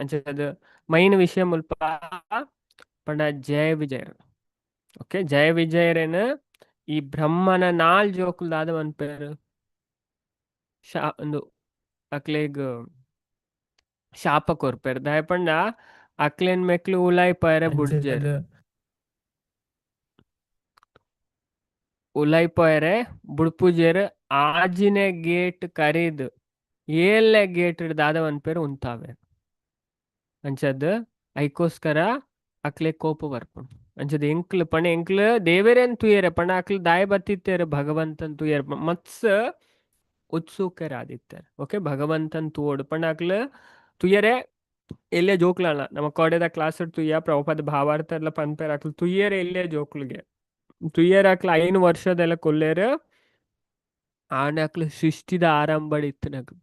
ಅಂಚದ main ವಿಷಯ ಮುಲ್ಪ ಪಂಡ ಜಯ ವಿಜಯರ್. ಓಕೆ, ಜಯ ವಿಜಯರೇನ ಈ ಬ್ರಹ್ಮನ ನಾಲ್ ಜೋಕುಲು ದಾದ ಮನ್ಪೇರು ಶಾ ಒಂದು ಅಕ್ಲೆಗ್ ಶಾಪ ಕೊರ್ಪೆರ್. ದಾಯೆ ಪಂಡ ಅಕ್ಲೆನ್ ಮೆಕ್ಲು ಉಲಾಯಿ ಪೋಯೆರೆ ಬುಡ್ಜೆರ್. ಅಂಚದ ಉಲಾಯಿ ಪೋಯೆರೆ ಬುಡ್ಪುಜೆರ್. ಆಜಿನೆ ಗೇಟ್ ಕರೀದ್ ಏಲ್ನೆ ಗೇಟ್ ದಾದ ಮನ್ಪೆರ್ ಉಂತಾವೆರ್. ಅಂಚದ್ ಐಕೋಸ್ಕರ ಅಕ್ಲೆ ಕೋಪ ಬರ್ಪುಂಡು. ಅಂಚದ ಎಂಕ್ಲು ಪಂಡ ಎಂಕ್ಲು ದೇವೆರೆನ್ ತೂಯೆರೆ ಪಂಡ ಅಕ್ಲು ದಾಯ ಬತ್ತಿತ್ತೇರು ಭಗವಂತನ್ ತೂಯೆರೆ ಮತ್ಸ್ ಉತ್ಸುಕರಾದಿತ್ತೆರ್. ಓಕೆ, ಭಗವಂತನ್ ತೂವೊಡು ಪಂಡ ಅಕ್ಲು ತೂಯೆರೆ ಎಲ್ಲೆ ಜೋಕ್ಲಲ್ಲ. ನಮ್ಮ ಕೋಡೆದ ಕ್ಲಾಸ್ ತುಯ್ಯ ಪ್ರಭುಪಾದ ಭಾವಾರ್ಥ ಎಲ್ಲ ಪನ್ಪೆರ್. ಅಕ್ಲು ತುಯ್ಯರೆ ಎಲ್ಲೆ ಜೋಕ್ಲುಗೆ ತುಯ್ಯರೆ ಅಕ್ಲು 5 ವರ್ಷದೆಲ್ಲ ಕೊಲ್ಲೇರು. ಆಂಡ ಅಕ್ಲು ಸೃಷ್ಟಿದ ಆರಂಭಡ್ ಇತ್ತಿನಕ್ಲು.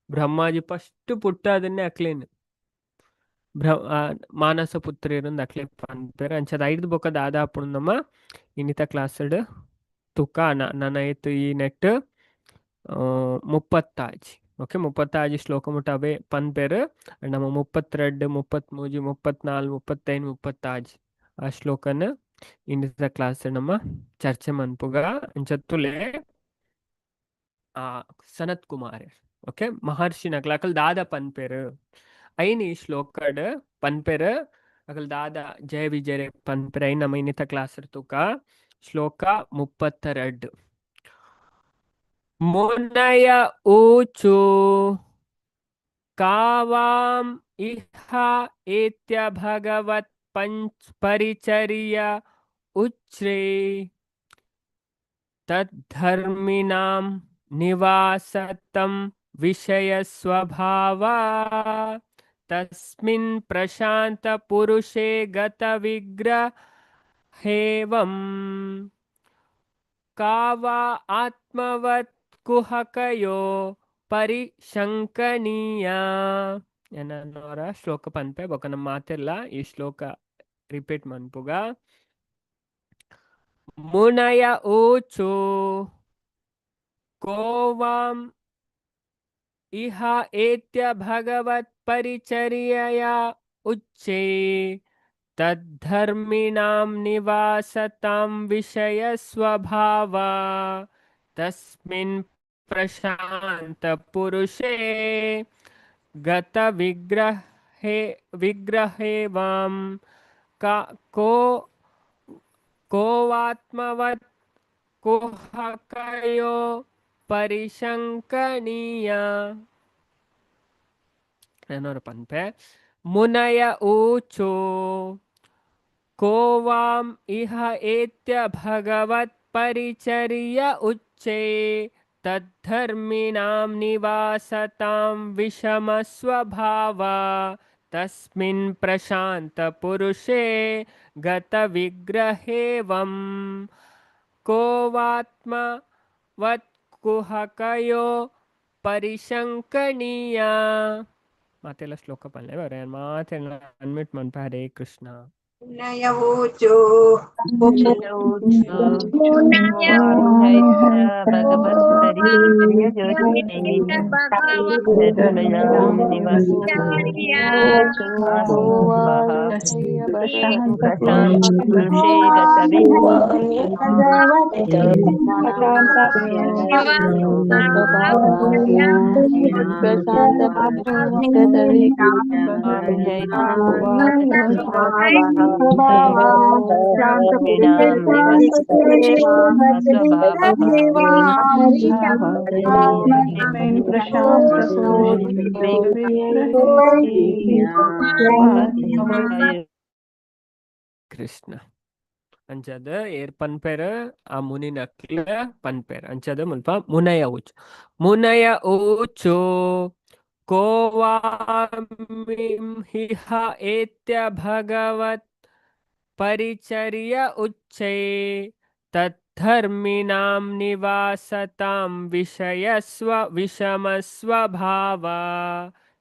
ಬ್ರಹ್ಮಾಜಿ ಫಸ್ಟ್ ಪುಟ್ಟಾದನ್ನೇ ಅಕ್ಲೇನ್ ಮಾನಸ ಪುತ್ರಿಯರಂದ್ ಅಕ್ಲೆ ಪನ್ಪೆರ್. ಅಂಚದ ಐದು ಬೊಕ್ಕ ದಾದಾಪುಂಡು ನಮ್ಮ ಇನ್ನಿತ ಕ್ಲಾಸ್ ತುಕ ನನ ಏತ್ ಈ ನೆಟ್ 36. ಓಕೆ, 36 ಶ್ಲೋಕ ಮುಟ್ಟ ಅವೇ ಪನ್ಪೆರ್. ನಮ್ಮ 32, 33, 34, 35, 36 ಆ ಶ್ಲೋಕನ ಇನ್ನಿತ ಕ್ಲಾಸ್ ನಮ್ಮ ಚರ್ಚೆ ಮನ್ಪುಗ. ಅಂಚತ್ತುಲೆ ಆ ಸನತ್ ಕುಮಾರ್, ಓಕೆ, ಮಹರ್ಷಿನಕ್ಲ ಅಕಲ್ ದಾದ ಪನ್ಪೆರ್ ಐನ್ ಈ ಶ್ಲೋಕಡ್ ಪನ್ಪೆರ್. ಅಕಲ್ ದಾದ ಜಯ ವಿಜಯ ಪನ್ಪೆರ್ ಐನ್ ನಮ್ಮ ಇನ್ನಿತ ಕ್ಲಾಸ್ ತುಕ. ಶ್ಲೋಕ 32. ಮುನಯ ಊಚು ಕಾವಾಂ ಇಹ ಏತ್ಯ ಭಗವತ್ ಪಂಚ ಪರಿಚರ್ಯ ಉಚ್ರೇ ತದ್ಧರ್ಮಿಣಾಂ ನಿವಾಸತಂ ವಿಷಯ ಸ್ವಭಾವ ತಸ್ಮಿನ್ ಪ್ರಶಾಂತ ಪುರುಷೇ ಗತ ವಿಗ್ರಹೇವಂ ಕಾವಾ ಆತ್ಮವತ್ ಕುಹಕಯೋ ಪರಿಶಂಕನೀಯ. ಏನನ್ನೋರ ಶ್ಲೋಕ ಪನ್ಪೆ ಬೊಕ ನಮ್ಮ ಮಾತೆಲ್ಲ ಈ ಶ್ಲೋಕ ರಿಪೀಟ್ ಮನ್ಪುಗ. ಮುನಯ ಊಚು ಕೋವಾಂ ಇಹ ಏತ್ಯ ಭಗವತ್ ಪರಿಚರ್ಯಯ ಉಚ್ಚೇ ತದ್ಧರ್ಮಿಣಾಂ ನಿವಾಸತಾಂ ವಿಷಯ ಸ್ವಭಾವ ತಸ್ಮಿನ್ ಪ್ರಶಾಂತ ಪುರುಷೇ ಗತ ವಿಗ್ರಹೇ ವಿಗ್ರಹೇವಾಂ ಕಾ ಕೋ ಕೋವಾತ್ಮವತ್ ಕುಹಕಯೋ ಪರಿಶಂಕನೀಯ. ಏನೋರು ಪನ್ಪೆ. ಮುನಯ ಊಚು ಕೋವಾಂ ಇಹ ಏತ್ಯ ಭಗವತ್ ಪರಿಚರ್ಯ ಉಚ್ಚೇ ತದ್ಧರ್ಮಿಣಾಂ ನಿವಾಸತಾಂ ವಿಷಮ ಸ್ವಭಾವ ತಸ್ಮಿನ್ ಪ್ರಶಾಂತ ಪುರುಷೇ ಗತ ವಿಗ್ರಹೇವಂ ಕೋವಾತ್ಮವತ್ ಕುಹಕಯೋ ಪರಿಶಂಕನೀಯ. ಮಾತೆಲ್ಲ ಶ್ಲೋಕ ಪಲ್ಲೆ ಬರ ಮಾತೆಲ್ಲ ಅನ್ಮ್ಯೂಟ್ ಮನ್ಪ. ಹರೇ ಕೃಷ್ಣ. ನಯವೋಚೋ ಕೃಷ್ಣ ಅಂಚದ ಏರ್ ಪನ್ಪೆರ್ ಆ ಮುನಿನಕ್ಲ ಪನ್ಪೆರ್. ಅಂಚದ ಮುಲ್ಪ ಮುನಯ ಊಚು. ಮುನಯ ಊಚು ಕೋವಾಮಿಂ ಹಿಹ ಏತ್ಯ ಭಗವತ್ ಪರಿಚರ್ಯ ಉಚ್ಚೈ ತದ್ಧರ್ಮಿಣಾಂ ನಿವಾಸತಾಂ ವಿಷಯಸ್ವ ವಿಷಮ ಸ್ವಭಾವ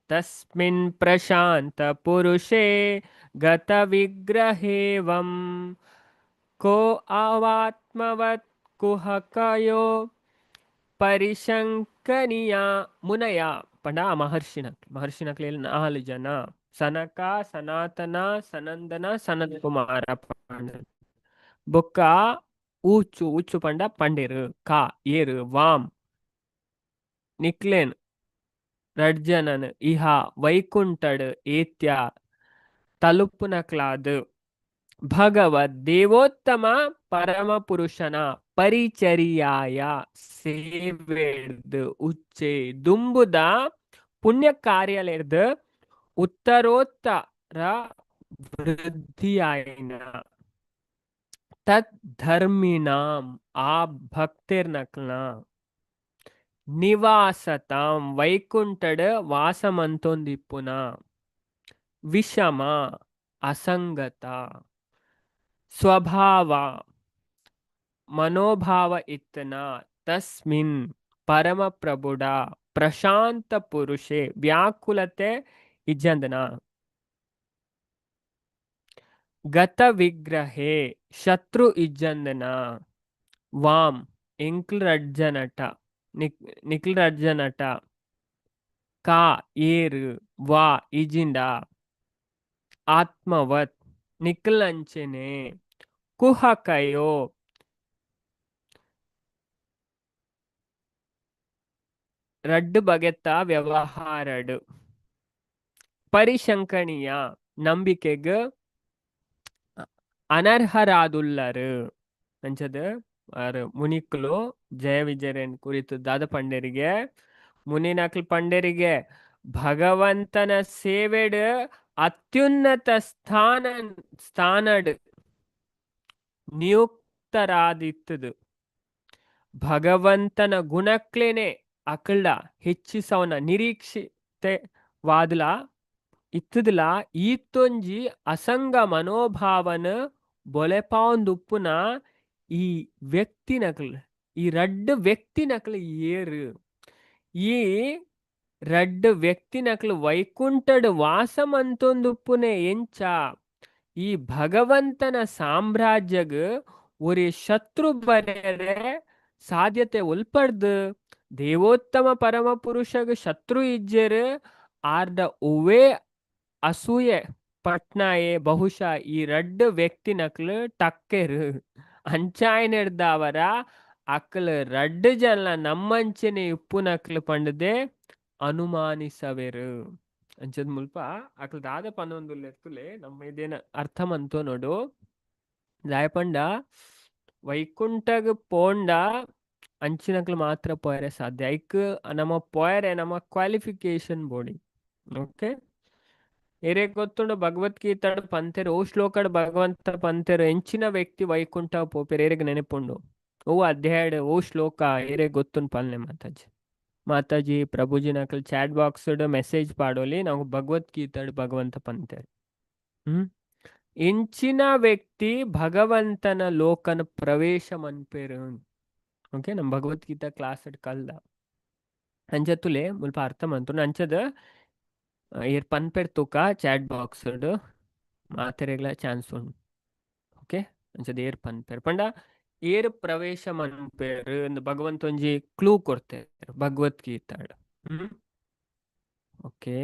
ತಸ್ಮಿನ್ ಪ್ರಶಾಂತ ಪುರುಷೇ ಗತ ವಿಗ್ರಹೇವಂ ಕೋ ಆವಾತ್ಮವತ್ ಕುಹಕಯೋ ಪರಿಶಂಕನೀಯ. ಮುನಯ ಪಂಡ ಆ ಮಹರ್ಷಿನಕ್ಲು. ಮಹರ್ಷಿನಕ್ಲು ನಾಲ್ ಜನ. ಸನಕ, ಸನಾತನ, ಸನಂದನ, ಸನತ್ ಕುಮಾರ ಪಂಡ. ಬೊಕ್ಕ ಊಚು, ಊಚು ಪಂಡ ಪಂಡೇರು, ಕಾ ಏರು, ವಾಮ್ ನಿಕ್ಲೇನ್ ರಡ್ಜನನ್ ಇಹ ವೈಕುಂಠಡ್ ಏತ್ಯ ತಲುಪುನಕ್ಲಾದ್ ಭಗವದ್ ದೇವೋತ್ತಮ ಪರಮ ಪುರುಷನ ಪರಿಚರ್ಯಾಯ ಸೇವೆಡ್ದ್ ಉಚ್ಚೆ ದುಂಬುದ ಪುಣ್ಯ ಕಾರ್ಯಲೆರ್ದ್ ಉತ್ತರೋತ್ತರ ವೃದ್ಧಿಯಾಯಿನ ತತ್ ಧರ್ಮಿಣಾಂ ಆ ಭಕ್ತೆರ್ನಕ್ಲ್ನ ನಿವಾಸತಾಂ ವೈಕುಂಠಡ್ ವಾಸಮಂತೊಂದಿಪ್ಪುನ ವಿಷಮ ಅಸಂಗತ ಸ್ವಭಾವ ಮನೋಭಾವ ಇತ್ತನ ತಸ್ಮಿನ್ ಪರಮ ಪ್ರಭುಡ ಪ್ರಶಾಂತ ಪುರುಷೆ ವ್ಯಾಕುಲತೆ ಇಜ್ಜಂದನ ಗತ ವಿಗ್ರಹೇ ಶತ್ರು ಇಜ್ಜಂದನ ವಾಮ್ ಎಂಕ್ಲ್ ರಡ್ಜನಟ ನಿಕ್ಲ್ ರಡ್ಜನಟ ಕಾ ಏರು ವಾ ಇಜಿಂಡ ಆತ್ಮವತ್ ನಿಕ್ಲ್ ಅಂಚೆನೆ ಕುಹಕಯೋ ರಡ್ಡು ಬಗೆತ್ತ ವ್ಯವಹಾರಡು ಪರಿಶಂಕಣೀಯ ನಂಬಿಕೆಗ್ ಅನರ್ಹರಾದುಲ್ಲರು. ಅಂಚದ ಆರ್ ಮುನಿಕ್ಲು ಜಯ ವಿಜಯರೇನ್ ಕುರಿತು ದಾದ ಪಂಡೇರಿಗೆ, ಮುನಿನಕ್ಲ್ ಪಂಡೇರಿಗೆ ಭಗವಂತನ ಸೇವೆಡ್ ಅತ್ಯುನ್ನತ ಸ್ಥಾನಡ್ ನಿಯುಕ್ತರಾದಿತ್ತದು. ಭಗವಂತನ ಗುಣಕ್ಲೇನೆ ಅಕಲ್ಡ ಹೆಚ್ಚಿಸವನ ನಿರೀಕ್ಷಿತವಾದಲ ಇತ್ತದಲ ಈತೊಂಜಿ ಅಸಂಗ ಮನೋಭಾವನ ಬೊಲೆಪಾವೊಂದುಪ್ಪುನ ಈ ವ್ಯಕ್ತಿ ನಕಲ್, ಈ ರಡ್ಡ್ ವ್ಯಕ್ತಿ ನಕಲ್ ಏರು, ಈ ರಡ್ಡ್ ವ್ಯಕ್ತಿ ನಕಲ್ ವೈಕುಂಠಡ್ ವಾಸ ಮಂತೊಂದುಪ್ಪುನೆ ಎಂಚ, ಈ ಭಗವಂತನ ಸಾಮ್ರಾಜ್ಯಗ್ ಒರಿ ಶತ್ರು ಬರೆರೆ ಸಾಧ್ಯತೆ ಒಲ್ಪಡ್ದು, ದೇವೋತ್ತಮ ಪರಮ ಪುರುಷಗ್ ಶತ್ರು ಇಜ್ಜೆರ್ ಆರ್ದ ಒವ್ವೇ ಅಸೂಯೆ ಪಟ್ನಾಯೆ ಬಹುಶಃ ಈ ರಡ್ಡ್ ವ್ಯಕ್ತಿ ನಕ್ಲು ಟಕ್ಕೆರು ಅಂಚಾಯಿನೆಡ್ದಾವರ ಅಕ್ಲ್ ರಡ್ಡ್ ಜನ ನಮ್ಮಂಚನೆ ಇಪ್ಪುನಕ್ಲು ಪಂಡದೆ ಅನುಮಾನಿಸವೆರು. ಅಂಚದ ಮುಲ್ಪ ಅಕ್ಲ್ ದಾದ ಪನೊಂದುಲ್ಲೆರ್ತುಲೆ ನಮ್ಮ ಇದೇನ ಅರ್ಥ ಮಂತೋ ನೋಡು. ದಾಯ ಪಂಡ ವೈಕುಂಠಗ್ ಪೋಂಡ ಅಂಚಿನಕ್ಲು ಮಾತ್ರ ಪೋಯರೆ ಸಾಧ್ಯ, ಐಕ್ ನಮ್ಮ ಪೋಯರೆ ನಮ್ಮ ಕ್ವಾಲಿಫಿಕೇಶನ್ ಬೋಡಿ. ಓಕೆ, ಏರೇ ಗೊತ್ತುಂಡು ಭಗವದ್ಗೀತಾಡ್ ಪಂತೆರು ಓ ಶ್ಲೋಕಡ್ ಭಗವಂತ ಪಂತೆರು ಎಂಚಿನ ವ್ಯಕ್ತಿ ವೈಕುಂಠ ಪೋಪೆರ್ ಏರೆಗ್ ನೆನಪುಂಡು, ಓ ಅಧ್ಯಾಯಡ್ ಓ ಶ್ಲೋಕ ಏರೆ ಗೊತ್ತುಂಡು ಪನ್ಲೆ ಮಾತಾಜಿ. ಮಾತಾಜಿ ಪ್ರಭುಜಿ ನಕಲ್ ಚಾಟ್ ಬಾಕ್ಸ್ ಮೆಸೇಜ್ ಪಾಡೋಲಿ, ನಾವು ಭಗವದ್ಗೀತಾಡ್ ಭಗವಂತ ಪಂತೆರು. ಎಂಚಿನ ವ್ಯಕ್ತಿ ಭಗವಂತನ ಲೋಕನ ಪ್ರವೇಶ ಮನ್ಪೇರು. ಓಕೆ, ನಮ್ಮ ಭಗವದ್ಗೀತಾ ಕ್ಲಾಸ್ ಕಲ್ದ ಅಂಚತುಲೆ ಮುಲ್ಪ ಅರ್ಥ ಮಂತು ಅಂಚದ ಏರ್ ಪನ್ಪೆರ್ ತೂಕ ಚಾಟ್ ಬಾಕ್ಸ್ ಮಾತೆರೆಗ್ಲ ಚಾನ್ಸ್ ಉಂಡು. ಓಕೆ, ಅಂಚದ ಏರ್ ಪನ್ಪೆರ್ ಪಂಡ ಏರ್ ಪ್ರವೇಶ ಮನ್ಪೇರ್ ಇಂದು ಭಗವಂತ ಒಂಜಿ ಕ್ಲೂ ಕೊಡ್ತೇರ್ ಭಗವದ್ಗೀತಾಡ್. ಓಕೆ,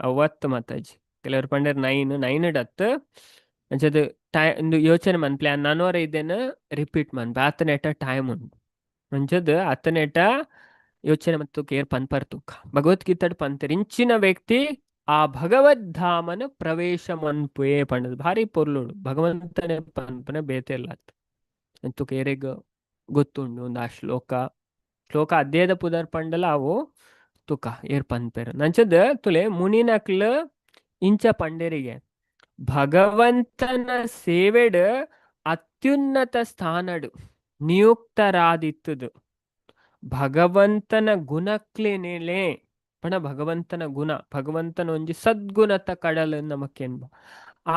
ಅವತ್ತು ಮಾತಾಜಿ ಕೆಲವರು ಪಂಡೇರ್ ನೈನ್ ನೈನ್ ಡತ್ ಅಂಚದ ಟೈ ಇಂದು ಯೋಚನೆ ಮನ್ಪ್ಲೆ ನನೋರ ಇದೇನ ರಿಪೀಟ್ ಮನ್ಪೆ ಆತನೇಟ ಟೈಮ್ ಉಂಡು. ಅಂಚದ ಅತನೇಟ ಯೋಚನೆ ಮತ್ತು ಕೇರ್ ಪನ್ಪರ್ ತೂಕ ಭಗವದ್ಗೀತಾಡ್ ಪಂತೆರ್ ಇಂಚಿನ ವ್ಯಕ್ತಿ ಆ ಭಗವದ್ಧಾಮನ ಪ್ರವೇಶ ಮನ್ಪುಯೆ ಪಂಡದು ಭಾರಿ ಪೊರ್ಲುಡು ಭಗವಂತನೇ ಪನ್ಪನೆ ಬೇತೆ ಇಲ್ಲ ತುಕ ಏರೆಗ್ ಗೊತ್ತುಂಡು ಒಂದು ಆ ಶ್ಲೋಕ ಶ್ಲೋಕ ಅಧ್ಯಯದ ಪುದರ್ ಪಂಡಲ ಅವು ತುಕ ಏರ್ ಪನ್ಪೆರ್. ನಂಚದ ತುಲೆ ಮುನಿನಕ್ಲ್ ಇಂಚ ಪಂಡೇರಿಗೆ ಭಗವಂತನ ಸೇವೆಡ್ ಅತ್ಯುನ್ನತ ಸ್ಥಾನಡು ನಿಯುಕ್ತರಾದಿತ್ತದು ಭಗವಂತನ ಗುಣಕ್ಲೇನೇಲೆ ಪಣ ಭಗವಂತನ ಗುಣ ಭಗವಂತನ ಒಂಜಿ ಸದ್ಗುಣತ ಕಡಲ್ ನಮಕೆನ್ಬ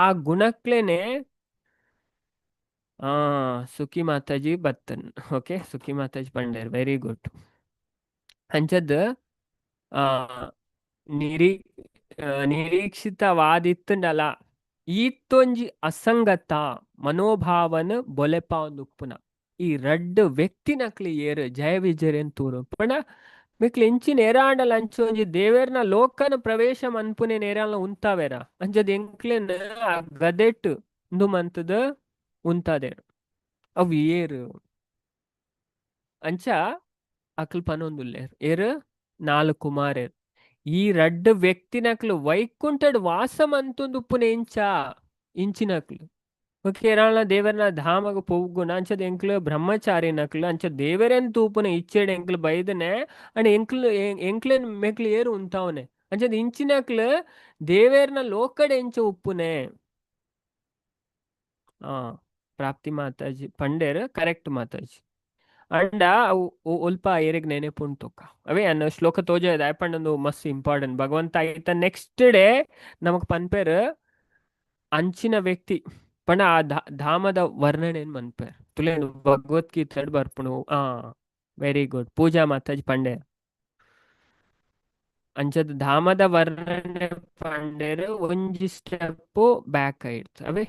ಆ ಗುಣಕ್ಲೇನೆ ಆ ಸುಖಿ ಮಾತಾಜಿ ಬತ್ತನ್. ಓಕೆ, ಸುಖಿ ಮಾತಾಜಿ ಪಂಡೇರ್ ವೆರಿ ಗುಡ್. ಅಂಚದ್ ಆ ನಿರೀ ನಿರೀಕ್ಷಿತವಾದಿತ್ತುಂಡಲ ಈತೊಂಜಿ ಅಸಂಗತ ಮನೋಭಾವನ ಬೊಲೆಪಾವೊಂದುಪ್ಪುನ ಈ ರಡ್ಡ್ ವ್ಯಕ್ತಿನಕ್ಲು ಏರ್ ಜಯ ವಿಜಯರೇನ್ ತೂರು ಪಂಡ ಮೆಕ್ಲು ಎಂಚಿನ ಏರಾಂಡಲ ಅಂಚ ಒಂಜಿ ದೇವೆರ್ನ ಲೋಕನ ಪ್ರವೇಶ ಮನ್ಪುನೆ ನೇರಾಲ ಉಂತಾವೇರ. ಅಂಚದ ಎಂಕ್ಲೆನ್ ಆ ಗದೆಟ್ ಉಂದು ಮಂತದ ಉಂತಾದೇರ್. ಅವು ಏರು ಅಂಚ ಅಕ್ಲ್ ಪನೊಂದುಲ್ಲೇರ್. ಏರ್ ನಾಲ್ ಕುಮಾರೆರ್. ಈ ರಡ್ಡ್ ವ್ಯಕ್ತಿನಕ್ಲು ವೈಕುಂಠಡ್ ವಾಸ ಮಂತೊಂದುಪ್ಪುನೆ ಎಂಚ ಇಂಚಿನಕ್ಲು. ಕೇರಳ ದೇವರನ ಧಾಮಗ ಪೋಗುನ ಅಂಚದ ಎಂಕ್ಲು ಬ್ರಹ್ಮಚಾರಿನಕ್ಲು ಅಂಚ ದೇವರೆನ್ ತೂಪುನ ಇಚ್ಛೆಡ್ ಎಂಕ್ಲು ಬೈದನೆ ಅಂಡ್ ಎಂಕ್ಲು ಎಂಕ್ಲೆನ್ ಮೆಕ್ಲು ಏರು ಉಂತಾವನೆ. ಅಂಚದ ಇಂಚಿನಕ್ಲು ದೇವೇರ್ನ ಲೋಕಡೆ ಎಂಚ ಉಪ್ಪುನೆ. ಆ ಪ್ರಾಪ್ತಿ ಮಾತಾಜಿ ಪಂಡೇರ್ ಕರೆಕ್ಟ್ ಮಾತಾಜಿ. ಅಂಡ ಅವು ಒಲ್ಪ ಏರೆಗ್ ನೆನೆಪುಂಟುಕ್ಕ ಅವೇ ಅನ್ನ ಶ್ಲೋಕ ತೋಜ ಪಂಡೊಂದು ಮಸ್ತ್ ಇಂಪಾರ್ಟೆಂಟ್. ಭಗವಂತ ಆಯ್ತ ನೆಕ್ಸ್ಟ್ ಡೇ ನಮಕ್ ಪನ್ಪೇರ್ ಅಂಚಿನ ವ್ಯಕ್ತಿ ಪಂಡ ಆ ಧಾಮದ ವರ್ಣನೆ ಮನ್ಪೇರ್ ತುಲೇನು ಭಗವದ್ಗೀತೆ ಬರ್ಪುಣು. ಆ ವೆರಿ ಗುಡ್ ಪೂಜಾ ಮಾತಾಜಿ ಪಂಡೆ. ಅಂಚದ ಧಾಮದ ವರ್ಣನೆ ಪಂಡೇರ್ ಒಂಜಿ ಸ್ಟೆಪ್ ಬ್ಯಾಕ್ ಆಯ್ತು. ಅವೇ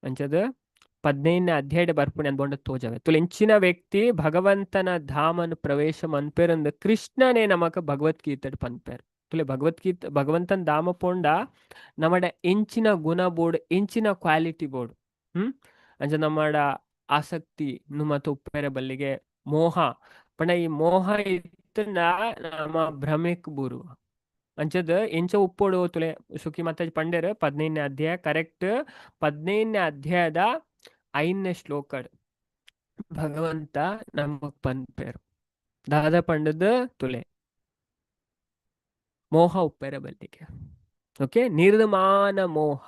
ಅಂಚದ 15ನೇ ಅಧ್ಯಾಯ ಬರ್ಪುಣೆ ಅನ್ಬೊಂಡ ತೋಜವೆ. ತುಲೆ ಇಂಚಿನ ವ್ಯಕ್ತಿ ಭಗವಂತನ ಧಾಮನ್ ಪ್ರವೇಶ ಮನ್ಪೇರಂದು ಕೃಷ್ಣನೇ ನಮಕ ಭಗವದ್ಗೀತೆ ಪನ್ಪೇರ್. ತುಲೆ ಭಗವದ್ಗೀತೆ ಭಗವಂತನ ಧಾಮ ಪೋಂಡ ನಮಡ ಎಂಚಿನ ಗುಣ ಬೋರ್ಡ್, ಎಂಚಿನ ಕ್ವಾಲಿಟಿ ಬೋರ್ಡ್, ಅಂಚ ನಮ್ಮಡ ಆಸಕ್ತಿ ನುಮತ ಉಪ್ಪೆರೆ ಬಲ್ಲಿಗೆ ಮೋಹ ಪಂಡ ಈ ಮೋಹ ಇತ್ತಂಡ ನಮ್ಮ ಭ್ರಮೆಕ್ ಬೂರುವ. ಅಂಚದ ಎಂಚ ಉಪ್ಪೋಡು ತುಲೆ ಸುಖಿ ಮಾತಾಜಿ ಪಂಡೇರ್ 15ನೇ ಅಧ್ಯಾಯ ಕರೆಕ್ಟ್. 15ನೇ ಅಧ್ಯಾಯದ 5ನೇ ಶ್ಲೋಕ ಭಗವಂತ ನಮಗ್ ಪನ್ಪೇರು. ದಾದ ಪಂಡದ ತುಲೆ ಮೋಹ ಉಪ್ಪೆರ ಬಲ್ಲಿಗೆ. ಓಕೆ, ನಿರ್ಮಾನ ಮೋಹ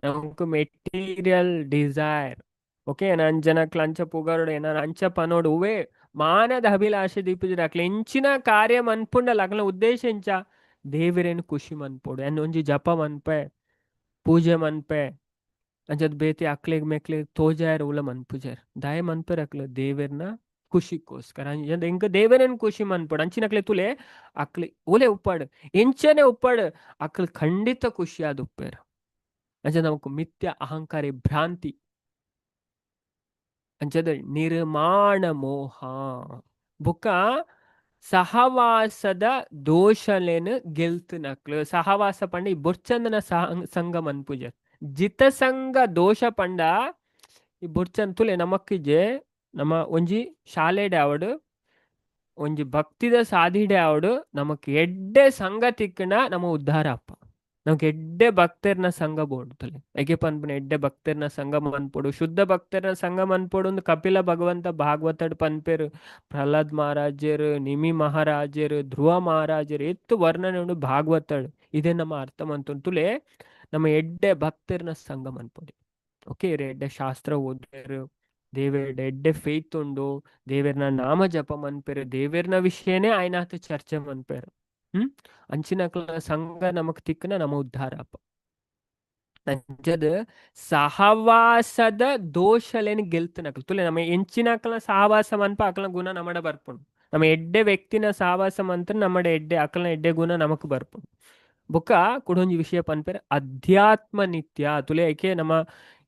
ನಮಕ್ ಮೆಟೀರಿಯಲ್ ಡಿಸೈರ್. ಓಕೆ, ನನ್ ಜನಕ್ಲ ಅಂಚ ಪುಗರುಡು ಏನಾರ ಅಂಚ ಪನೋಡು ಉವೇ ಮಾನದ ಅಭಿಲಾಷೆ ದೀಪುಜಿ ಅಕ್ಲ ಎಂಚಿನ ಕಾರ್ಯ ಮನ್ಪುಂಡಲ ಅಕ್ಲ ಉದ್ದೇಶ ಎಂಚ ದೇವರೇನು ಖುಷಿ ಮನ್ಪೋಡು. ಎನ್ ಒಂಜಿ ಜಪ ಮನ್ಪೆ, ಪೂಜೆ ಮನ್ಪೆ, ಅಂಚದ ಬೇತಿ ಅಕ್ಲೆಗ್ ಮೆಕ್ಲೆಗ್ ತೋಜಾಯರ್ ಉಲ ಮನ್ಪುಜಾರ್. ದಾಯ ಮನ್ಪೆರ್ ಅಕ್ಲ ದೇವೆರ್ನ ಖುಷಿಗೋಸ್ಕರ. ಎಂಕ ದೇವರೇನ್ ಖುಷಿ ಮನ್ಪೋಡು. ಅಂಚಿನಕ್ಲೆ ತುಲೆ ಅಕ್ಲೆ ಓಲೆ ಉಪ್ಪಾಡು ಎಂಚನೆ ಉಪ್ಪಾಡು ಅಕ್ಲು ಖಂಡಿತ ಖುಷಿಯಾದ ಉಪ್ಪೇರು. ಅಂಚ ನಮಕ್ ಮಿಥ್ಯ ಅಹಂಕಾರಿ ಭ್ರಾಂತಿ ಅಂಚದ ನಿರ್ಮಾಣ ಮೋಹ ಬುಕ್ಕ ಸಹವಾಸದ ದೋಷಲೇನು ಗೆಲ್ತುನಕ್ಲು. ಸಹವಾಸ ಪಂಡ ಈ ಬೊರ್ಚಂದನ ಸಂಘ ಮನ್ಪುಜ. ಜಿತ ಸಂಘ ದೋಷ ಪಂಡ ಈ ಬೊರ್ಚನ್ ತುಲೆ ನಮಕ್ಕಿಜೆ ನಮ್ಮ ಒಂಜಿ ಶಾಲೆಡೆ ಆವಡು ಒಂಜಿ ಭಕ್ತಿದ ಸಾಧಿಡೆ ಆವಡು ನಮಕ್ ಎಡ್ಡೆ ಸಂಘ ತಿಕ್ಕಣ ನಮ್ಮ ಉದ್ಧಾರ ಅಪ್ಪ. ನಮಕ್ ಎಡ್ಡೆ ಭಕ್ತರ್ನ ಸಂಘ ಬೋಡು ತುಲೆ. ಐಕೆ ಪನ್ಪುನ ಎಡ್ಡೆ ಭಕ್ತರ್ನ ಸಂಘ ಮನ್ಪೊಡು, ಶುದ್ಧ ಭಕ್ತರ್ನ ಸಂಘ ಮನ್ಪೊಡು ಒಂದು ಕಪಿಲ ಭಗವಂತ ಭಾಗವತಡ್ ಪನ್ಪೇರು. ಪ್ರಹ್ಲಾದ್ ಮಹಾರಾಜರು, ನಿಮಿ ಮಹಾರಾಜರು, ಧ್ರುವ ಮಹಾರಾಜರು ಎತ್ತು ವರ್ಣನೆ ಉಂಡು ಭಾಗವತಡ್. ಇದೇ ನಮ್ಮ ಅರ್ಥ ಮಂತುಂಡು. ತುಲೆ ನಮ್ಮ ಎಡ್ಡೆ ಭಕ್ತರ್ನ ಸಂಘ ಮನ್ಪೊಡು. ಓಕೆ, ಎಡ್ಡೆ ಶಾಸ್ತ್ರ ಓದ್ಬೇರು, ದೇವೆರ್ಡ ಎಡ್ಡೆ ಫೇತ್ ಉಂಡು, ದೇವೆರ್ನ ನಾಮ ಜಪ ಮನ್ಪೇರು, ದೇವೆರ್ನ ವಿಷಯನೇ ಆಯ್ನಾತ ಚರ್ಚೆ ಮನ್ಪೇರು. ಅಂಚಿನಕ್ಲ ಸಂಘ ನಮಕ್ ತಿಕ್ಕನ ನಮ್ಮ ಉದ್ಧಾರ ಅಪ್ಪ. ಅಂಚದ ಸಹವಾಸದ ದೋಷಲೇನು ಗೆಲ್ತನಕ್ಲು. ತುಲೆ ನಮ್ಮ ಎಂಚಿನಕ್ಲ ಸಹವಾಸ ಮನ್ಪ ಅಕ್ಲ ಗುಣ ನಮಡ ಬರ್ಪುಂಡು. ನಮ್ಮ ಎಡ್ಡೆ ವ್ಯಕ್ತಿನ ಸಹವಾಸ ಮಂತ್ರ ನಮ್ಮಡ ಎಡ್ಡೆ ಅಕ್ಲನ ಎಡ್ಡೆ ಗುಣ ನಮಕ್ ಬರ್ಪುಂಡು. ಬೊಕ್ಕ ಕುಡೊಂಜಿ ವಿಷಯ ಪನ್ಪೇರ್ ಅಧ್ಯಾತ್ಮ ನಿತ್ಯ. ತುಲೆ ಐಕೆ ನಮ್ಮ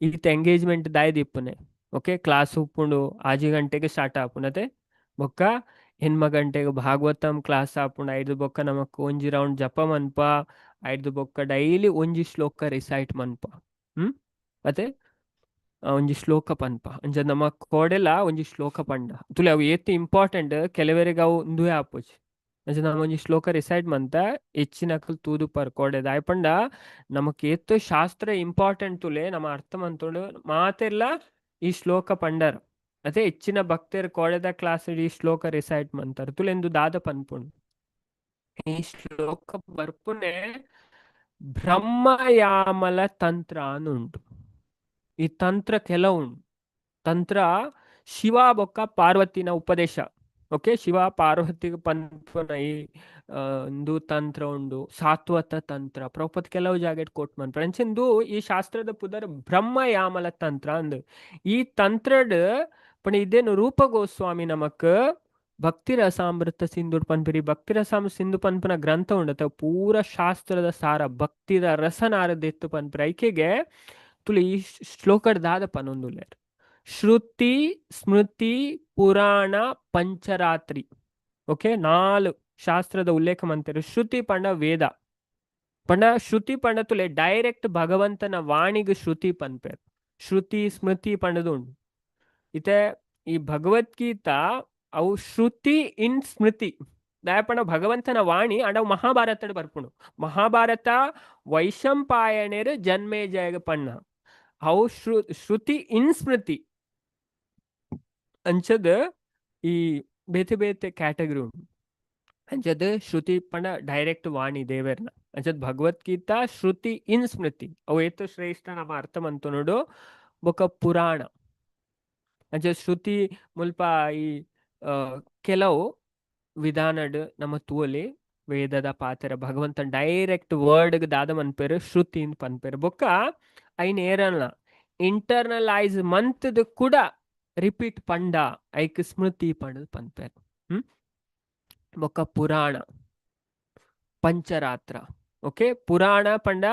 ಈತ ಎಂಗೇಜ್ಮೆಂಟ್ ದಾಯದಿಪ್ಪುನೆ. ಓಕೆ, ಕ್ಲಾಸ್ ಉಪ್ಪುಂಡು 6 ಗಂಟೆಗೆ ಸ್ಟಾರ್ಟ್ ಆಪುಂಡು. ಬೊಕ್ಕ 8 ಗಂಟೆಗೆ ಭಾಗವತಂ ಕ್ಲಾಸ್ ಆಪುಂಡು. 5 ಬೊಕ್ಕ ನಮಕ್ ಒಂಜಿ ರೌಂಡ್ ಜಪ ಮನ್ಪ, 5 ಬೊಕ್ಕ ಡೈಲಿ ಒಂಜಿ ಶ್ಲೋಕ ರಿಸೈಟ್ ಮನ್ಪ. ಅತೆ ಒಂಜಿ ಶ್ಲೋಕ ಪನ್ಪ. ಅಂಚ ನಮ್ಮ ಕೋಡೆಲ ಒಂಜಿ ಶ್ಲೋಕ ಪಂಡ. ತುಲೆ ಅವು ಏತ್ ಇಂಪಾರ್ಟೆಂಟ್ ಕೆಲವರಿಗೆ ಅವು ಉಂದುವೇ ಆಪುಜಿ. ಅಂಚ ನಮ್ಮ ಒಂಜಿ ಶ್ಲೋಕ ರಿಸೈಟ್ ಮಂತ ಹೆಚ್ಚಿನಕಲ್ ತೂದು ಪರ್ ಕೋಡೆ ದಾಯ ಪಂಡ ನಮಕ್ ಏತ್ ಶಾಸ್ತ್ರ ಇಂಪಾರ್ಟೆಂಟ್ ತುಲೆ ನಮ್ಮ ಅರ್ಥ ಮಂತುಂಡು ಮಾತೆಲ್ಲ ಈ ಶ್ಲೋಕ ಪಂಡರ್. ಅದೇ ಹೆಚ್ಚಿನ ಭಕ್ತರು ಕೋಡೆದ ಕ್ಲಾಸ್ ಈ ಶ್ಲೋಕ ರಿಸೈಟ್ ಮಂತಾರ. ತುಲೆಂದು ದಾದ ಪನ್ಪುಂಡು. ಈ ಶ್ಲೋಕ ಬರ್ಪುನೆ ಬ್ರಹ್ಮಯಾಮಲ ತಂತ್ರ ಉಂಟು. ಈ ತಂತ್ರ ಕೆಲವುಂಡು. ತಂತ್ರ ಶಿವ ಬೊಕ್ಕ ಪಾರ್ವತಿನ ಉಪದೇಶ. ಓಕೆ, ಶಿವ ಪಾರ್ವತಿಗೆ ಪನ್ಪುನ ಈ ಇಂದು ತಂತ್ರ ಉಂಡು, ಸಾತ್ವತ ತಂತ್ರ. ಪ್ರಭುಪಾದ ಕೆಲವು ಜಾಗೆಟ್ ಕೋಟ್ ಮನ್ಪುನ. ಅಂಚಿಂದು ಈ ಶಾಸ್ತ್ರದ ಪುದರ್ ಬ್ರಹ್ಮಯಾಮಲ ತಂತ್ರ ಅಂದ್. ಈ ತಂತ್ರಡ್ ಪಂಡ ಇದೇನು ರೂಪ ಗೋಸ್ವಾಮಿ ನಮಕ್ ಭಕ್ತಿ ರಸಾಮೃತ ಸಿಂಧು ಪನ್ಪಿರಿ. ಭಕ್ತಿ ರಸಾಮೃತ ಸಿಂಧು ಪನ್ಪುನ ಗ್ರಂಥ ಉಂಡತ ಪೂರ ಶಾಸ್ತ್ರದ ಸಾರ ಭಕ್ತಿದ ರಸನಾರದೆತ್ತು ಪನ್ಪಿರಿ. ಐಕೆಗೆ ತುಳಿ ಈ ಶ್ಲೋಕಡ್ ದಾದ ಪನೊಂದುಲ್ಲೇರ್. ಶ್ರುತಿ ಸ್ಮೃತಿ ಪುರಾಣ ಪಂಚರಾತ್ರಿ. ಓಕೆ, ನಾಲ್ ಶಾಸ್ತ್ರದ ಉಲ್ಲೇಖ ಮಂತೆರ್. ಶ್ರುತಿ ಪಂಡ ವೇದ ಪಂಡ, ಶ್ರುತಿ ಪಂಡ ತುಲೆ ಡೈರೆಕ್ಟ್ ಭಗವಂತನ ವಾಣಿಗ್ ಶ್ರುತಿ ಪನ್ಪೆರ್. ಶ್ರುತಿ ಸ್ಮೃತಿ ಪಂಡದು ಉಂಡು. ಇತ್ತೆ ಈ ಭಗವದ್ಗೀತಾ ಅವು ಶ್ರುತಿ ಇನ್ ಸ್ಮೃತಿ. ದಾಯೆ ಪಂಡ ಭಗವಂತನ ವಾಣಿ, ಅಂಡ ಅವು ಮಹಾಭಾರತಡ್ ಬರ್ಪುಂಡು. ಮಹಾಭಾರತ ವೈಶಂಪಾಯಣೆರ್ ಜನ್ಮೇಜಯಗ್ ಪಣ್ಣ ಅವು ಶ್ರುತಿ ಇನ್ ಸ್ಮೃತಿ. ಅಂಚದ ಈ ಬೇತೆ ಬೇತೆ ಕ್ಯಾಟಗರಿ ಉಂಡು. ಅಂಚದ ಶ್ರುತಿ ಪಂಡ ಡೈರೆಕ್ಟ್ ವಾಣಿ ದೇವೆರ್ನ. ಅಂಚದ ಭಗವದ್ಗೀತಾ ಶ್ರುತಿ ಇನ್ ಸ್ಮೃತಿ, ಅವು ಏತ್ ಶ್ರೇಷ್ಠ ನಮ್ಮ ಅರ್ಥ ಮಂತೊನೊಡು. ಬೊಕ ಪುರಾಣ. ಅಂಚ ಶ್ರುತಿ ಮುಲ್ಪ ಈ ಕೆಲವು ವಿಧಾನಡ್ ನಮ್ಮ ತೂವೊಲಿ. ವೇದದ ಪಾತೆರ, ಭಗವಂತ ಡೈರೆಕ್ಟ್ ವರ್ಡ್ ದಾದ ಮನ್ಪೆರ್? ಶ್ರುತಿ ಪನ್ಪೆರ್. ಬೊಕ್ಕ ಐನ್ ಏರಲ್ಲ ಇಂಟರ್ನಲೈಸ್ ಮಂತ್ದ್ ಕೂಡ ರಿಪೀಟ್ ಪಂಡ ಐಕ್ ಸ್ಮೃತಿ ಪಂಡದ್ ಪನ್ಪೆರ್. ಬೊಕ್ಕ ಪುರಾಣ, ಪಂಚರಾತ್ರ. ಓಕೆ, ಪುರಾಣ ಪಂಡ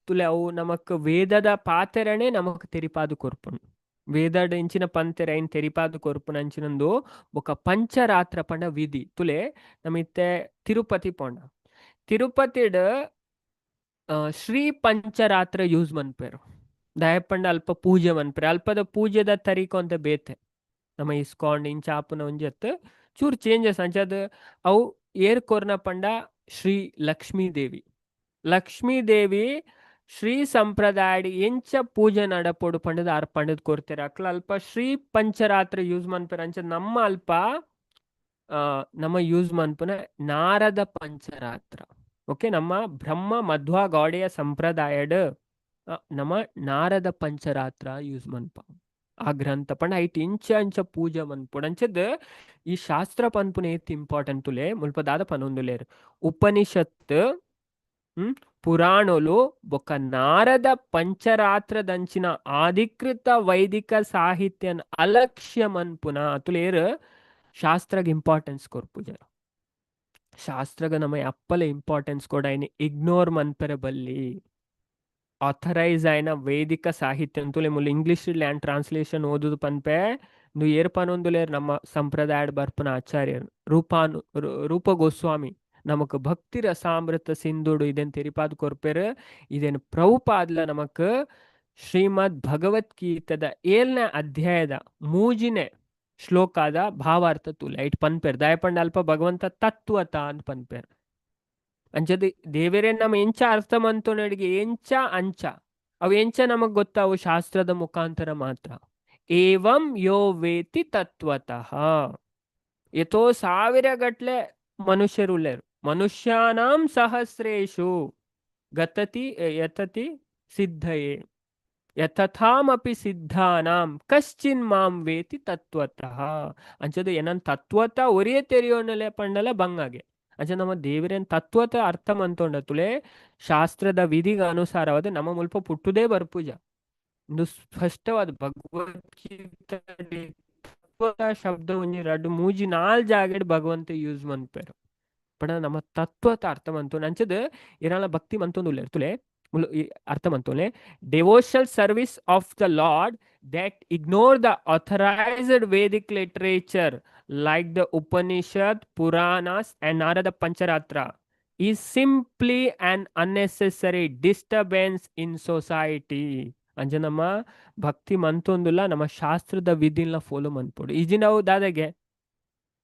ತುಲೆ ಅವು ನಮಕ್ ವೇದದ ಪಾತೆರಣೆ ನಮಕ್ ತೆರಿಪಾದು ಕೊರ್ಪುಂಡು. ವೇದಡ್ ಇಂಚಿನ ಪಂತೆರ್, ಐನ್ ತೆರಿಪಾದು ಕೊರ್ಪುನ ಅಂಚಿನಂದು. ಬೊಕ್ಕ ಪಂಚರಾತ್ರ ಪಂಡ ವಿಧಿ. ತುಲೆ, ನಮ್ಮ ಇತ್ತೆ ತಿರುಪತಿ ಪೋಂಡ, ತಿರುಪತಿಡ್ ಶ್ರೀ ಪಂಚರಾತ್ರ ಯೂಸ್ ಮನ್ಪೆರ್. ದಾಯೆ ಪಂಡ ಅಲ್ಪ ಪೂಜೆ ಮನ್ಪೆರ್. ಅಲ್ಪದ ಪೂಜೆದ ತರೀಕ ಒಂತೆ ಬೇತೆ. ನಮ್ಮ ಇಸ್ಕಾನ್ ಇಂಚ ಆಪುನ ಒಂಜಿ ಅತ್ತ್, ಚೂರ್ ಚೇಂಜಸ್. ಅಂಚಾದ್ ಅವು ಏರ್ ಕೊರ್ನ ಪಂಡ ಶ್ರೀ ಲಕ್ಷ್ಮೀ ದೇವಿ. ಲಕ್ಷ್ಮೀ ದೇವಿ ಶ್ರೀ ಸಂಪ್ರದಾಯಡ್ ಎಂಚ ಪೂಜೆ ನಡಪೊಡು ಪಂಡದ್ ಆರ್ ಪಂಡದ್ ಕೊರ್ತೆರ್. ಅಕ್ಲ ಅಲ್ಪ ಶ್ರೀ ಪಂಚರಾತ್ರ ಯೂಸ್ ಮನ್ಪೆರ್. ಅಂಚ ನಮ್ಮ ಅಲ್ಪ ನಮ್ಮ ಯೂಸ್ ಮನ್ಪುನ ನಾರದ ಪಂಚರಾತ್ರ. ಓಕೆ, ನಮ್ಮ ಬ್ರಹ್ಮ ಮಧ್ವ ಗೌಡಿಯ ಸಂಪ್ರದಾಯಡ್ ನಮ್ಮ ನಾರದ ಪಂಚರಾತ್ರ ಯೂಸ್ ಮನ್ಪ. ಆ ಗ್ರಂಥ ಪಂಡ ಐಟ್ ಇಂಚ ಅಂಚ ಪೂಜೆ ಮನ್ಪೊಡು. ಅಂಚದ್ ಈ ಶಾಸ್ತ್ರ ಪನ್ಪುನ ಏತ್ ಇಂಪಾರ್ಟೆಂಟ್ ತುಲೆ. ಮುಲ್ಪ ದಾದ ಪನೊಂದುಲ್ಲೆರ್? ಉಪನಿಷತ್, ಪುರಾಣೊಲು ಬೊಕ್ಕ ನಾರದ ಪಂಚರಾತ್ರದಂಚಿನ ಆಧಿಕೃತ ವೈದಿಕ ಸಾಹಿತ್ಯನ್ ಅಲಕ್ಷ್ಯ ಮನ್ಪುನ. ತುಲೇರ್ ಶಾಸ್ತ್ರಗ್ ಇಂಪಾರ್ಟೆನ್ಸ್ ಕೊರ್ಪುಜೆರ್. ಶಾಸ್ತ್ರಗ ನಮ್ಮ ಅಪ್ಪಲೆ ಇಂಪಾರ್ಟೆನ್ಸ್ ಕೊಡ, ಐನ್ ಇಗ್ನೋರ್ ಮನ್ಪೆರೆ ಬಲ್ಲಿ. ಆಥರೈಸ್ ಆಯಿನ ವೇದಿಕ ಸಾಹಿತ್ಯ ಅಂತುಲೆ. ಮುಲ್ ಇಂಗ್ಲಿಷ್ ಲ್ಯಾಂಡ್ ಟ್ರಾನ್ಸ್ಲೇಷನ್ ಓದುದು ಪನ್ಪೆ. ಇಂದು ಏರ್ ಪನೊಂದುಲೇರ್? ನಮ್ಮ ಸಂಪ್ರದಾಯಡ್ ಬರ್ಪುನ ಆಚಾರ್ಯರು ರೂಪಾನು ರೂಪ ಗೋಸ್ವಾಮಿ ನಮಕ್ ಭಕ್ತಿ ರಸಾಮೃತ ಸಿಂಧುಡು ಇದೆನ್ ತೆರಿಪಾದ್ ಕೊರ್ಪೆರ್. ಇದೆನ್ ಪ್ರಭುಪಾದ್ಲ ನಮಕ್ ಶ್ರೀಮದ್ ಭಗವದ್ಗೀತದ 7ನೇ ಅಧ್ಯಾಯದ 3ನೇ ಶ್ಲೋಕದ ಭಾವಾರ್ಥ ತೂಲೆ, ಐಟ್ ಪನ್ಪೆರ್. ದಾಯೆ ಪಂಡ ಅಲ್ಪ ಭಗವಂತ ತತ್ವತ ಅಂತ ಪನ್ಪೆರ್. ಅಂಚದ ದೇವೆರೇ ನಮ್ಮ ಎಂಚ ಅರ್ಥ ಮಂತೊನಡಿಗೆ ಎಂಚ ಅಂಚ ಅವು ಎಂಚ ನಮಗ್ ಗೊತ್ತಾವು? ಶಾಸ್ತ್ರದ ಮುಖಾಂತರ ಮಾತ್ರ. ಏವಂ ಯೋ ವೇತಿ ತತ್ವತಃ. ಎತೋ ಸಾವಿರ ಗಟ್ಲೆ ಮನುಷ್ಯರುಲ್ಲೇರು. ಮನುಷ್ಯಾನಾಂ ಸಹಸ್ರೇಷು ಗತತಿ ಯತತಿ ಸಿದ್ಧಯೇ ಯಥಾಮಪಿ ಸಿದ್ಧಾನಾಂ ಕಶ್ಚಿನ್ ಮಾಂ ವೇತಿ ತತ್ವತಃ. ಅಂಚದ ಏನನ್ ತತ್ವತ ಒರಿಯೇ ತೆರಿಯೋನಲೆ ಪಂಡಲ ಬಂಗಾಗೆ. ಅಂಚ ನಮ್ಮ ದೇವರೇನ್ ತತ್ವತ ಅರ್ಥ ಮಂತೊಂಡ ತುಲೆ, ಶಾಸ್ತ್ರದ ವಿಧಿಗ ಅನುಸಾರವಾದ ನಮ್ಮ ಮುಲ್ಪ ಪುಟ್ಟುದೇ ಬರ್ಪೂಜ. ಇಂದು ಸ್ಪಷ್ಟವಾದ ಭಗವದ್ಗೀತೆ ತತ್ವದ ಶಬ್ದ ಒಂಜಿ ರಡ್ಡು ಮೂಜಿ ನಾಲ್ ಜಾಗೆಡ್ ಭಗವಂತ ಯೂಸ್ ಮನ್ಪೆರ್. ಪಂಡ ನಮ್ಮ ತತ್ವತ ಅರ್ಥ ಮಂತೊಂಡು ಅಂಚದ ಇರಾನ ಭಕ್ತಿ ಮಂತೊಂದು ತುಲೆ. ಅರ್ಥ ಮಂತೊಲೆ, devotional service of the Lord that ignore the authorized Vedic literature like the Upanishad, Puranas and Narada Pancharatra is simply an unnecessary disturbance in society. ಅಂಚ ನಮ್ಮ ಭಕ್ತಿ ಮಂತೊಂದುಲ್ಲ, ನಮ್ಮ ಶಾಸ್ತ್ರದ ವಿಧಿನ ಫಾಲೋ ಮನ್ಪೊಡು. ಇಜಿ ನಾವು ದಾದಾಗೆ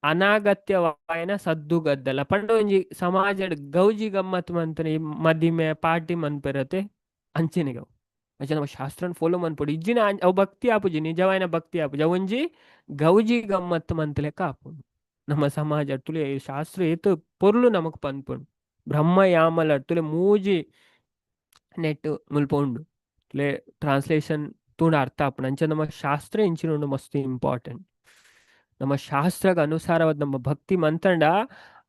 ಅನಾಗತ್ಯವಾಯಿನ ಸದ್ದುಗದ್ದಲ ಪಂಡ ಒಂಜಿ ಸಮಾಜಡ್ ಗೌಜಿ ಗಮ್ಮತ್ ಮಂತನೆ, ಮದಿಮೆ ಪಾರ್ಟಿ ಮನ್ಪೆರತೆ, ಅಂಚೆನೆಗವು. ಅಂಚ ನಮ್ಮ ಶಾಸ್ತ್ರನ್ ಫಾಲೋ ಮನ್ಪೊಡು. ಇಜ್ಜಿನ ಅವು ಭಕ್ತಿ ಆಪುಜಿ, ನಿಜವಾಯಿನ ಭಕ್ತಿ ಆಪುಜಿ. ಅವು ಒಂಜಿ ಗೌಜಿ ಗಮ್ಮತ್ ಮಂತಲೆಕ್ಕ ಆಪುಂಡು ನಮ್ಮ ಸಮಾಜ. ತುಲೆ, ಶಾಸ್ತ್ರ ಏತ್ ಪೊರ್ಲು ನಮಕ್ ಪನ್ಪುಂಡು. ಬ್ರಹ್ಮ ಯಾಮಲ ತುಲೆ, ಮೂಜಿ ನೆಟ್ ಮುಲ್ಪ ಉಂಡು ತುಲೆ. ಟ್ರಾನ್ಸ್ಲೇಷನ್ ತೂಂಡ ಅರ್ಥ ಆಪುಂಡು. ಅಂಚ ನಮ್ಮ ಶಾಸ್ತ್ರ ಇಂಚಿನ ಉಂಡು, ಮಸ್ತ್ ಇಂಪಾರ್ಟೆಂಟ್. ನಮ್ಮ ಶಾಸ್ತ್ರಗ ಅನುಸಾರವಾದ ನಮ್ಮ ಭಕ್ತಿ ಮಂತಂಡ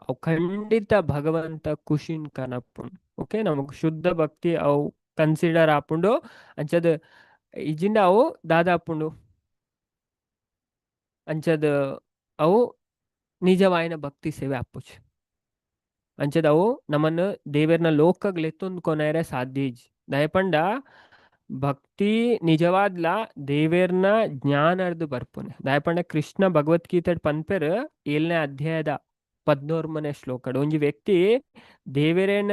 ಅವು ಖಂಡಿತ ಭಗವಂತ ಖುಷಿನ್ ಕನಪುಂಡು. ಓಕೆ, ನಮಕ್ ಶುದ್ಧ ಭಕ್ತಿ ಅವು ಕನ್ಸಿಡರ್ ಆಪುಂಡು. ಅಂಚದ ಇಜಿಂಡ ಅವು ದಾದಾಪುಂಡು? ಅಂಚದ ಅವು ನಿಜವಾಯಿನ ಭಕ್ತಿ ಸೇವೆ ಆಪುಜಿ. ಅಂಚದ ಅವು ನಮ್ಮನ್ನು ದೇವೆರ್ನ ಲೋಕಗ್ ಲೆತ್ತೊಂದು ಕೊನೈರೆ ಸಾಧ್ಯ ಇಜ್ಜಿ. ದಯಪಂಡ ಭಕ್ತಿ ನಿಜವಾದ್ಲ ದೇವೆರ್ನ ಜ್ಞಾನರ್ದು ಬರ್ಪುನೆ. ದಯಪಂಡ ಕೃಷ್ಣ ಭಗವದ್ಗೀತೆ ಪನ್ಪೆರ್ 7ನೇ ಅಧ್ಯಾಯದ ಪದ್ನೋರ್ಮನೆ ಶ್ಲೋಕಡ್ ಒಂಜಿ ವ್ಯಕ್ತಿ ದೇವರೇನ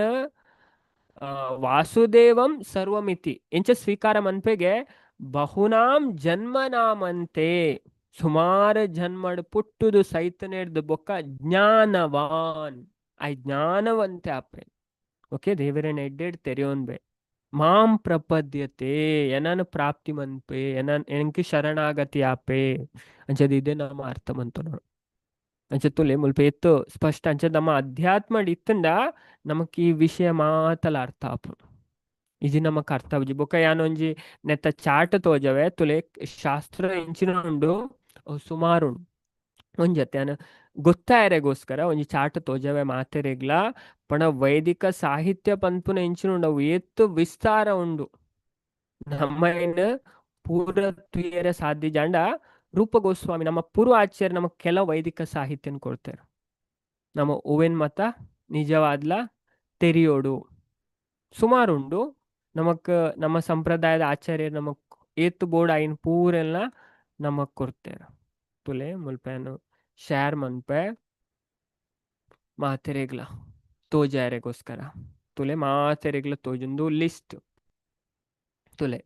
ವಾಸುದೇವಂ ಸರ್ವಮಿತಿ ಎಂಚ ಸ್ವೀಕಾರ ಮನ್ಪೆಗೆ ಬಹುನಾಂ ಜನ್ಮನಾಮಂತೆ ಸುಮಾರು ಜನ್ಮಡ್ ಪುಟ್ಟುದು ಸೈತನೆಡ್ದು ಬೊಕ್ಕ ಜ್ಞಾನವಾನ್ I ಜ್ಞಾನವಂತೆ ಆಪೆ. ಓಕೆ, ದೇವರೇನ ಎಡ್ಡೆಡ್ ತೆರೆಯೋನ್ಬೆ ಮಾಂ ಪ್ರಪದ್ಯತೆ ಎನನ್ ಪ್ರಾಪ್ತಿ ಮನ್ಪೆ ಎನನ್ ಎಂಕ್ ಶರಣಾಗತಿ ಆಪೆ ಅಂಚದ ಇದೇ ನಮ್ಮ ಅರ್ಥ ಮಂತುನೋಡು. ಅಂಚ ತುಲೆ ಮುಲ್ಪ ಎತ್ತು ಸ್ಪಷ್ಟ ಅಂಚ ನಮ್ಮ ಅಧ್ಯಾತ್ಮ ಇತ್ತಂಡ ನಮಕ್ ಈ ವಿಷಯ ಮಾತಲ ಅರ್ಥ ಆಪುಂಡು. ಇಜಿ ನಮಕ್ ಅರ್ಥ ಆಪುಜಿ. ಬೊಕ್ಕ ಯಾನೊಂಜಿ ನೆತ್ತ ಚಾಟ್ ತೋಜವೆ ತುಲೆ ಶಾಸ್ತ್ರ ಎಂಚಿನ ಉಂಡು ಅವು ಸುಮಾರು ಉಂಡು. ಒಂಜತ್ತೆ ಯಾನ್ ಗೊತ್ತಾಯರೆಗೋಸ್ಕರ ಒಂಜಿ ಚಾಟ್ ತೋಜವೆ ಮಾತೆರೆಗ್ಲ ಪಣ ವೈದಿಕ ಸಾಹಿತ್ಯ ಪನ್ಪುನ ಎಂಚಿನ ಉಂಡು ಅವು ಏತ್ ವಿಸ್ತಾರ ಉಂಡು. ನಮ್ಮ ಏನ್ ಪೂರ ತುಯೆರೆ ಸಾಧ್ಯ ಜಾಂಡ ರೂಪ ಗೋಸ್ವಾಮಿ ನಮ್ಮ ಪೂರ್ವ ಆಚಾರ್ಯ ನಮಗ್ ಕೆಲವು ವೈದಿಕ ಸಾಹಿತ್ಯನ ಕೊಡ್ತಾರೆ. ನಮ್ಮ ಹೂವಿನ ಮತ ನಿಜವಾದ್ಲ ತೆರಿಯೋಡು ಸುಮಾರು ಉಂಡು. ನಮಕ್ ನಮ್ಮ ಸಂಪ್ರದಾಯದ ಆಚಾರ್ಯರು ನಮಕ್ ಏತ್ ಬೋರ್ಡ್ ಐನ್ ಪೂರೆಲ್ಲ ನಮಕ್ ಕೊಡ್ತಾರೆ. ತುಲೆ ಮುಲ್ಪೆನು ಶೇರ್ ಮನ್ಪೆ ಮಾತೆರೆಗ್ಲ ತೋಜಾಯರೆಗೋಸ್ಕರ ತುಲೆ ಮಾತೆರೆಗ್ಲ ತೋಜುಂದು ಲಿಸ್ಟ್ ತುಲೆ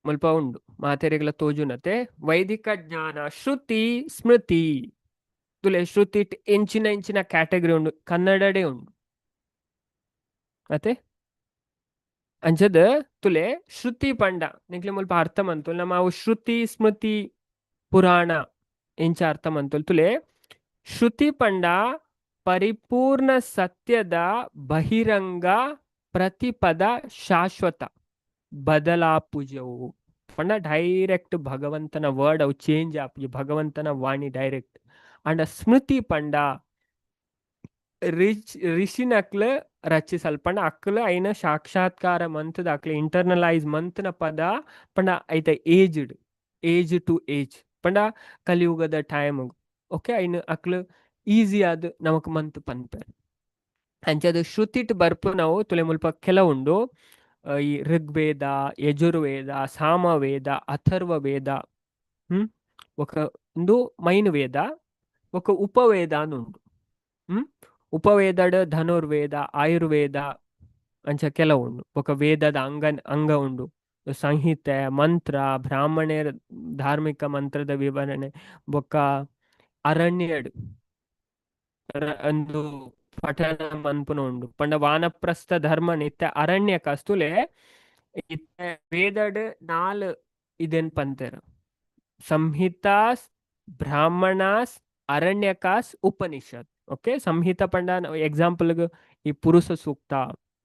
ಮುಲ್ಪ ಉಂಡು ಮಾತೆರೆಗ್ಲ ತೋಜುನತೆ ವೈದಿಕ ಜ್ಞಾನ ಶ್ರುತಿ ಸ್ಮೃತಿ ತುಲೆ ಶ್ರುತಿ ಎಂಚಿನ ಎಂಚಿನ ಕ್ಯಾಟಗರಿ ಉಂಡು ಕನ್ನಡಡೆ ಉಂಡು ಅತೆ ಅಂಚದ ತುಲೆ ಶ್ರುತಿ ಪಂಡ ನಿಕ್ಲೆ ಮುಲ್ಪ ಅರ್ಥ ಮಂತುಲ್ ನಮ್ಮ ಅವು ಶ್ರುತಿ ಸ್ಮೃತಿ ಪುರಾಣ ಎಂಚ ಅರ್ಥ ಮಂತುಲ್. ತುಲೆ ಶ್ರುತಿ ಪಂಡ ಪರಿಪೂರ್ಣ ಸತ್ಯದ ಬಹಿರಂಗ ಪ್ರತಿಪದ ಶಾಶ್ವತ ಬದಲಾಪುಜವು ಪಂಡ ಡೈರೆಕ್ಟ್ ಭಗವಂತನ ವರ್ಡ್ ಅವು ಚೇಂಜ್ ಆಪುಜಿ ಭಗವಂತನ ವಾಣಿ ಡೈರೆಕ್ಟ್. ಅಂಡ ಸ್ಮೃತಿ ಪಂಡ ರಿಚ್ ರಿಷಿನಕ್ಲ ರಚಿಸಲ್ ಪಂಡ ಅಕ್ಲ ಐನ ಸಾಕ್ಷಾತ್ಕಾರ ಮಂತದ ಅಕ್ಲ ಇಂಟರ್ನಲೈಸ್ ಮಂತ್ನ ಪದ ಪಂಡ ಐತ ಏಜ್ಡ್ ಏಜ್ ಟು ಏಜ್ ಪಂಡ ಕಲಿಯುಗದ ಟೈಮ್. ಓಕೆ, ಐನ ಅಕ್ಲ ಈಸಿ ಆದ್ ನಮಕ್ ಮಂತ್ ಪನ್ಪೆರ್. ಅಂಚದ ಶ್ರುತಿಟ್ ಬರ್ಪು ನಾವು ತುಲೆ ಮುಲ್ಪ ಕೆಲವುಂಡು ಈ ಋಗ್ವೇದ, ಯಜುರ್ವೇದ, ಸಾಮವೇದ, ಅಥರ್ವ ವೇದ, ఒక ಉಂದು ಮೈನ್ ವೇದ, ఒక ಉಪವೇದ ಉಂಡು. ಉಪವೇದಡ್ ಧನುರ್ವೇದ, ಆಯುರ್ವೇದ ಅಂಚ ಕೆಲವು ಉಂಡು. ఒక ವೇದದ ಅಂಗ ಅಂಗ ಉಂಡು. ಸಂಹಿತೆ, ಮಂತ್ರ, ಬ್ರಾಹ್ಮಣರ ಧಾರ್ಮಿಕ ಮಂತ್ರದ ವಿವರಣೆ, ಬೊಕ್ಕ ಅರಣ್ಯಡ್ ಅಂದು ಪಠಣ ಮನ್ಪುನ ಉಂಡು. ಪಂಡ ವಾನಪ್ರಸ್ಥ ಧರ್ಮ ನಿತ್ಯ ಅರಣ್ಯ ಕಸ್ತುಲೆ ಇತ್ತೆ ವೇದಡ್ ನಾಲ್ ಇದೆನ್ ಪಂತೆರ್ ಸಂಹಿತಾಸ್, ಬ್ರಾಹ್ಮಣಾಸ್, ಅರಣ್ಯಕಾಸ್, ಉಪನಿಷತ್. ಓಕೆ, ಸಂಹಿತ ಪಂಡ ಎಕ್ಸಾಂಪಲ್ ಈ ಪುರುಷ ಸೂಕ್ತ,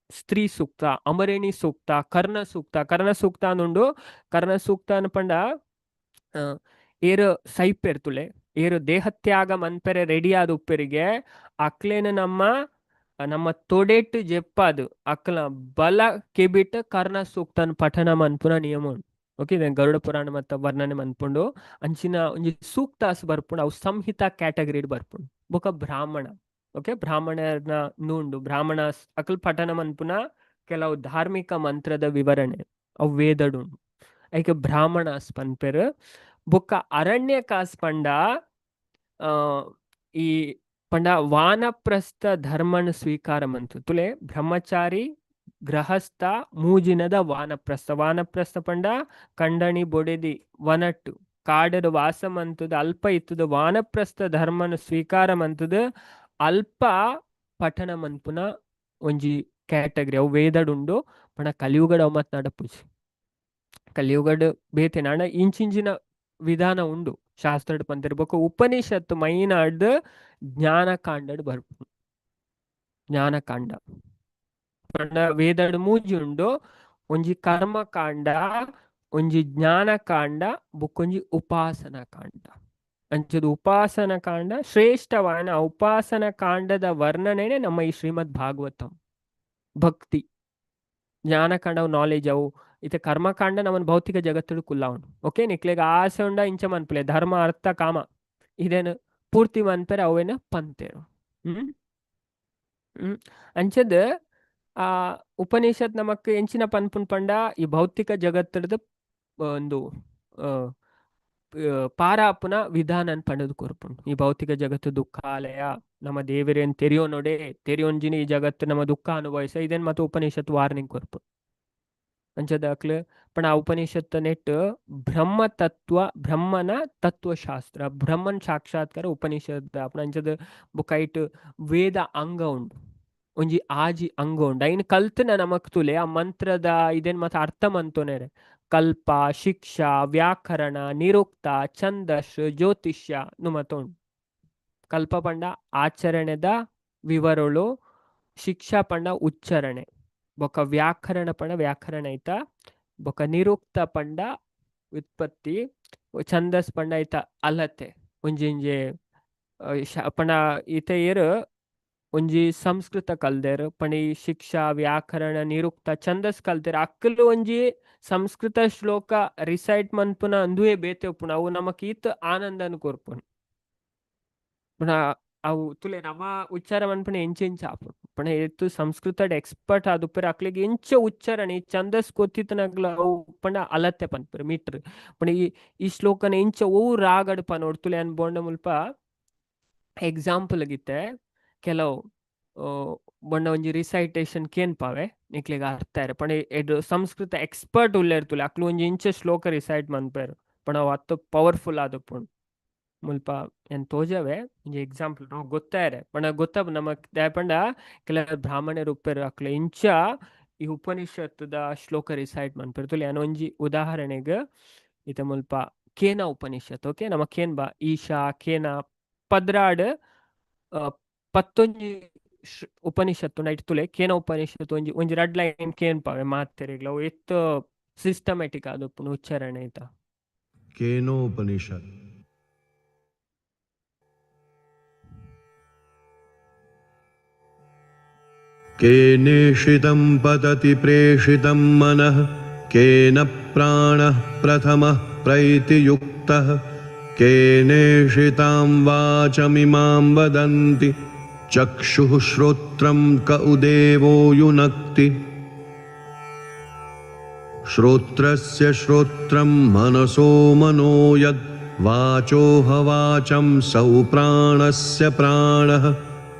ಸ್ತ್ರೀ ಸೂಕ್ತ, ಅಮರೇಣಿ ಸೂಕ್ತ, ಕರ್ಣ ಸೂಕ್ತ. ಕರ್ಣ ಸೂಕ್ತ అనుಂಡು. ಕರ್ಣ ಸೂಕ್ತ ಪಂಡ ಏರು ಸೈಪೆರ್ತುಲೆ ಏರು ದೇಹತ್ಯಾಗ ಮನ್ಪೆರೆ ರೆಡಿ ಆದ ಉಪ್ಪೆರಿಗೆ ಅಕ್ಲೇನ ನಮ್ಮ ನಮ್ಮ ತೊಡೆಟ್ ಜೆಪ್ಪಾದು ಅಕ್ಲ ಬಲ ಕೆಬಿಟ್ ಕರ್ಣ ಸೂಕ್ತನ್ ಪಠಣ ಮನ್ಪುನ ನಿಯಮ ಉಂಡು. ಓಕೆ, ಗರುಡ ಪುರಾಣ ಮತ್ತ ವರ್ಣನೆ ಮನ್ಪುಂಡು. ಅಂಚಿನ ಒಂಜಿ ಸೂಕ್ತಾಸ್ ಬರ್ಪುಂಡು, ಅವು ಸಂಹಿತಾ ಕ್ಯಾಟಗರಿ ಬರ್ಪುಂಡು. ಬೊಕ ಬ್ರಾಹ್ಮಣ. ಓಕೆ, ಬ್ರಾಹ್ಮಣನ ಉಂಡು. ಬ್ರಾಹ್ಮಣ ಅಕಲ್ ಪಠಣ ಮನ್ಪುನ ಕೆಲವು ಧಾರ್ಮಿಕ ಮಂತ್ರದ ವಿವರಣೆ ಅವು ವೇದಡುಂಡು. ಐಕೆ ಬ್ರಾಹ್ಮಣಾಸ್ ಪನ್ಪೆರ್. ಬೊಕ್ಕ ಅರಣ್ಯಕಾಸ್ ಪಂಡ ಈ ಪಂಡ ವಾನಪ್ರಸ್ಥ ಧರ್ಮನ ಸ್ವೀಕಾರ ಮಂತು. ತುಲೆ ಬ್ರಹ್ಮಚಾರಿ, ಗೃಹಸ್ಥ, ಮೂಜಿನದ ವಾನಪ್ರಸ್ಥ. ವಾನಪ್ರಸ್ಥ ಪಂಡ ಕಂಡಣಿ ಬೊಡೆದಿ ವನಟ್ಟು ಕಾಡದ ವಾಸ ಮಂತದ ಅಲ್ಪ ಇತ್ತದ ವಾನಪ್ರಸ್ಥ ಧರ್ಮನ ಸ್ವೀಕಾರ ಮಂತದ ಅಲ್ಪ ಪಠಣ ಮನ್ಪುನ ಒಂಜಿ ಕ್ಯಾಟಗರಿ ಅವು ವೇದಡುಂಡು. ಪಂಡ ಕಲಿಯುಗಡ್ ಅವು ಮತ್ ನಡಪುಜಿ. ಕಲಿಯುಗಡ್ ಬೇತೆ ನಾಡ ಇಂಚಿಂಚಿನ ವಿಧಾನ ಉಂಡು ಶಾಸ್ತ್ರಡ್ ಪಂತೆರ್. ಬೊಕ್ಕ ಉಪನಿಷತ್ತು ಮೈನಾಡ್ ಜ್ಞಾನಕಾಂಡಡ್ ಬರ್ಪುಂಡು. ಜ್ಞಾನಕಾಂಡ ಪಂಡ ವೇದಡ್ ಮೂಜಿ ಉಂಡು. ಒಂಜಿ ಕರ್ಮಕಾಂಡ, ಒಂಜಿ ಜ್ಞಾನಕಾಂಡ, ಬೊಕ್ಕೊಂಜಿ ಉಪಾಸನ ಕಾಂಡ. ಅಂಚದ ಉಪಾಸನ ಕಾಂಡ ಶ್ರೇಷ್ಠವಾನ ಉಪಾಸನ ಕಾಂಡದ ವರ್ಣನೆನೆ ನಮ್ಮ ಈ ಶ್ರೀಮದ್ ಭಾಗವತಂ. ಭಕ್ತಿ ಜ್ಞಾನಕಾಂಡ ಅವು ನಾಲೆಜ್ ಅವು ಇತ್ತೆ ಕರ್ಮಕಾಂಡ ನಮ್ಮನ್ ಭೌತಿಕ ಜಗತ್ತುಡು ಕುಲ್ಲಾವುಂಡು. ಓಕೆ, ನಿಕ್ಲೆಗ್ ಆಸೆ ಉಂಡ ಇಂಚ ಮನ್ಪುಲೆ ಧರ್ಮ ಅರ್ಥ ಕಾಮ ಇದೇನು ಪೂರ್ತಿ ಮನ್ಪೆರೆ ಅವೇನ ಪಂತೇರು. ಹ್ಮ್ ಹ್ಮ್ ಅಂಚದ ಆ ಉಪನಿಷತ್ ನಮಕ್ ಎಂಚಿನ ಪನ್ಪುನ್ ಪಂಡ ಈ ಭೌತಿಕ ಜಗತ್ತದ ಒಂದು ಪಾರಾಪುನ ವಿಧಾನನ್ ಪಂಡದು ಕೊರ್ಪುಂಡು. ಈ ಭೌತಿಕ ಜಗತ್ತು ದುಃಖಾಲಯ, ನಮ್ಮ ದೇವರೇನ್ ತೆರಿಯೋನೊಡೆ ತೆರಿಯೊಂಜಿನಿ ಈ ಜಗತ್ತು ನಮ್ಮ ದುಃಖ ಅನುಭವಿಸ ಇದೇನ್ ಮತ್ತೆ ಉಪನಿಷತ್ ವಾರ್ನಿಂಗ್ ಕೊರ್ಪುಂಡು. ಅಂಚದಾಕ್ಲು ಪಣ ಆ ಉಪನಿಷತ್ ನೆಟ್ ಬ್ರಹ್ಮ ತತ್ವ, ಬ್ರಹ್ಮನ ತತ್ವಶಾಸ್ತ್ರ, ಬ್ರಹ್ಮನ್ ಸಾಕ್ಷಾತ್ಕಾರ ಉಪನಿಷತ್ ಅಪ್ನ ಅಂಚದ ಬೊಕೈಟ್ ವೇದ ಅಂಗ ಉಂಡು, ಒಂಜಿ ಆಜಿ ಅಂಗ ಉಂಡು. ಐನ್ ಕಲ್ತನ ನಮಕ್ ತುಲೆ ಆ ಮಂತ್ರದ ಇದೇನ್ ಮತ್ತೆ ಅರ್ಥ ಮಂತೊನೆರೆ ಕಲ್ಪ, ಶಿಕ್ಷಾ, ವ್ಯಾಕರಣ, ನಿರುಕ್ತ, ಛಂದಸ್, ಜ್ಯೋತಿಷ್ಯ ನು ಮತ ಉಂಡು. ಕಲ್ಪ ಪಂಡ ಆಚರಣೆದ ವಿವರಳು, ಶಿಕ್ಷಾ ಪಂಡ ಉಚ್ಚಾರಣೆ, ಬೊಕ ವ್ಯಾಕರಣ ಪಂಡ ವ್ಯಾಕರಣ ಐತ, ಬೊಕ ನಿರುಕ್ತ ಪಂಡ ವ್ಯುತ್ಪತ್ತಿ, ಛಂದಸ್ ಪಂಡ ಐತ ಅಲತೆ ಒಂಜಿಂಜೆ ಪಂಡ ಈತ ಏರ್ ಒಂಜಿ ಸಂಸ್ಕೃತ ಕಲ್ದೆರ್ ಪಂಡ ಈ ಶಿಕ್ಷಾ, ವ್ಯಾಕರಣ, ನಿರುಕ್ತ, ಛಂದಸ್ ಕಲ್ತೆರ್ ಅಕ್ಕಲು ಒಂಜಿ ಸಂಸ್ಕೃತ ಶ್ಲೋಕ ರಿಸೈಟ್ ಮನ್ಪುನ ಅಂದುವೆ ಬೇತೆ ಉಪ್ಪುನ ಅವು ನಮಕ್ ಈತ್ ಆನಂದನ್ ಕೊರ್ಪುನು. ಪುಣ ಅವು ತುಲೆ ನಮ್ಮ ಉಚ್ಚಾರ ಮನ್ಪುನ ಎಂಚ ಎಂಚ ಆಪುಂಡು. ಪಂಡ ಏತ್ ಸಂಸ್ಕೃತಡ್ ಎಕ್ಸ್ಪರ್ಟ್ ಆದುಪ್ಪೆರ್ ಅಕ್ಲೆಗ್ ಎಂಚ ಉಚ್ಚಾರಣೆ ಈ ಛಂದಸ್ ಗೊತ್ತಿತ್ತನಗ್ಲ ಅವು ಪಂಡ ಅಲತೆ ಪನ್ಪೆರ್ ಮೀಟರ್. ಪಂಡ ಈ ಈ ಶ್ಲೋಕನ ಎಂಚ ಒವು ರಾಗಡ್ ಪನೊಡು ತುಲೆ ಅನ್ ಬೋಂಡ ಮುಲ್ಪ ಎಕ್ಸಾಂಪಲ್ ಗಿತ್ತೆ ಕೆಲವು ಬೊಂಡ ಒಂಜಿ ರಿಸೈಟೇಷನ್ ಕೇನ್ಪಾವೆ ನಿಕ್ಲೆಗ್ ಅರ್ಥ ಆಯ್ರೆ. ಪಂಡ ಎಡ್ ಸಂಸ್ಕೃತ ಎಕ್ಸ್ಪರ್ಟ್ ಉಲ್ಲೆರ್ ತುಲೆ ಅಕ್ಲು ಒಂಜಿ ಇಂಚ ಶ್ಲೋಕ ರಿಸೈಟ್ ಮನ್ಪೆರ್ ಪಂಡ ಅವು ಅತ್ ಪವರ್ಫುಲ್ ಆದುಪ್ಪುಂಡು. ಮುಲ್ಪ ಏನ್ ತೋಜವೆ ಒಂಜಿ ಎಕ್ಸಾಂಪಲ್ ನಾವು ಗೊತ್ತಾಯ್ರೆ ಪಂಡ ಗೊತ್ತ ನಮಕ್ ದಾಯೆ ಪಂಡ ಕೆಲ ಬ್ರಾಹ್ಮಣರು ಉಪ್ಪೆರ್ ಅಕ್ಲು ಇಂಚ ಈ ಉಪನಿಷತ್ತುದ ಶ್ಲೋಕ ರಿಸೈಟ್ ಮನ್ಪೆರ್ ತುಲೆ. ಯಾನ್ ಒಂಜಿ ಉದಾಹರಣೆಗ್ ಇತ್ತೆ ಮುಲ್ಪ ಕೇನ ಉಪನಿಷತ್, ಓಕೆ, ನಮ ಕೇನ್ ಬಾ ಈಶಾ ಕೇನ ಪದ್ರಾಡ್ ಪತ್ತೊಂಜಿ ಉಪನಿಷತ್ತು ನೈಟ್ ತುಲೆ ಕೇನ ಉಪನಿಷತ್ತು ಒಂಜಿ ಒಂಜಿ ರಡ್ ಲೈನ್ ಕೇನ್ಪಾವೆ ಮಾತೆರೆಗ್ಲ ಅವು ಎತ್ ಸಿಸ್ಟಮ್ಯಾಟಿಕ್ ಆದುಪ್ಪುಂಡು ಉಚ್ಚಾರಣೆ ಐತ. केनोपनिषद। केनेषितं पतति प्रेषितं मनः, केन प्राणः प्रथमः प्रैतियुक्तः, केनेषितां वाचमिमां वदन्ति, चक्षुः श्रोत्रं क उदेवो युनक्ति, श्रोत्रस्य श्रोत्रं मनसो मनो यद् वाचो ह वाचं सौ प्राणस्य प्राणः,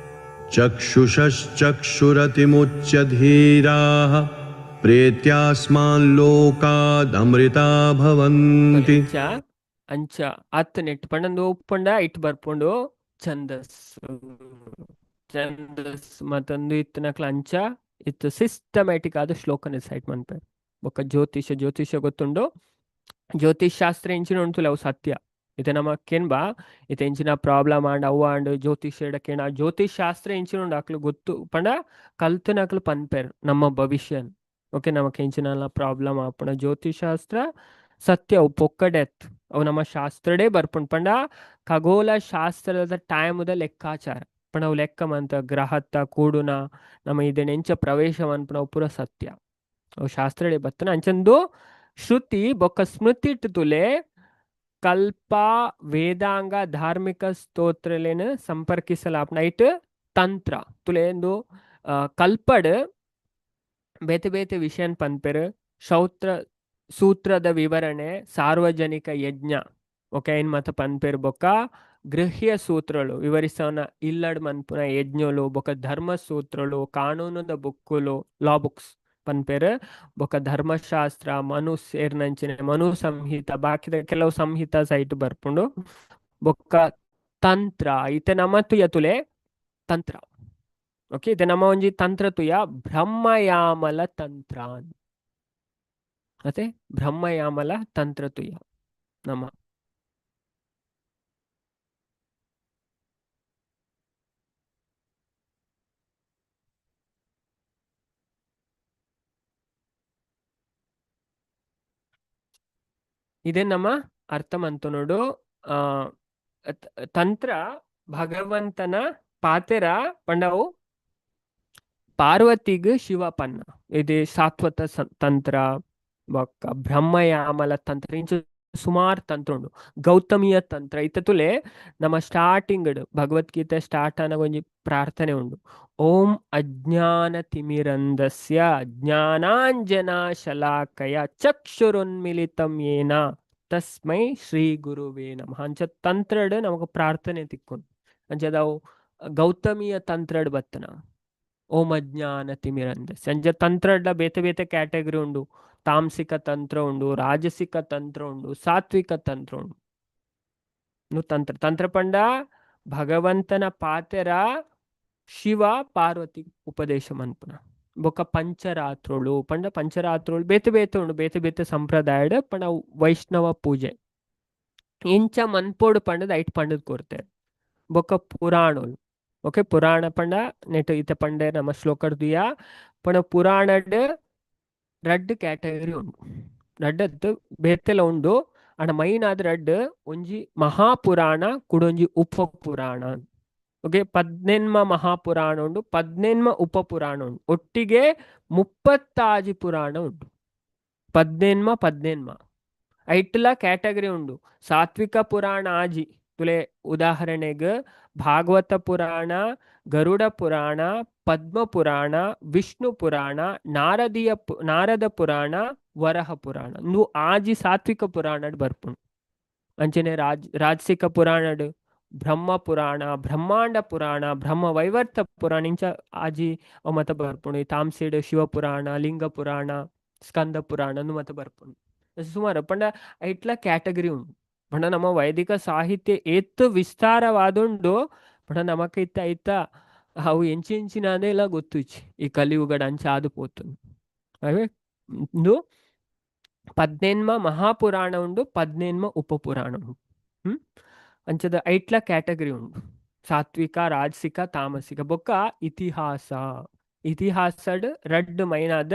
चक्षुषश्चक्षुरतिमुच्य धीराः प्रेत्यास्मान् लोकादमृता भवन्ति। ಅಂಚ ಅಂಚ ಅತ್ ನೆಟ್ ಪಂಡಂದು ಉಪ್ಪುಂಡ it ಬರ್ಪುಂಡು ಛಂದಸ್ ಛಂದಸ್ ಮತ್ತೊಂದು ಇತ್ತಿನಕ್ಲ ಅಂಚ ಇತ್ತು ಸಿಸ್ಟಮ್ಯಾಟಿಕ್ ಆದ ಶ್ಲೋಕ ರಿಸೈಟ್ ಮನ್ಪೆರ್. ಬೊಕ್ಕ ಜ್ಯೋತಿಷ ಜ್ಯೋತಿಷ ಗೊತ್ತುಂಡು, ಜ್ಯೋತಿಷ್ ಶಾಸ್ತ್ರ ಎಂಚಿನ ಉಂಟುಲೆ ಅವು ಸತ್ಯ. ಇತ್ತೆ ನಮ ಕೇನ್ಬಾ ಇತ್ತೆ ಎಂಚಿನ ಪ್ರಾಬ್ಲಮ್ ಆಂಡ್ ಅವು ಆಂಡ್ ಜ್ಯೋತಿಷ್ಯಡ ಕೇಣ ಜ್ಯೋತಿಷ್ ಶಾಸ್ತ್ರ ಎಂಚಿನ ಉಂಡು ಅಕ್ಲು ಗೊತ್ತು ಪಂಡ ಕಲ್ತನಕ್ಲು ಪನ್ಪೆರ್ ನಮ್ಮ ಭವಿಷ್ಯ. ಓಕೆ, ನಮಕ್ ಎಂಚಿನ ಪ್ರಾಬ್ಲಮ್ ಆಪುಂಡ ಜ್ಯೋತಿಷ್ ಶಾಸ್ತ್ರ ಸತ್ಯ ಅವು ಪೊಕ್ಕಡೆತ್ ಅವು ನಮ್ಮ ಶಾಸ್ತ್ರಡೇ ಬರ್ಪುಂಡು. ಪಂಡ ಖಗೋಲ ಶಾಸ್ತ್ರದ ಟೈಮುದ ಲೆಕ್ಕಾಚಾರ ಪಂಡ ಅವು ಲೆಕ್ಕ ಮಂತ ಗ್ರಹತ್ತ ಕೂಡುನ ನಮ್ಮ ಇದನ್ನ ಎಂಚ ಪ್ರವೇಶ ಮನ್ಪುನ ಅವು ಪೂರ ಸತ್ಯ, ಅವು ಶಾಸ್ತ್ರಡೇ ಬತ್ತನ. ಅಂಚಂದು ಶ್ರುತಿ ಬೊಕ್ಕ ಸ್ಮೃತಿ ತುಲೆ ಕಲ್ಪ ವೇದಾಂಗ ಧಾರ್ಮಿಕ ಸ್ತೋತ್ರಲೇನು ಸಂಪರ್ಕಿಸಲಾಪುನ ಐಟ್ ತಂತ್ರ ತುಲೇಂದು ಕಲ್ಪಡ್ ಬೇತೆ ಬೇತೆ ವಿಷಯನ್ ಪನ್ಪೆರ್. ಶೌತ್ರ ಸೂತ್ರದ ವಿವರಣೆ, ಸಾರ್ವಜನಿಕ ಯಜ್ಞ, ಓಕೆ, ಐನ್ ಮತ ಪನ್ಪೆರ್. ಬೊಕ್ಕ ಗೃಹ್ಯ ಸೂತ್ರಗಳು ವಿವರಿಸವನ ಇಲ್ಲಡ್ ಮನ್ಪುನ ಯಜ್ಞಲು, ಬೊಕ್ಕ ಧರ್ಮ ಸೂತ್ರಗಳು, ಕಾನೂನುದ ಬುಕ್ಕುಲು, ಲಾ ಬುಕ್ಸ್ ಪನ್ಪೆರ್. ಬೊಕ್ಕ ಧರ್ಮಶಾಸ್ತ್ರ, ಮನು ಸೇರ್ನಂಚಿನ ಮನು ಸಂಹಿತ, ಬಾಕಿದ ಕೆಲವು ಸಂಹಿತ ಸೈಟ್ ಬರ್ಪುಂಡು. ಬೊಕ್ಕ ತಂತ್ರ ಇತ್ತೆ ನಮ ತುಯ ತುಲೆ ತಂತ್ರ, ಓಕೆ, ಇತ್ತೆ ನಮ್ಮ ಒಂಜಿ ತಂತ್ರ ತುಯ ಬ್ರಹ್ಮಯಾಮಲ ತಂತ್ರ, ಮತ್ತೆ ಬ್ರಹ್ಮಯಾಮಲ ತಂತ್ರ ತುಯ ನಮ್ಮ. ಇದೇ ನಮ್ಮ ಅರ್ಥ ಮಂತು ನೋಡು. ಆ ತಂತ್ರ ಭಗವಂತನ ಪಾತೆರ ಪಂಡವು ಪಾರ್ವತಿಗ್ ಶಿವ ಪನ್ನ. ಇದು ಸಾತ್ವತ ತಂತ್ರ, ಬೊಕ್ಕ ಬ್ರಹ್ಮಯಾಮಲ ತಂತ್ರ, ಇಂಚ ಸುಮಾರು ತಂತ್ರ ಉಂಡು. ಗೌತಮಿಯ ತಂತ್ರ ಇತ್ತ ತುಲೆ ನಮ್ಮ ಸ್ಟಾರ್ಟಿಂಗ್ ಭಗವದ್ಗೀತೆ ಸ್ಟಾರ್ಟ್ ಆನಗ ಒಂಜಿ ಪ್ರಾರ್ಥನೆ ಉಂಡು. ಓಂ ಅಜ್ಞಾನ ತಿಮಿರಂಧಸ್ಯ ಜ್ಞಾನಾಂಜನ ಶಲಾಕಯ ಚಕ್ಷುರುನ್ಮಿಲಿತಂ ಯೇನ ತಸ್ಮೈ ಶ್ರೀ ಗುರುವೇ ನಮಃ. ಅಂಚ ತಂತ್ರಡ್ ನಮಕ್ ಪ್ರಾರ್ಥನೆ ತಿಕ್ಕುಂಡು. ಅಂಚದ ಅವು ಗೌತಮಿಯ ತಂತ್ರಡ್ ಬತ್ತನ ಓಂ ಅಜ್ಞಾನ ತಿಮಿರಂದಸ್ಯ. ಅಂಚ ತಂತ್ರಡ್ಲ ಬೇತೆ ಬೇತೆ ಕ್ಯಾಟಗರಿ ಉಂಡು. ತಾಂಸಿಕ ತಂತ್ರ ಉಂಡು, ರಾಜಸಿಕ ತಂತ್ರ ಉಂಡು, ಸಾತ್ವಿಕ ತಂತ್ರ ಉಂಡು. ತಂತ್ರ ತಂತ್ರ ಪಂಡ ಭಗವಂತನ ಪಾತೆರ ಶಿವ ಪಾರ್ವತಿ ಉಪದೇಶ ಮನ್ಪುನ. ಬೊಕ್ಕ ಪಂಚರಾತ್ರುಳು ಪಂಡ ಪಂಚರಾತ್ರುಳು ಬೇತೆ ಬೇತೆ ಉಂಡು, ಬೇತೆ ಬೇತೆ ಸಂಪ್ರದಾಯಡ್ ಪಂಡ ವೈಷ್ಣವ ಪೂಜೆ ಇಂಚ ಮನ್ಪೋಡು ಪಂಡದ್ ಐಟ್ ಪಂಡದ್ ಕೊರ್ತೆರ್. ಬೊಕ್ಕ ಪುರಾಣೋಲು. ಓಕೆ, ಪುರಾಣ ಪಂಡ ನೆಟ್ ಇತ್ತೆ ಪಂಡೆ ನಮ್ಮ ಶ್ಲೋಕಡ್ ಪಂಡ ಪುರಾಣಡ್ ರಡ್ಡ್ ಕ್ಯಾಟಗರಿ ಉಂಡು. ರಡ್ಡದ್ದು ಬೇತೆಲ ಉಂಡು. ಆಂಡ ಮೈನ್ ಆದ್ ರಡ್ಡ್, ಒಂಜಿ ಮಹಾಪುರಾಣ ಕುಡೊಂಜಿ ಉಪ ಪುರಾಣ. ಓಕೆ, ಪದ್ನೆನ್ಮ ಮಹಾಪುರಾಣ ಉಂಡು, ಪದ್ನೆನ್ಮ ಉಪಪುರಾಣ ಉಂಡು, ಒಟ್ಟಿಗೆ 36 ಪುರಾಣ ಉಂಡು. ಪದ್ನೆನ್ಮ ಪದ್ನೆನ್ಮ ಐಟ್ಲ ಕ್ಯಾಟಗರಿ ಉಂಡು. ಸಾತ್ವಿಕ ಪುರಾಣ ಆಜಿ ತುಲೆ, ಉದಾಹರಣೆಗೆ ಭಾಗವತ ಪುರಾಣ, ಗರುಡ ಪುರಾಣ, ಪದ್ಮ ಪುರಾಣ, ವಿಷ್ಣು ಪುರಾಣ, ನಾರದ ಪುರಾಣ, ವರಹ ಪುರಾಣ. ಇಂದು ಆಜಿ ಸಾತ್ವಿಕ ಪುರಾಣಡ್ ಬರ್ಪುಂಡು. ಅಂಚನೆ ರಾಜಸಿಕ ಪುರಾಣಡ್ ಬ್ರಹ್ಮ ಪುರಾಣ, ಬ್ರಹ್ಮಾಂಡ ಪುರಾಣ, ಬ್ರಹ್ಮ ವೈವರ್ತ ಪುರಾಣ ಇಂಚ ಆಜಿ ಮತ ಬರ್ಪುಂಡು. ಈ ತಾಮ್ಸಿಡ್ ಶಿವ ಪುರಾಣ, ಲಿಂಗ ಪುರಾಣ, ಸ್ಕಂದ ಪುರಾಣ ಮತ ಬರ್ಪುಂಡು. ಸುಮಾರು ಪಂಡ ಐಟ್ಲ ಕ್ಯಾಟಗರಿ ಉಂಡು. ಪಂಡ ನಮ್ಮ ವೈದಿಕ ಸಾಹಿತ್ಯ ಏತ್ ವಿಸ್ತಾರವಾದುಂಡು ಪಂಡ ನಮಕ್ ಇತ್ತ ಐತ ಅವು ಎಂಚಿ ಎಂಚಿನಾದೇ ಇಲ್ಲ ಗೊತ್ತುಜ್ಜಿ. ಈ ಕಲಿಯುಗಡ್ ಅಂಚ ಆದ್ ಪೋತುಂಡು. ಅವೇ ಇಂದು ಪದ್ನೆನ್ಮ ಮಹಾಪುರಾಣ ಉಂಡು, ಪದ್ನೆನ್ಮ ಉಪಪುರಾಣ ಉಂಡು. ಅಂಚದ ಐಟ್ಲ ಕ್ಯಾಟಗರಿ ಉಂಡು. ಸಾತ್ವಿಕ, ರಾಜಸಿಕ, ತಾಮಸಿಕ. ಬೊಕ್ಕ ಇತಿಹಾಸ. ಇತಿಹಾಸಡ್ ರಡ್ಡ್ ಮೈನಾದ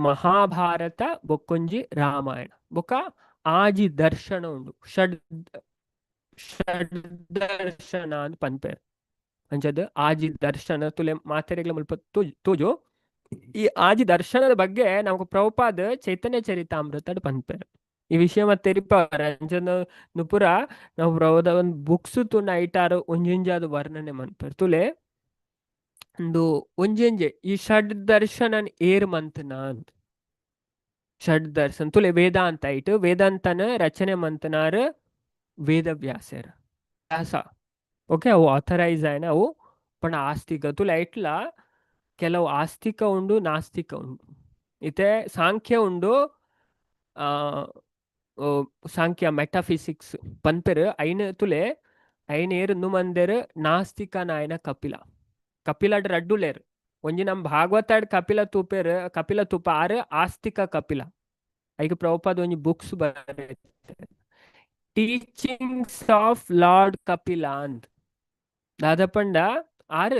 ಮಹಾಭಾರತ ಬೊಕ್ಕೊಂಜಿ ರಾಮಾಯಣ. ಬೊಕ್ಕ ಆಜಿ ದರ್ಶನ ಉಂಡು. ಷಡ್ ಷಡ್ ದರ್ಶನ ಅಂದ್ ಪನ್ಪೆರ್. ಅಂಚದ ಆಜಿ ದರ್ಶನ ತುಲೆ ಮಾತೆರೆಗ್ಲ ಮುಲ್ಪ ತೋಜು. ಈ ಆಜಿ ದರ್ಶನದ ಬಗ್ಗೆ ನಮಕ್ ಪ್ರಭುಪಾದ ಚೈತನ್ಯ ಚರಿತಾಮೃತಡ್ ಪನ್ಪೆರ್. ಈ ವಿಷಯ ಮತ್ತೆ ತೆರಿಪಾರ. ಅಂಚನ ನುಪುರ ನಾವು ಪ್ರಭುದ ಒಂದು ಬುಕ್ಸ್ ತೂಂಡ ಐಟಾರು ಒಂಜೊಂಜಾದ್ ವರ್ಣನೆ ಮನ್ಪೆರ್. ತುಲೆ ಉಂದು ಒಂಜೊಂಜೆ ಈ ಷಡ್ ದರ್ಶನ ಏರ್ ಮಂತನ ಅಂದ್. ಷಡ್ ದರ್ಶನ ತುಲೆ ವೇದಾಂತ ಐಟ್ ವೇದಾಂತನ ರಚನೆ ಮಂತನಾರ್ ವೇದವ್ಯಾಸರ್. ವ್ಯಾಸ ಓಕೆ, ಅವು ಆಥರೈಸ್ ಆಯ್ನ ಅವು ಪಂಡ ಆಸ್ತಿಕ. ತುಲೆ ಐಟ್ಲ ಕೆಲವು ಆಸ್ತಿಕ ಉಂಡು, ನಾಸ್ತಿಕ ಉಂಡು. ಇತ್ತೆ ಸಾಂಖ್ಯ ಉಂಡು, ಸಾಂಖ್ಯ ಮೆಟಾಫಿಸಿಕ್ಸ್ ಪನ್ಪೆರ್. ಐನ್ ತುಲೆ ಐನ್ ಏರ್ ಮಂದೆರ್ ನಾಸ್ತಿಕ ನಾಯನ ಕಪಿಲ. ಕಪಿಲಡ್ ರಡ್ಡುಲೇರ್. ಒಂಜಿ ನಮ್ ಭಾಗವತಡ್ ಕಪಿಲ ತೂಪೆರ್, ಕಪಿಲ ತೂಪ ಆರ್ ಆಸ್ತಿಕ ಕಪಿಲ. ಐಕ್ ಪ್ರಭುಪಾದ ಒಂಜಿ ಬುಕ್ಸ್ ಬರೆತೆರ್, ಟೀಚಿಂಗ್ಸ್ ಆಫ್ ಲಾರ್ಡ್ ಕಪಿಲ ಅಂದ್. ದಾದ ಪಂಡ ಆರ್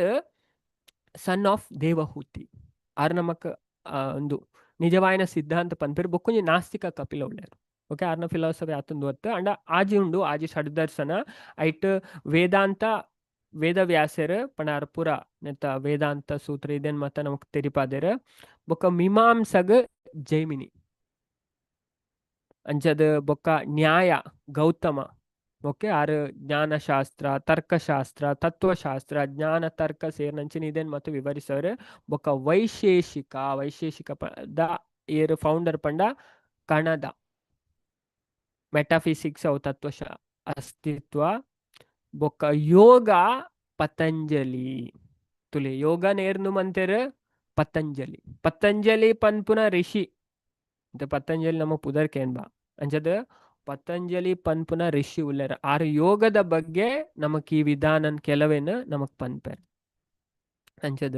ಸನ್ ಆಫ್ ದೇವಹೂತಿ. ಆರ್ ನಮಕ್ ಒಂದು ನಿಜವಾಯಿನ ಸಿದ್ಧಾಂತ ಪನ್ಪೆರ್. ಬೊಕ್ಕೊಂಜಿ ನಾಸ್ತಿಕ ಕಪಿಲ ಉಲ್ಲೆರ್. ಓಕೆ, ಆರ್ನ ಫಿಲಾಸಫಿ ಆತಂದು ಹೊತ್ತು. ಅಂಡ ಆಜಿ ಉಂಡು, ಆಜಿ ಷಡ್ದರ್ಶನ. ಐಟ್ ವೇದಾಂತ ವೇದವ್ಯಾಸೆರ್ ಪಂಡ ಆರ್ ಪೂರ ನೆತ್ತ ವೇದಾಂತ ಸೂತ್ರ ಇದೆನ್ ಮತ್ತ ನಮಕ್ ತೆರಿಪಾದೆರ್. ಬೊಕ್ಕ ಮೀಮಾಂಸಗ್ ಜೈಮಿನಿ. ಅಂಚದ ಬೊಕ್ಕ ನ್ಯಾಯ ಗೌತಮ. ಓಕೆ, ಆರ್ ಜ್ಞಾನಶಾಸ್ತ್ರ, ತರ್ಕಶಾಸ್ತ್ರ, ತತ್ವಶಾಸ್ತ್ರ, ಜ್ಞಾನ ತರ್ಕ ಸೇರ್ನಂಚಿನ ಇದೆನ್ ಮತ್ತು ವಿವರಿಸವರು. ಬೊಕ್ಕ ವೈಶೇಷಿಕ, ವೈಶೇಷಿಕ the ಏರ್ ಫೌಂಡರ್ ಪಂಡ ಕಣದ ಮೆಟಾಫಿಸಿಕ್ಸ್ ಅವು ತತ್ವಶ ಅಸ್ತಿತ್ವ. ಬೊಕ್ಕ ಯೋಗ ಪತಂಜಲಿ. ತುಲೆ ಯೋಗ ನೇರ್ನು ಮಂತೆರ್ ಪತಂಜಲಿ. ಪತಂಜಲಿ ಪನ್ಪುನ ಋಷಿ. ಪತಂಜಲಿ ನಮ್ಮ ಪುದರ್ ಕೇನ್ಬಾ. ಅಂಚದ ಪತಂಜಲಿ ಪನ್ಪುನ ಋಷಿ ಉಲ್ಲೆರ್. ಆರ್ ಯೋಗದ ಬಗ್ಗೆ ನಮಕ್ ಈ ವಿಧಾನನ್ ಕೆಲವೇನ್ ನಮಕ್ ಪನ್ಪೆರ್. ಅಂಚದ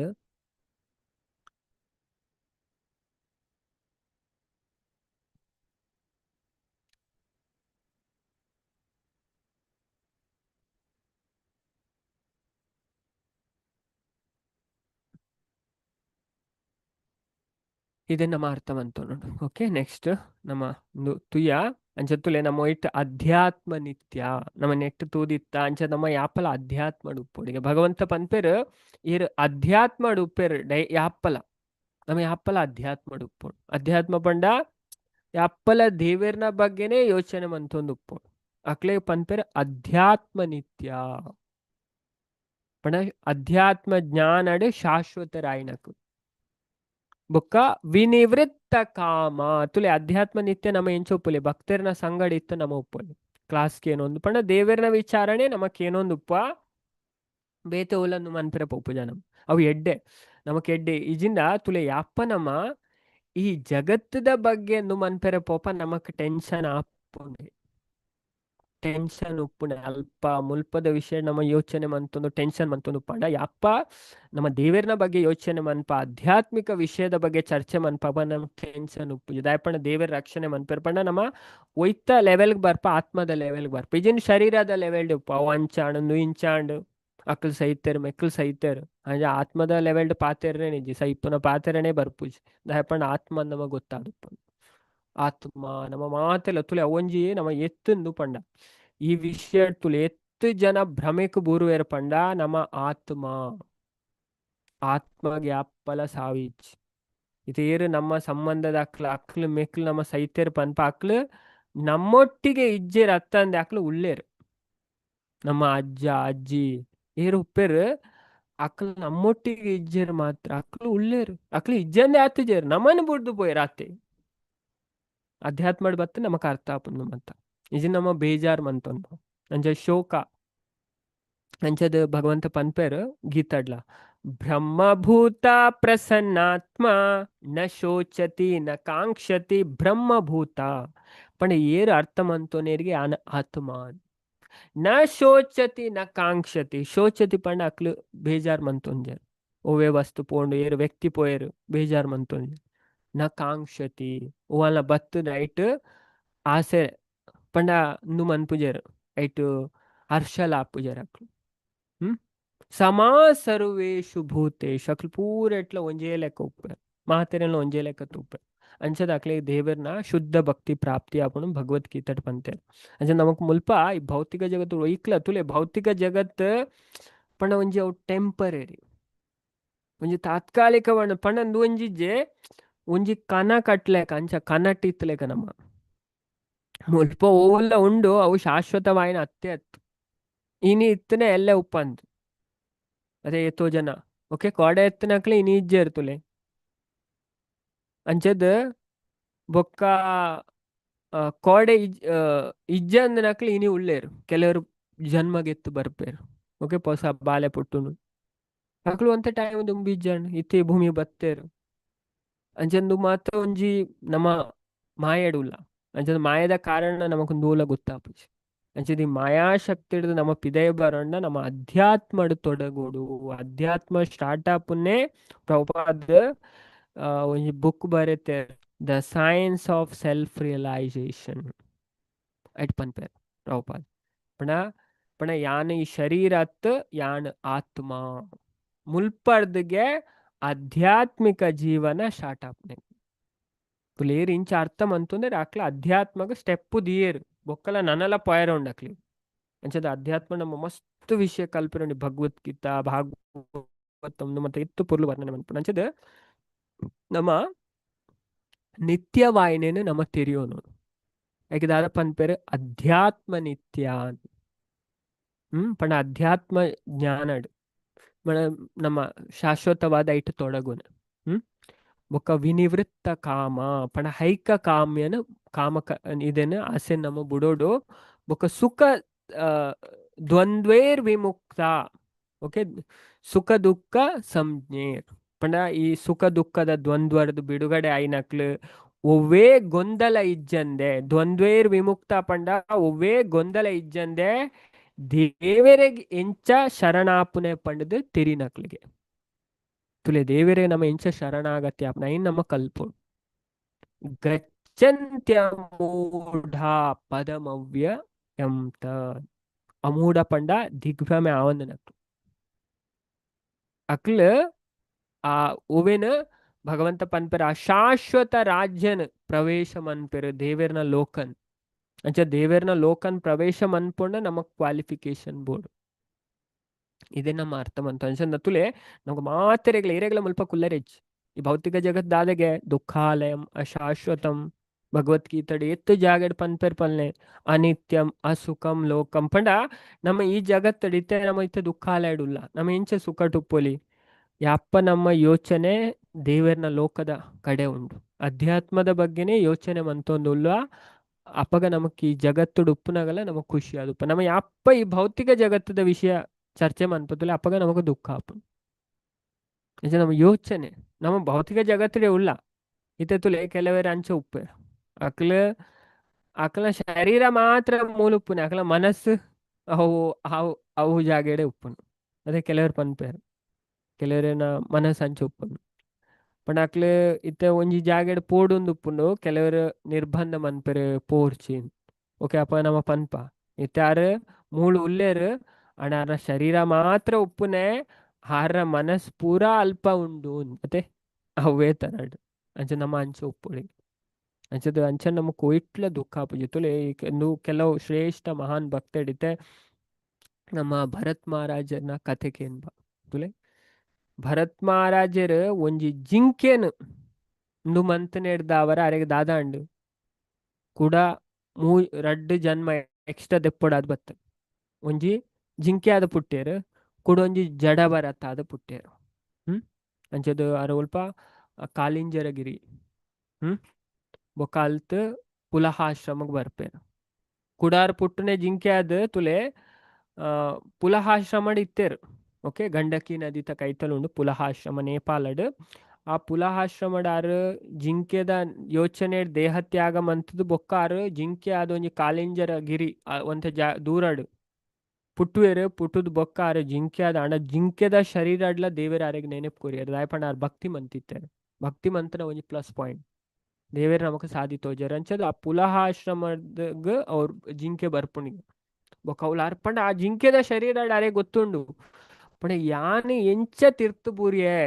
ಇದನ್ನ ನಮ್ಮ ಅರ್ಥ ನೋಡು. ಓಕೆ, ನೆಕ್ಸ್ಟ್ ನಮ್ಮ ಒಂದು ತುಯ ಅಂಚ ತುಲೆ ನಮ್ಮ ಇಟ್ಟು ಅಧ್ಯಾತ್ಮ ನಿತ್ಯ ನಮ್ಮ ನೆಟ್ ತೂದಿತ್ತ ಅಂಚ ನಮ್ಮ ಯಾಪಲ ಅಧ್ಯಾತ್ಮ ಉಪ್ಪುಡಿಗೆ ಭಗವಂತ ಪನ್ಪೆರ್ ಈರ್ ಅಧ್ಯಾತ್ಮ ಉಪ್ಪೆರ್ ಡೈ ಯಾಪಲ ನಮ್ಮ ಯಾಪಲ ಅಧ್ಯಾತ್ಮ ಉಪ್ಪುಡು. ಅಧ್ಯಾತ್ಮ ಪಂಡ ಯಾಪಲ ದೇವೆರ್ನ ಬಗ್ಗೆನೇ ಯೋಚನೆ ಮಂತೊಂದು ಉಪ್ಪುಡು. ಅಕ್ಲೆ ಪನ್ಪೆರ್ ಅಧ್ಯಾತ್ಮ ನಿತ್ಯ ಪಂಡ ಅಧ್ಯಾತ್ಮ ಜ್ಞಾನಡ್ ಶಾಶ್ವತರಾಯಿನಕು. ಬೊಕ್ಕ ವಿನಿವೃತ್ತ ಕಾಮ. ತುಲೆ ಅಧ್ಯಾತ್ಮ ನಿತ್ಯ ನಮ್ಮ ಎಂಚ ಉಪ್ಪುಲೆ, ಭಕ್ತರ್ನ ಸಂಗಡ ಇತ್ತು ನಮ್ಮ ಉಪ್ಪೊಲಿ. ಕ್ಲಾಸ್ಗೆ ಏನೊಂದು ಪಂಡ ದೇವೆರ್ನ ವಿಚಾರಣೆ ನಮಕ್ ಏನೊಂದು ಉಪ್ಪ ಬೇತೆ ಓಲನ್ನು ಮನ್ಪೆರೆ ಪೋಪು ಜನ ಅವು ಎಡ್ಡೆ ನಮಕ್ ಎಡ್ಡೆ ಇಜಿಂದ. ತುಲೆ ಯಾಪ ನಮ್ಮ ಈ ಜಗತ್ತದ ಬಗ್ಗೆ ಮನ್ಪೆರೆ ಪೋಪ, ನಮಕ್ ಟೆನ್ಷನ್ ಆಪುಂಡೆ, ಟೆನ್ಷನ್ ಉಪ್ಪುಂಡೆ. ಅಲ್ಪ ಮುಲ್ಪದ ವಿಷಯ ನಮ್ಮ ಯೋಚನೆ ಮಂತೊಂದು ಟೆನ್ಷನ್ ಮಂತೊಂದು ಪಂಡ, ಯಪ್ಪ ನಮ್ಮ ದೇವೆರ್ನ ಬಗ್ಗೆ ಯೋಚನೆ ಮನ್ಪ, ಆಧ್ಯಾತ್ಮಿಕ ವಿಷಯದ ಬಗ್ಗೆ ಚರ್ಚೆ ಮನ್ಪ, ನಮ್ ಟೆನ್ಷನ್ ಉಪ್ಪು. ದಾಯಪಂಡ ದೇವರ ರಕ್ಷಣೆ ಮನ್ಪೆರ್ ಪಂಡ ನಮ್ಮ ಒಯ್ತ ಲೆವೆಲ್ಗೆ ಬರ್ಪ, ಆತ್ಮದ ಲೆವೆಲ್ಗೆ ಬರ್ಪ. ಇಜಿನ್ ಶರೀರದ ಲೆವೆಲ್ ಉಪ್ಪು, ಅವು ಅಂಚಾಂಡ್ ಇಂಚಾಂಡ್, ಅಕ್ಲ್ ಸೈತೆರ್ ಮೆಕ್ಲ್ ಸೈತೆರ್. ಅಂಚ ಆತ್ಮದ ಲೆವೆಲ್ ಪಾತೆರ್ನೆ ನಿಜಿ, ಸೈಪುನ ಪಾತೆರನೆ ಬರ್ಪುಜಿ. ದಾಯಪಂಡ ಆತ್ಮ ನಮ ಗೊತ್ತಾದುಪ್ಪು. ಆತ್ಮ ನಮ್ಮ ಮಾತೆಲ್ಲ ತುಲೆ ಒಂಜಿ ನಮ್ಮ ಎತ್ತುಂದು ಪಂಡ ಈ ವಿಷಯ ತುಲೆ ಎತ್ತು ಜನ ಭ್ರಮೆಕ್ ಬೂರುವೆರ್ ಪಂಡ, ನಮ್ಮ ಆತ್ಮ ಆತ್ಮಗೆ ಅಪ್ಪಲ ಸಾವಿಜ್ ಇತೇರು ನಮ್ಮ ಸಂಬಂಧದ ಅಕ್ಲು ಅಕ್ಲು ಮೆಕ್ಲು ನಮ್ಮ ಸೈತೆರ್ ಪನ್ಪ, ಅಕ್ಲು ನಮ್ಮೊಟ್ಟಿಗೆ ಇಜ್ಜೆರ್ ಅತ್ತಂದೆ ಅಕ್ಲು ಉಲ್ಲೇರು. ನಮ್ಮ ಅಜ್ಜ ಅಜ್ಜಿ ಏರು ಉಪ್ಪೆರ್, ಅಕ್ಲು ನಮ್ಮೊಟ್ಟಿಗೆ ಇಜ್ಜೆರ್ ಮಾತ್ರ ಅಕ್ಲು ಉಲ್ಲೇರು. ಅಕ್ಲು ಇಜ್ಜಂದೆ ಆತಿಜೆರ್, ನಮ್ಮನ್ನು ಬುಡ್ದು ಪೋಯೆರ್ ಅತ್ತೆ. ಅಧ್ಯಾತ್ಮ ಬತ್ತು ನಮಕ್ ಅರ್ಥ ಆಪುಂಡು ಮಂತ. ಇಜಿ ನಮ್ಮ ಬೇಜಾರ್ ಮಂತೊಂದು ಅಂಚ ಶೋಕ. ಅಂಚದ ಭಗವಂತ ಪನ್ಪೆರ್ ಗೀತಾಡ್ಲ, ಬ್ರಹ್ಮಭೂತ ಪ್ರಸನ್ನಾತ್ಮ ನ ಶೋಚತಿ ನ ಕಾಂಕ್ಷತಿ ಬ್ರಹ್ಮಭೂತ. ಪಂಡ ಏರು ಅರ್ಥ ಮಂತೊನೇರಿಗೆ ಆನ ಆತ್ಮ. ನ ಶೋಚತಿ ನ ಕಾಂಕ್ಷತಿ. ಶೋಚತಿ ಪಂಡ ಅಕ್ಲು ಬೇಜಾರ್ ಮಂತೊಂಜೆರ್, ಒವ್ವೆ ವಸ್ತು ಪೋಂಡು, ಏರು ವ್ಯಕ್ತಿ ಪೋಯೆರು ಬೇಜಾರ್ ಮಂತೊಂಜೆರ್. ನ ಕಾಂಕ್ಷತಿ ಒವ್ವಲ ಬತ್ತು ನೈಟ್ ಆಸೆ ಪಂಡ ಇಂದು ಮನ್ಪುಜೆರ್, ಐಟ್ ಹರ್ಷಲ ಆಪುಜೆರ್ ಅಕ್ಲು. ಸಮಾ ಸರ್ವೇಷು ಭೂತೇಶು, ಅಕ್ಲು ಪೂರ ಎಟ್ಲ ಒಂಜೇ ಲೆಕ್ಕ ಉಪ್ಪುವೆರ್, ಮಾತೆರೆನ್ಲ ಒಂಜೇ ಲೆಕ್ಕ ತೂಪೆರ್. ಅಂಚದ ಅಕ್ಲೆಗ್ ದೇವೆರ್ನ ಶುದ್ಧ ಭಕ್ತಿ ಪ್ರಾಪ್ತಿ ಆಪುಂಡು ಭಗವದ್ಗೀತೆಡ್ ಪಂತೆರ್. ಅಂಚ ನಮಕ್ ಮುಲ್ಪ ಈ ಭೌತಿಕ ಜಗತ್ತು ಒಯ್ಕ್ಲ ತುಲೆ, ಭೌತಿಕ ಜಗತ್ ಪಂಡ ಒಂಜಿ ಅವು ಟೆಂಪರರಿ, ಒಂಜಿ ತಾತ್ಕಾಲಿಕ ಪಂಡ ಉಂದು ಒಂಜಿಜ್ಜೆ, ಒಂಜಿ ಕನ ಕಟ್ಲೆಕ ಅಂಚ ಕನಟ್ ಇತ್ತಲೆಕ. ನಮ್ಮ ಮುಲ್ಪ ಓಲ್ಲ ಉಂಡು ಅವು ಶಾಶ್ವತವಾಯಿನ ಅತ್ತೆ ಅತ್ತು. ಇನಿ ಇತ್ತನೆ ಎಲ್ಲೆ ಉಪ್ಪಂದು. ಅದೇ ಏತೋ ಜನ ಓಕೆ ಕೋಡೆ ಎತ್ತನಕ್ಲೆ ಇನಿ ಇಜ್ಜೆರ್ ತುಲೆ. ಅಂಚದ್ ಬೊಕ್ಕ ಕೋಡೆ ಇಜ್ಜಂದಿನಕ್ಲೆ ಇನಿ ಉಲ್ಲೇರು. ಕೆಲವರು ಜನ್ಮಗೆತ್ತು ಬರ್ಪೇರು, ಓಕೆ ಪೊಸ ಬಾಲೆ ಪುಟ್ಟುನು ಅಕ್ಲು ಒಂತೆ ಟೈಮ್ ದುಂಬು ಇಜ್ಜಂಡ್, ಇತ್ತೆ ಭೂಮಿ ಬತ್ತೇರು. ಅಂಚಂದು ಮಾತ್ರ ಒಂಜಿ ನಮ್ಮ ಮಾಯೆಡುಲ್ಲ. ಅಂಚದ ಮಾಯದ ಕಾರಣ ನಮಕ್ ದೂಲ ಗೊತ್ತಾಪುಜಿ. ಅಂಚದ ಈ ಮಾಯಾಶಕ್ತಿ ಹಿಡ್ದು ನಮ್ಮ ಪಿದಯ ಬರೋಣ, ನಮ್ಮ ಅಧ್ಯಾತ್ಮಡ್ ತೊಡಗೋಡು. ಅಧ್ಯಾತ್ಮ ಸ್ಟಾರ್ಟ್ ಆಪುನ್ನೇ ಪ್ರಭುಪಾದ್ ಒಂಜಿ book ಬರೆತೆ, the science of self realization ಐಟ್ ಪನ್ಪೆರ್ ಪ್ರಭುಪಾದ್. ಪಂಡ ಪಂಡ ಯಾನ್ ಈ ಶರೀರತ್ ಯಾನ್ ಆತ್ಮ, ಮುಲ್ಪರ್ದ್ಗೆ ಆಧ್ಯಾತ್ಮಿಕ ಜೀವನ ಸ್ಟಾರ್ಟ್ ಆಪುನೆ. ಲೇರ್ ಇಂಚ ಅರ್ಥ ಮಂತುಂದರೆ ಅಕ್ಲ ಅಧ್ಯಾತ್ಮಗ ಸ್ಟೆಪ್ ದಿಯೇರು, ಬೊಕ್ಕಲ ನನಲ ಪೋಯರ ಉಂಡು ಅಕ್ಲಿ. ಅಂಚದ ಅಧ್ಯಾತ್ಮ ನಮ್ಮ ಮಸ್ತ್ ವಿಷಯ ಕಲ್ಪಿರಂಡಿ, ಭಗವದ್ಗೀತಾ ಭಾಗವತ ಮತ್ತೆ ಇತ್ತು ಪೊರ್ಲು ವರ್ಣನೆ ಮನ್ಪುಂಡು. ಅಂಚದ ನಮ್ಮ ನಿತ್ಯವಾಯಿನೇನು ನಮ್ಮ ತೆರಿಯೋನು ಐಕ್ ದಾದ ಪನ್ಪೆರ್ ಅಧ್ಯಾತ್ಮ ನಿತ್ಯ. ಪಂಡ ಅಧ್ಯಾತ್ಮ ಜ್ಞಾನಡ್ ನಮ್ಮ ಶಾಶ್ವತವಾದ ಐಟ್ ತೊಡಗುನ. ಬೊಕ್ಕ ವಿನಿವೃತ್ತ ಕಾಮ ಪಂಡ ಹೈಕ ಕಾಮ್ಯನ ಕಾಮ ಇದೇನ ಆಸೆ ನಮ್ಮ ಬುಡೋಡು. ಬೊಕ್ಕ ಸುಖ ದ್ವಂದ್ವೇರ್ ವಿಮುಕ್ತ, ಓಕೆ ಸುಖ ದುಃಖ ಸಂಜ್ಞೇರ್ ಪಂಡ ಈ ಸುಖ ದುಃಖದ ದ್ವಂದ್ವರ್ದು ಬಿಡುಗಡೆ ಆಯ್ನಕ್ಲು, ಒವ್ವೇ ಗೊಂದಲ ಇಜ್ಜಂದೆ. ದ್ವಂದ್ವೇರ್ ವಿಮುಕ್ತ ಪಂಡ ಒವ್ವೇ ಗೊಂದಲ ಇಜ್ಜಂದೆ ದೇವರಿಗೆ ಎಂಚ ಶರಣಾಪುನೆ ಪಂಡದು ತೆರಿನಕ್ಲಿಗೆ. ತುಲೆ ದೇವರೇ ನಮ್ಮ ಎಂಚ ಶರಣಾಗತಿ ಆಪುನ ಐನ್ ನಮ್ಮ ಕಲ್ಪೊಡು. ಗಚ್ಚಂತ್ಯ ಮೂಢ ಪದಮವ್ಯ ಎಂತ ಅಮೂಢ ಪಂಡ ದಿಗ್ಭ್ರಮೆ ಆವಂದನಕ್ಲು. ಅಕ್ಲು ಆ ಒವೆನ ಭಗವಂತ ಪನ್ಪೆರ್ ಆ ಶಾಶ್ವತ ರಾಜ್ಯನ್ ಪ್ರವೇಶ ಮನ್ಪೆರ್, ದೇವೆರ್ನ ಲೋಕನ್. ಅಂಚ ದೇವೆರ್ನ ಲೋಕನ್ ಪ್ರವೇಶ ಮನ್ಪೊಂಡ ನಮಕ್ ಕ್ವಾಲಿಫಿಕೇಶನ್ ಬೋರ್ಡ್. ಇದೇ ನಮ್ಮ ಅರ್ಥ ಮಂತ. ಅಂಚ ನತುಲೆ ನಮಕ್ ಮಾತೆರೆಗ್ಲ ಏರೆಗ್ಲ ಮುಲ್ಪ ಕುಲ್ಲರೆಜ್. ಈ ಭೌತಿಕ ಜಗತ್ ದಾದಗೆ ದುಃಖಾಲಯಂ ಅಶಾಶ್ವತಂ. ಭಗವದ್ಗೀತೆಡ್ ಎತ್ತು ಜಾಗಡ್ ಪನ್ಪೆರ್ ಪಲ್ನೆ, ಅನಿತ್ಯಂ ಅಸುಖಂ ಲೋಕಂ. ಪಂಡ ನಮ್ಮ ಈ ಜಗತ್ತಡ್ ಇತ್ತೆ ನಮ್ಮ ಇತ್ತೆ ದುಃಖಾಲಯಡ್ ಉಲ್ಲ, ನಮ್ಮ ಎಂಚ ಸುಖ ಟುಪ್ಪೊಲಿ? ಯಾಪ್ಪ ನಮ್ಮ ಯೋಚನೆ ದೇವರ್ನ ಲೋಕದ ಕಡೆ ಉಂಡು, ಅಧ್ಯಾತ್ಮದ ಬಗ್ಗೆನೇ ಯೋಚನೆ ಮಂತೊಂದುಲ್ಲ, ಅಪಗ ನಮಕ್ ಈ ಜಗತ್ತುಡು ಉಪ್ಪುನಗಲ ನಮಕ್ ಖುಷಿ ಆದುಪ್ಪ. ನಮ್ಮ ಯಾಪ್ಪ ಈ ಭೌತಿಕ ಜಗತ್ತದ ವಿಷಯ ಚರ್ಚೆ ಮನ್ಪುತ್ತಲ್ಲ, ಅಪಗ ನಮಕ್ ದುಃಖ ಆಪುಂಡು. ಅಂಚ ನಮ್ಮ ಯೋಚನೆ ನಮ್ಮ ಭೌತಿಕ ಜಗತ್ತುಡೆ ಉಲ್ಲ. ಇತ್ತೆ ತುಲೆ ಕೆಲವೇರು ಅಂಚ ಉಪ್ಪೇರು, ಅಕ್ಲ ಅಕ್ಲ ಶರೀರ ಮಾತ್ರ ಮೂಲ ಉಪ್ಪುನೆ, ಅಕ್ಲ ಮನಸ್ಸು ಅವು ಅವು ಅವು ಜಾಗೆಡೆ ಉಪ್ಪುನು. ಅದೇ ಕೆಲವರು ಪನ್ಪೇರು, ಕೆಲವರೇನ ಮನಸ್ಸು ಅಂಚ ಉಪ್ಪುನು. ಪಂಡ ಅಕ್ಲು ಇತ್ತೆ ಒಂಜಿ ಜಾಗೆಡ್ ಪೋಡುಂದು ಉಪ್ಪುಂಡು, ಕೆಲವರು ನಿರ್ಬಂಧ ಮನ್ಪೆರು ಪೋರ್ಚಿ. ಓಕೆ, ಅಪ್ಪ ನಮ ಪನ್ಪ ಇತ್ತೆ ಆರು ಮೂಳು ಉಲ್ಲೇರು, ಆಂಡ ಆರ್ನ ಶರೀರ ಮಾತ್ರ ಉಪ್ಪುನೆ, ಆರ್ನ ಮನಸ್ಸು ಪೂರಾ ಅಲ್ಪ ಉಂಡು ಅತ್ತೆ ಅವೇ ತರಡ್. ಅಂಚ ನಮ್ಮ ಅಂಚ ಉಪ್ಪುಳಿ ಅಂಚದ ಅಂಚ ನಮ್ಮ ಕೋಯಿಟ್ಲ ದುಃಖ ಆಪುಜಿ. ತುಲೆ ಕೆಲವು ಶ್ರೇಷ್ಠ ಮಹಾನ್ ಭಕ್ತಡಿತೆ ನಮ್ಮ ಭರತ್ ಮಹಾರಾಜನ ಕಥೆ ಕೇನ್ಬ. ತುಲೆ ಭರತ್ ಮಹಾರಾಜರು ಒಂಜಿ ಜಿಂಕೆನ್ ಉಂದು ಮಂತನೆಡ್ದಾವರ ಅರೆಗ್ ದಾದಾಂಡು ಕೂಡ ರಡ್ಡ್ ಜನ್ಮ ಎಕ್ಸ್ಟ್ರಾ ದೆಪ್ಪೊಡಾದ್ ಬತ್ತ. ಒಂಜಿ ಜಿಂಕೆ ಆದ್ ಪುಟ್ಟೇರು, ಕುಡ ಒಂಜಿ ಜಡ ಭರತ ಆದ್ ಪುಟ್ಟೇರು. ಅಂಚದ ಅರ ಒಲ್ಪ ಕಾಲಿಂಜರಗಿರಿ ಬೊಕ ಅಲ್ತ್ ಪುಲಹಾಶ್ರಮಗ್ ಬರ್ಪೇರು. ಕುಡಾರ್ ಪುಟ್ಟುನೆ ಜಿಂಕೆ ಆದ್ ತುಲೆ ಪುಲಹಾಶ್ರಮಡ್ ಇತ್ತೆರ್. ಓಕೆ, ಗಂಡಕಿ ನದಿತ ಕೈತಲ್ ಉಂಡು ಪುಲಹಾಶ್ರಮ ನೇಪಾಳಡ್. ಆ ಪುಲಹಾಶ್ರಮಡ್ ಆರ್ ಜಿಂಕೆದ ಯೋಚನೆ ದೇಹತ್ಯಾಗ ಮಂತುದು ಬೊಕ್ಕ ಆರ್ ಜಿಂಕೆ ಆದ್ ಒಂಜಿ ಕಾಲಿಂಜರ ಗಿರಿ ಒಂತೆ ಜಾ ದೂರಡ್ ಪುಟ್ಟುವೆರ್. ಪುಟ್ಟುದು ಬೊಕ್ಕ ಆರ್ ಜಿಂಕೆ ಆದ್, ಆಂಡ ಜಿಂಕೆದ ಶರೀರಡ್ಲ ದೇವೆರ್ ಆರೆಗ್ ನೆನೆಪು ಕೊರಿಯೆರ್. ದಾಯೆ ಪಂಡ ಆರ್ ಭಕ್ತಿ ಮಂತಿತ್ತೆರ್. ಭಕ್ತಿ ಮಂತನ ಒಂಜಿ ಪ್ಲಸ್ ಪಾಯಿಂಟ್, ದೇವೆರ್ ನಮಕ್ ಸಾದಿ ತೋಜೆರ್. ಅಂಚದ ಆ ಪುಲಹಾಶ್ರಮಗ್ ಅವ್ರ ಜಿಂಕೆ ಬರ್ಪುನಿಗೆ ಬೊಕ್ಕ ಅವ್ಲು ಆರ್ ಪಂಡ ಆ ಜಿಂಕೆದ ಶರೀರಡ್ ಆರೆಗ್ ಗೊತ್ತುಂಡು, ಪಂಡ ಯಾನ್ ಎಂಚ ತಿರ್ತು ಬೂರಿಯೆ.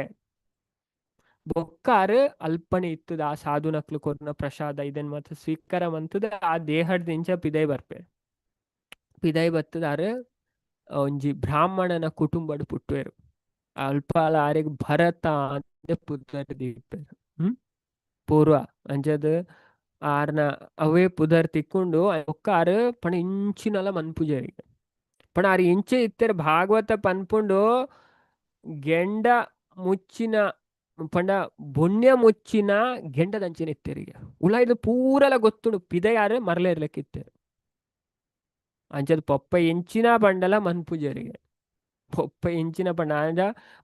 ಬೊಕ್ಕ ಆರ್ ಅಲ್ಪನೆ ಇತ್ತದ ಆ ಸಾಧುನಕ್ಲು ಕೊರ್ನ ಪ್ರಸಾದ ಇದನ್ ಮಾತ ಸ್ವೀಕಾರ ಮಂತದ ಆ ದೇಹಡ್ದ್ ಇಂಚ ಪಿದೈ ಬರ್ಪೆರ್. ಪಿದೈ ಬತ್ತದ ಆರ್ ಒಂಜಿ ಬ್ರಾಹ್ಮಣನ ಕುಟುಂಬಡ್ ಪುಟ್ಟುವೆರ್. ಅಲ್ಪ ಆರೆಗ್ ಭರತ ಅಂದ್ ಪುದರ್ ದೀಪೆರ್. ಪೂರ್ವ ಅಂಚದ್ ಆರ್ನ ಅವೇ ಪುದರ್ ತಿಕ್ಕೊಂಡು ಬೊಕ್ಕ ಆರ್ ಪಂಡ ಇಂಚಿನಲ ಮನ್ಪುಜೆರ್. ಪಂಡ ಆರ್ ಎಂಚ ಇತ್ತೆರ್ ಭಾಗವತ ಪನ್ಪುಂಡು, ಗೆಂಡ ಮುಚ್ಚಿನ ಪಂಡ ಬೊಣ್ಯ ಮುಚ್ಚಿನ ಗೆಂಡದಂಚಿನ ಇತ್ತೆರಿಗೆ. ಉಲಾಯ್ದು ಪೂರಲ ಗೊತ್ತುಂಡು, ಪಿದಯಾರು ಮರಲೇರ್ಲೆಕ್ಕ ಇತ್ತೆರ್. ಅಂಚದ ಪೊಪ್ಪ ಎಂಚಿನ ಬಂಡಲ ಮನ್ಪುಜೆರಿಗೆ. ಪೊಪ್ಪ ಎಂಚಿನ ಪಂಡ ಆಂಡ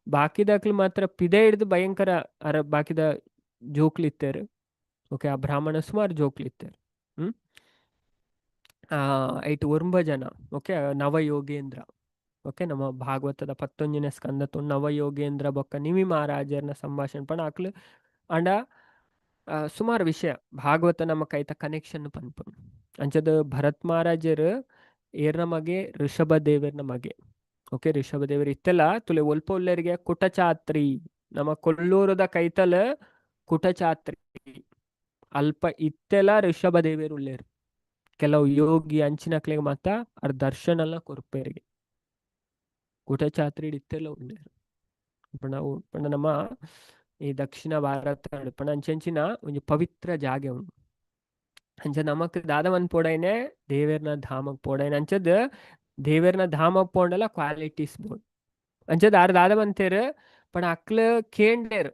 ಬಾಕಿದಕ್ಲು ಮಾತ್ರ ಪಿದೆ ಹಿಡ್ದು ಭಯಂಕರ ಅರ ಬಾಕಿದ ಜೋಕ್ಲು ಇತ್ತೆರ್. ಓಕೆ, ಆ ಬ್ರಾಹ್ಮಣ ಸುಮಾರು ಜೋಕ್ಲು ಇತ್ತೆರ್. ಐಟ್ ಒರ್ಂಬ ಜನ. ಓಕೆ, ನವಯೋಗೇಂದ್ರ. ಓಕೆ, ನಮ್ಮ ಭಾಗವತದ 11ನೇ ಸ್ಕಂದ ನವಯೋಗೇಂದ್ರ ಬೊಕ್ಕ ನಿಮಿ ಮಹಾರಾಜರ್ನ ಸಂಭಾಷಣೆ ಪಂಡ ಅಕ್ಲು ಆಂಡ ಸುಮಾರು ವಿಷಯ ಭಾಗವತ ನಮ್ಮ ಕೈತ ಕನೆಕ್ಷನ್ ಪನ್ಪುಂಡು. ಅಂಚದ ಭರತ್ ಮಹಾರಾಜರು ಏರ್ನ ಮಗೆ, ಋಷಭ ದೇವರ್ನ ಮಗೆ. ಓಕೆ, ಋಷಭ ದೇವರು ಇತ್ತೆಲ್ಲ ತುಲೆ ಒಲ್ಪ ಉಲ್ಲೆರಿಗೆ ಕುಟಚಾತ್ರಿ, ನಮ್ಮ ಕೊಲ್ಲೂರದ ಕೈತಲ್ ಕುಟಚಾತ್ರಿ ಅಲ್ಪ ಇತ್ತೆಲ್ಲ ಋಷಭ ದೇವರು ಉಲ್ಲೇರು. ಕೆಲವು ಯೋಗಿ ಅಂಚಿನಕ್ಲೆಗ್ ಮಾತ ಅರ್ ದರ್ಶನ ಎಲ್ಲ ಕೊರ್ಪೇರಿಗೆ. ಕುಟಚಾತ್ರಿ ಇತ್ತೆಲ್ಲ ಉಲ್ಲೇರು. ಪಂಡ ನಮ್ಮ ಈ ದಕ್ಷಿಣ ಭಾರತ ಪಂಡ ಅಂಚಂಚಿನ ಒಂಜಿ ಪವಿತ್ರ ಜಾಗೆ ಉಂಡು. ಅಂಚ ನಮಕ್ ದಾದ ಪೋಡೈನೆ ದೇವೆರ್ನ ಧಾಮಕ್ ಪೋಡೈನೆ. ಅಂಚದ್ ದೇವೆರ್ನ ಧಾಮಕ್ ಪೋಂಡಲ ಕ್ವಾಲಿಟೀಸ್ ಬೋಡ್. ಅಂಚದ ಆರ್ ದಾದ ಮಂತೇರ್ ಪಂಡ ಅಕ್ಲು ಕೇಂಡೇರ್,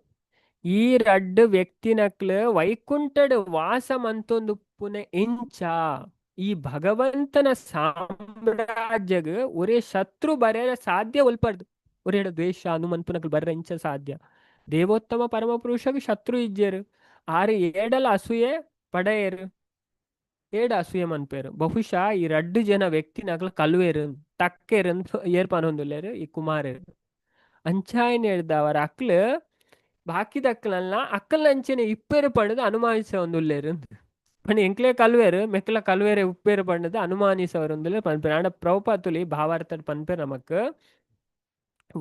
ಈ ರಡ್ಡ್ ವ್ಯಕ್ತಿನಕ್ಲು ವೈಕುಂಠಡ್ ವಾಸ ಮಂತೊಂದುಪ್ಪುನ ಎಂಚ, ಈ ಭಗವಂತನ ಸಾಮ್ರಾಜ್ಯಗ್ ಒರೇ ಶತ್ರು ಬರೆರ ಸಾಧ್ಯ ಒಲ್ಪರ್ದು, ಒರೇಡ ದ್ವೇಷ ಹನುಮಂತನಕ್ಲು ಬರ್ರ ಎಂಚ ಸಾಧ್ಯ, ದೇವೋತ್ತಮ ಪರಮ ಪುರುಷಗ್ ಶತ್ರು ಇಜ್ಜೇರು, ಆರು ಏಡಲ ಅಸೂಯೆ ಪಡೆಯರು, ಏಡ ಅಸೂಯೆ ಮನ್ಪೇರು. ಬಹುಶಃ ಈ ರಡ್ಡು ಜನ ವ್ಯಕ್ತಿನಕ್ಲು ಕಲ್ವೇರು ತಕ್ಕೆರು ಏರ್ ಪನೊಂದುಲ್ಲೇರು ಈ ಕುಮಾರರು. ಅಂಚಾಯಿನ ಹೇಳ್ದವರ ಅಕ್ಲು ಬಾಕಿದಕ್ಲಲ್ಲ ಅಕ್ಕಲ್ ಅಂಚನೆ ಇಪ್ಪೇರು ಪಂಡದು ಅನುಮಾನಿಸವೊಂದುಲ್ಲೇರು. ಪಂಡ ಎಂಕ್ಲೆ ಕಲ್ವೇರು ಮೆಕ್ಲ ಕಲ್ವೇರೆ ಉಪ್ಪೇರು ಪಂಡದು ಅನುಮಾನಿಸವರೊಂದುಲ್ಲೇರು ಪನ್ಪೇರು. ಆಂಡ ಪ್ರಭುಪಾದುಲಿ ಭಾವಾರ್ಥಡ್ ಪನ್ಪೇರು ನಮಕ್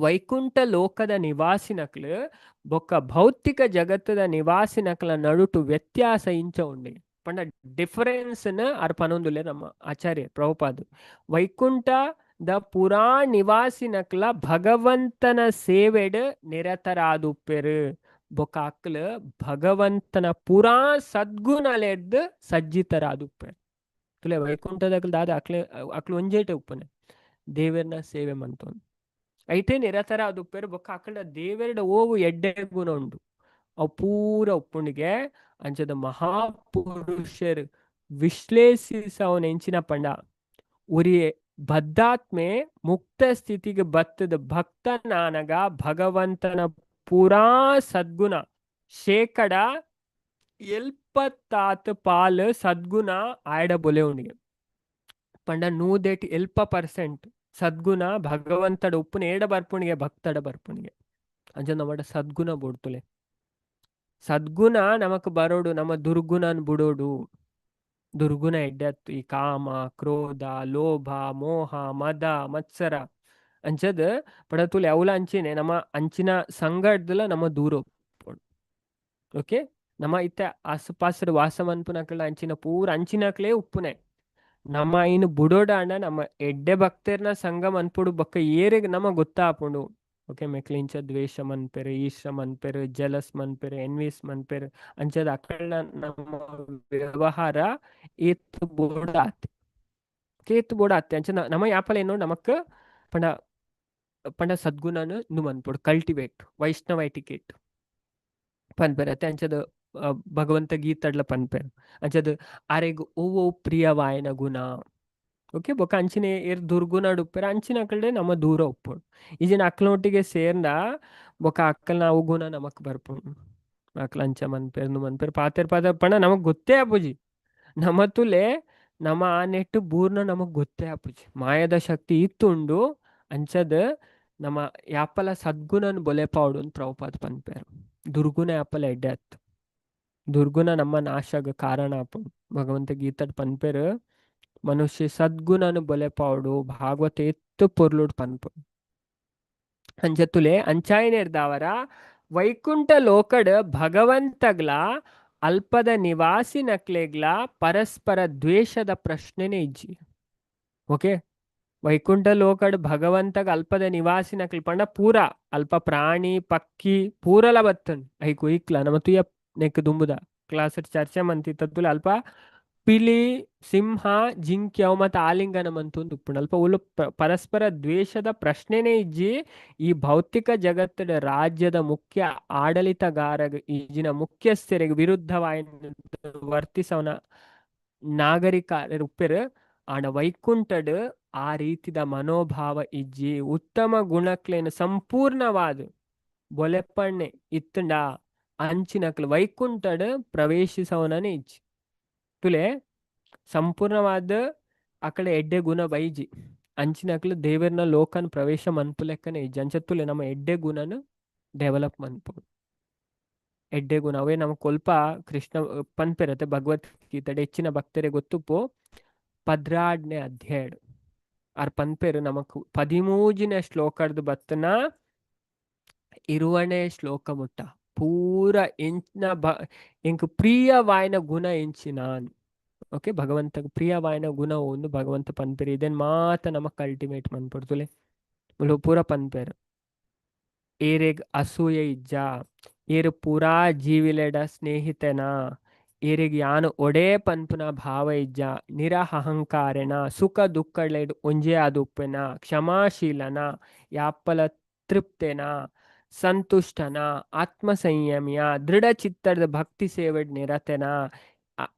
ವೈಕುಂಠ ಲೋಕದ ನಿವಾಸಿನಕ್ಲು ಬೊಕ್ಕ ಭೌತಿಕ ಜಗತ್ತದ ನಿವಾಸಿನಕ್ಲ ನಡುಟು ವ್ಯತ್ಯಾಸ ಇಂಚ ಉಂಡು. ಪಂಡ ಡಿಫರೆನ್ಸ್ ನ ಆರ್ ಪನೊಂದುಲ್ಲೆ ನಮ್ಮ ಆಚಾರ್ಯ ಪ್ರಭುಪಾದ. ವೈಕುಂಠ the ಪುರಾ ನಿವಾಸಿನಕ್ಲ ಭಗವಂತನ ಸೇವೆಡ್ ನಿರತರಾದುಪ್ಪೆರು, ಬೊಕ್ಕ ಅಕ್ಲು ಭಗವಂತನ ಪುರಾ ಸದ್ಗುಣಲೆಡ್ದ್ ಸಜ್ಜಿತರಾದುಪ್ಪೆರು. ತುಲೆ ವೈಕುಂಠದಕ್ಲು ದಾದ ಅಕ್ಲೆ ಅಕ್ಲು ಒಂಜೇಟೆ ಉಪ್ಪುನೆ ದೇವೆರ್ನ ಸೇವೆ ಮಂತೊಂದು. ಐಟೇ ನಿರತರ ಉಪ್ಪೇರು ಬೊಕ್ಕ ಅಕಲ್ಡ ದೇವೆರ್ಡ ಓವು ಎಡ್ಡೆ ಗುಣ ಉಂಡು ಅವು ಪೂರ ಉಪ್ಪುಂಡಿಗೆ. ಅಂಚದ ಮಹಾಪುರುಷರ್ ವಿಶ್ಲೇಷಿಸವನ ಎಂಚಿನ ಪಂಡ ಉರಿಯೆ ಬದ್ಧಾತ್ಮೆ ಮುಕ್ತ ಸ್ಥಿತಿಗೆ ಬತ್ತದ ಭಕ್ತನಾನಗ ಭಗವಂತನ ಪೂರಾ ಸದ್ಗುಣ ಶೇಕಡ ಎಲ್ಪತ್ತಾತ್ ಪಾಲ್ ಸದ್ಗುಣ ಆಯಡ ಬೊಲೆ ಉಂಡಿಗೆ. ಪಂಡ ನೂದೆಟ್ ಎಲ್ಪ ಪರ್ಸೆಂಟ್ ಸದ್ಗುಣ ಭಗವಂತಡ ಉಪ್ಪುನ ಏಡ ಬರ್ಪುಣಿಗೆ ಭಕ್ತಡ ಬರ್ಪುಣಿಗೆ. ಅಂಚ ನಮ್ಮಡ ಸದ್ಗುಣ ಬೋಡ್ತುಲೆ. ಸದ್ಗುಣ ನಮಕ್ ಬರೋಡು, ನಮ್ಮ ದುರ್ಗುಣನ್ ಬುಡೋಡು. ದುರ್ಗುಣ ಎಡ್ಡತ್ತು ಈ ಕಾಮ ಕ್ರೋಧ ಲೋಭ ಮೋಹ ಮದ ಮತ್ಸರ ಅಂಚದ್ ಪಡತುಲೆ ಅವಲ ಅಂಚಿನೆ ನಮ್ಮ ಅಂಚಿನ ಸಂಗಡ್ದಲ ನಮ್ಮ ದೂರ. ಓಕೆ, ನಮ್ಮ ಇತ್ತ ಆಸುಪಾಸರು ವಾಸ ಮನ್ಪುನಕ್ಲ ಅಂಚಿನ ಪೂರ ಅಂಚಿನಕ್ಲೇ ಉಪ್ಪುನೆ. ನಮ್ಮ ಇನ್ನು ಬುಡೋಡಾಂಡ ನಮ್ಮ ಎಡ್ಡೆ ಭಕ್ತರ್ನ ಸಂಘ ಮನ್ಪುಡು ಬೊಕ್ಕ ಏರೆಗ್ ನಮ ಗೊತ್ತಾಪುಂಡು. ಓಕೆ, ಮೆಕ್ಲಿಂಚ ದ್ವೇಷ ಮನ್ಪೆರ್, ಈರ್ಷ ಮನ್ಪೆರ್, ಜಲಸ್ ಮನ್ಪೆರ್, ಎನ್ವಿಸ್ ಮನ್ಪೆರ್, ಅಂಚದ ಅಕ್ಕಳ ನಮ್ಮ ವ್ಯವಹಾರ ಏತ್ ಬೋಡಾತ್ ಏತ್ ಬೋಡಾತೆ. ಅಂಚ ನಮ್ಮ ಯಾಪಲ ಏನು ನಮಕ್ ಪಂಡ ಪಂಡ ಸದ್ಗುಣನ ಇಂದು ಮನ್ಪೊಡು, ಕಲ್ಟಿವೇಟ್ ವೈಷ್ಣವ ಎಟಿಕೇಟ್ ಪನ್ಪೆರ್ ಅತ್ತೆ. ಅಂಚದ ಭಗವಂತ ಗೀತಡ್ಲ ಪನ್ಪೆರ್ ಅಂಚದ ಆರೆಗ್ ಓ ಪ್ರಿಯವಾಯನ ಗುಣ. ಓಕೆ, ಬೊಕ್ಕ ಅಂಚಿನ ಏರ್ ದುರ್ಗುಣ ಉಪ್ಪೆರ್ ಅಂಚಿನ ಅಕಲ್ಡೆ ನಮ್ಮ ದೂರ ಉಪ್ಪೊಡು. ಈಜಿನ ಅಕ್ಲನೊಟ್ಟಿಗೆ ಸೇರ್ಂಡ ಬೊಕ್ಕ ಅಕ್ಕಲ್ನ ಅವು ಗುಣ ನಮಕ್ ಬರ್ಪುಂಡು. ಅಕ್ಲ ಅಂಚ ಮನ್ಪೆರ್ ಮನ್ಪೆರ್ ಪಾತೆರ್ ಪಾತೆರ್ ಪಂಡ ನಮಕ್ ಗೊತ್ತೇ ಆಪುಜಿ. ನಮ ತುಲೆ ನಮ್ಮ ಆ ನೆಟ್ಟು ಬೂರ್ನ ನಮಕ್ ಗೊತ್ತೇ ಆಪುಜಿ. ಮಾಯದ ಶಕ್ತಿ ಇತ್ತುಂಡು. ಅಂಚದ ನಮ್ಮ ಯಾಪಲ ಸದ್ಗುಣನ್ ಬೊಲೆಪಾವೊಡು ಅಂತ ಪ್ರಭುಪಾದ ಪನ್ಪೆರ್. ದುರ್ಗುಣ ಯಾಪಲ ಎಡ್ಡೆ ಅತ್, ದುರ್ಗುಣ ನಮ್ಮ ನಾಶಗ್ ಕಾರಣ ಆಪುಂಡು. ಭಗವಂತ ಗೀತಡ್ ಪನ್ಪೆರ್ ಮನುಷ್ಯ ಸದ್ಗುಣನು ಬೊಲೆಪಾವೊಡು, ಭಾಗವತ ಎತ್ತು ಪೊರ್ಲುಡ್ ಪನ್ಪುಂಡು. ಅಂಚತುಲೆ ಅಂಚಾಯಿನೆರ್ದಾವರ ವೈಕುಂಠ ಲೋಕಡ್ ಭಗವಂತಗ್ಲ ಅಲ್ಪದ ನಿವಾಸಿನಕ್ಲೆಗ್ಲ ಪರಸ್ಪರ ದ್ವೇಷದ ಪ್ರಶ್ನೆನೇ ಇಜ್ಜಿ. ಓಕೆ, ವೈಕುಂಠ ಲೋಕಡ್ ಭಗವಂತಗ ಅಲ್ಪದ ನಿವಾಸಿನಕ್ಲ್ ಪಂಡ ಪೂರ ಅಲ್ಪ ಪ್ರಾಣಿ ಪಕ್ಕಿ ಪೂರಲ ಬತ್ತನ್ ಐಕು ಇಕ್ಲ ನಮ್ಮ ತುಯ ನೆಕ್ ದುಂಬುದ ಕ್ಲಾಸ್ ಚರ್ಚೆ ಮಂತಿತ್ತುಲ. ಅಲ್ಪ ಪಿಲಿ ಸಿಂಹ ಜಿಂಕೆ ಅವು ಮತ್ತೆ ಆಲಿಂಗನ ಮಂತೊಂದು ಉಪ್ಪುಂಡು. ಅಲ್ಪ ಉಲು ಪರಸ್ಪರ ದ್ವೇಷದ ಪ್ರಶ್ನೆನೇ ಇಜ್ಜಿ. ಈ ಭೌತಿಕ ಜಗತ್ತಿನ ರಾಜ್ಯದ ಮುಖ್ಯ ಆಡಳಿತಗಾರಗ ಈಜಿನ ಮುಖ್ಯಸ್ಥರಿಗೆ ವಿರುದ್ಧವಾದ ವರ್ತಿಸವನ ನಾಗರಿಕ ಉಪ್ಪೆರ್. ಆಂಡ ವೈಕುಂಠಡ್ ಆ ರೀತಿದ ಮನೋಭಾವ ಇಜ್ಜಿ. ಉತ್ತಮ ಗುಣಕ್ಲೇನು ಸಂಪೂರ್ಣವಾದ ಬೊಲೆಪಣ್ಣೆ ಇತ್ತಂಡ ಅಂಚಿನಕ್ಲು ವೈಕುಂಠಡ್ ಪ್ರವೇಶಿಸವನೇ ಇಜ್ಜಿ. ತುಲೆ ಸಂಪೂರ್ಣವಾದ ಅಕಡೆ ಎಡ್ಡೆ ಗುಣ ಬೈಜಿ ಅಂಚಿನಕ್ಲು ದೇವರ್ನ ಲೋಕನ್ ಪ್ರವೇಶ ಮನ್ಪು ಲೆಕ್ಕನೆ ಇಜ್ಜಿ. ಅಂಚ ತುಲೆ ನಮ್ಮ ಎಡ್ಡೆ ಗುಣನ ಡೆವಲಪ್ ಮನ್ಪು. ಎಡ್ಡೆ ಗುಣ ಅವೇ ನಮ್ಮ ಕೊಲ್ಪ ಕೃಷ್ಣ ಪನ್ಪೆರತೆ ಭಗವದ್ಗೀತೆ ಹೆಚ್ಚಿನ ಭಕ್ತರೆ ಗೊತ್ತುಪು 12ನೇ ಅಧ್ಯಾಯ ಆರ್ ಪನ್ಪೆರು ನಮಕ್ 13ನೇ ಶ್ಲೋಕರ್ದು ಬತ್ತನ 20ನೇ ಶ್ಲೋಕ ಮುಟ್ಟ ಪೂರ ಎಂಚಿನ ಎಂಕ್ ಪ್ರಿಯವಾಯಿನ ಗುಣ ಎಂಚಿನ. ಓಕೆ, ಭಗವಂತ ಪ್ರಿಯವಾಯಿನ ಗುಣ ಒಂದು ಭಗವಂತ ಪನ್ಪೆರು. ಇದನ್ ಮಾತ ನಮಕ್ ಕಲ್ಟಿವೇಟ್ ಮನ್ಪೊಡು. ಮುಲು ಪೂರ ಪನ್ಪೆರು ಏರೆಗ್ ಅಸೂಯೆ ಇಜ್ಜ, ಏರು ಪೂರಾ ಜೀವಿಲೆಡ ಸ್ನೇಹಿತನ, ಏರೆಗ್ ಯಾನು ಒಡೇ ಪನ್ಪುನ ಭಾವ ಇಜ್ಜ, ನಿರಹಂಕಾರೆನ, ಸುಖ ದುಃಖಳೆಡ್ ಒಂಜೇ ಆದುಪ್ಪೆನ, ಕ್ಷಮಾಶೀಲನ, ಯಾಪಲ ತೃಪ್ತೆನ, ಸಂತುಷ್ಟನ, ಆತ್ಮಸಂಯಮಿಯ, ದೃಢ ಚಿತ್ತದ ಭಕ್ತಿ ಸೇವೆಡ್ ನಿರತೆನ,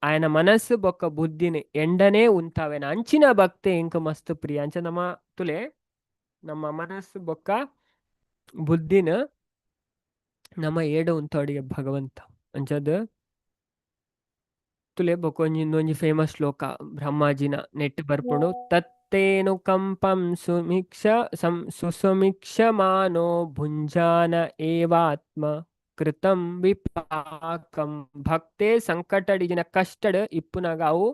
ఆయన ಮನಸ್ಸು ಬೊಕ್ಕ ಬುದ್ಧಿನ ಎಂಡನೇ ಉಂತಾವೆನ ಅಂಚಿನ ಭಕ್ತಿ ಎಂಕ್ ಮಸ್ತ್ ಪ್ರಿಯ. ಅಂಚ ನಮ್ಮ ತುಲೆ ನಮ್ಮ ಮನಸ್ಸು ಬೊಕ್ಕ ಬುದ್ಧಿನ ನಮ್ಮ ಏಡ ಉಂತಾಡಿಗೆ ಭಗವಂತ. ಅಂಚದ ತುಲೆ ಬೊಕ್ಕ ಒಂಜಿ ಇನ್ನೊಂಜಿ ಫೇಮಸ್ ಶ್ಲೋಕ ಬ್ರಹ್ಮಾಜಿನ ನೆಟ್ ಬರ್ಪುಂಡು. ತತ್ತೇನು ಕಂಪಂ ಸುಮಿಕ್ಷ ಸಂ ಸುಸಮೀಕ್ಷಮಾನೋ ಭುಂಜಾನ ಏವಾತ್ಮ ಕೃತಂ ವಿಪಾಕಂ. ಭಕ್ತೆ ಸಂಕಟಡಿಜಿನ ಕಷ್ಟಡ್ ಇಪ್ಪುನಗ ಅವು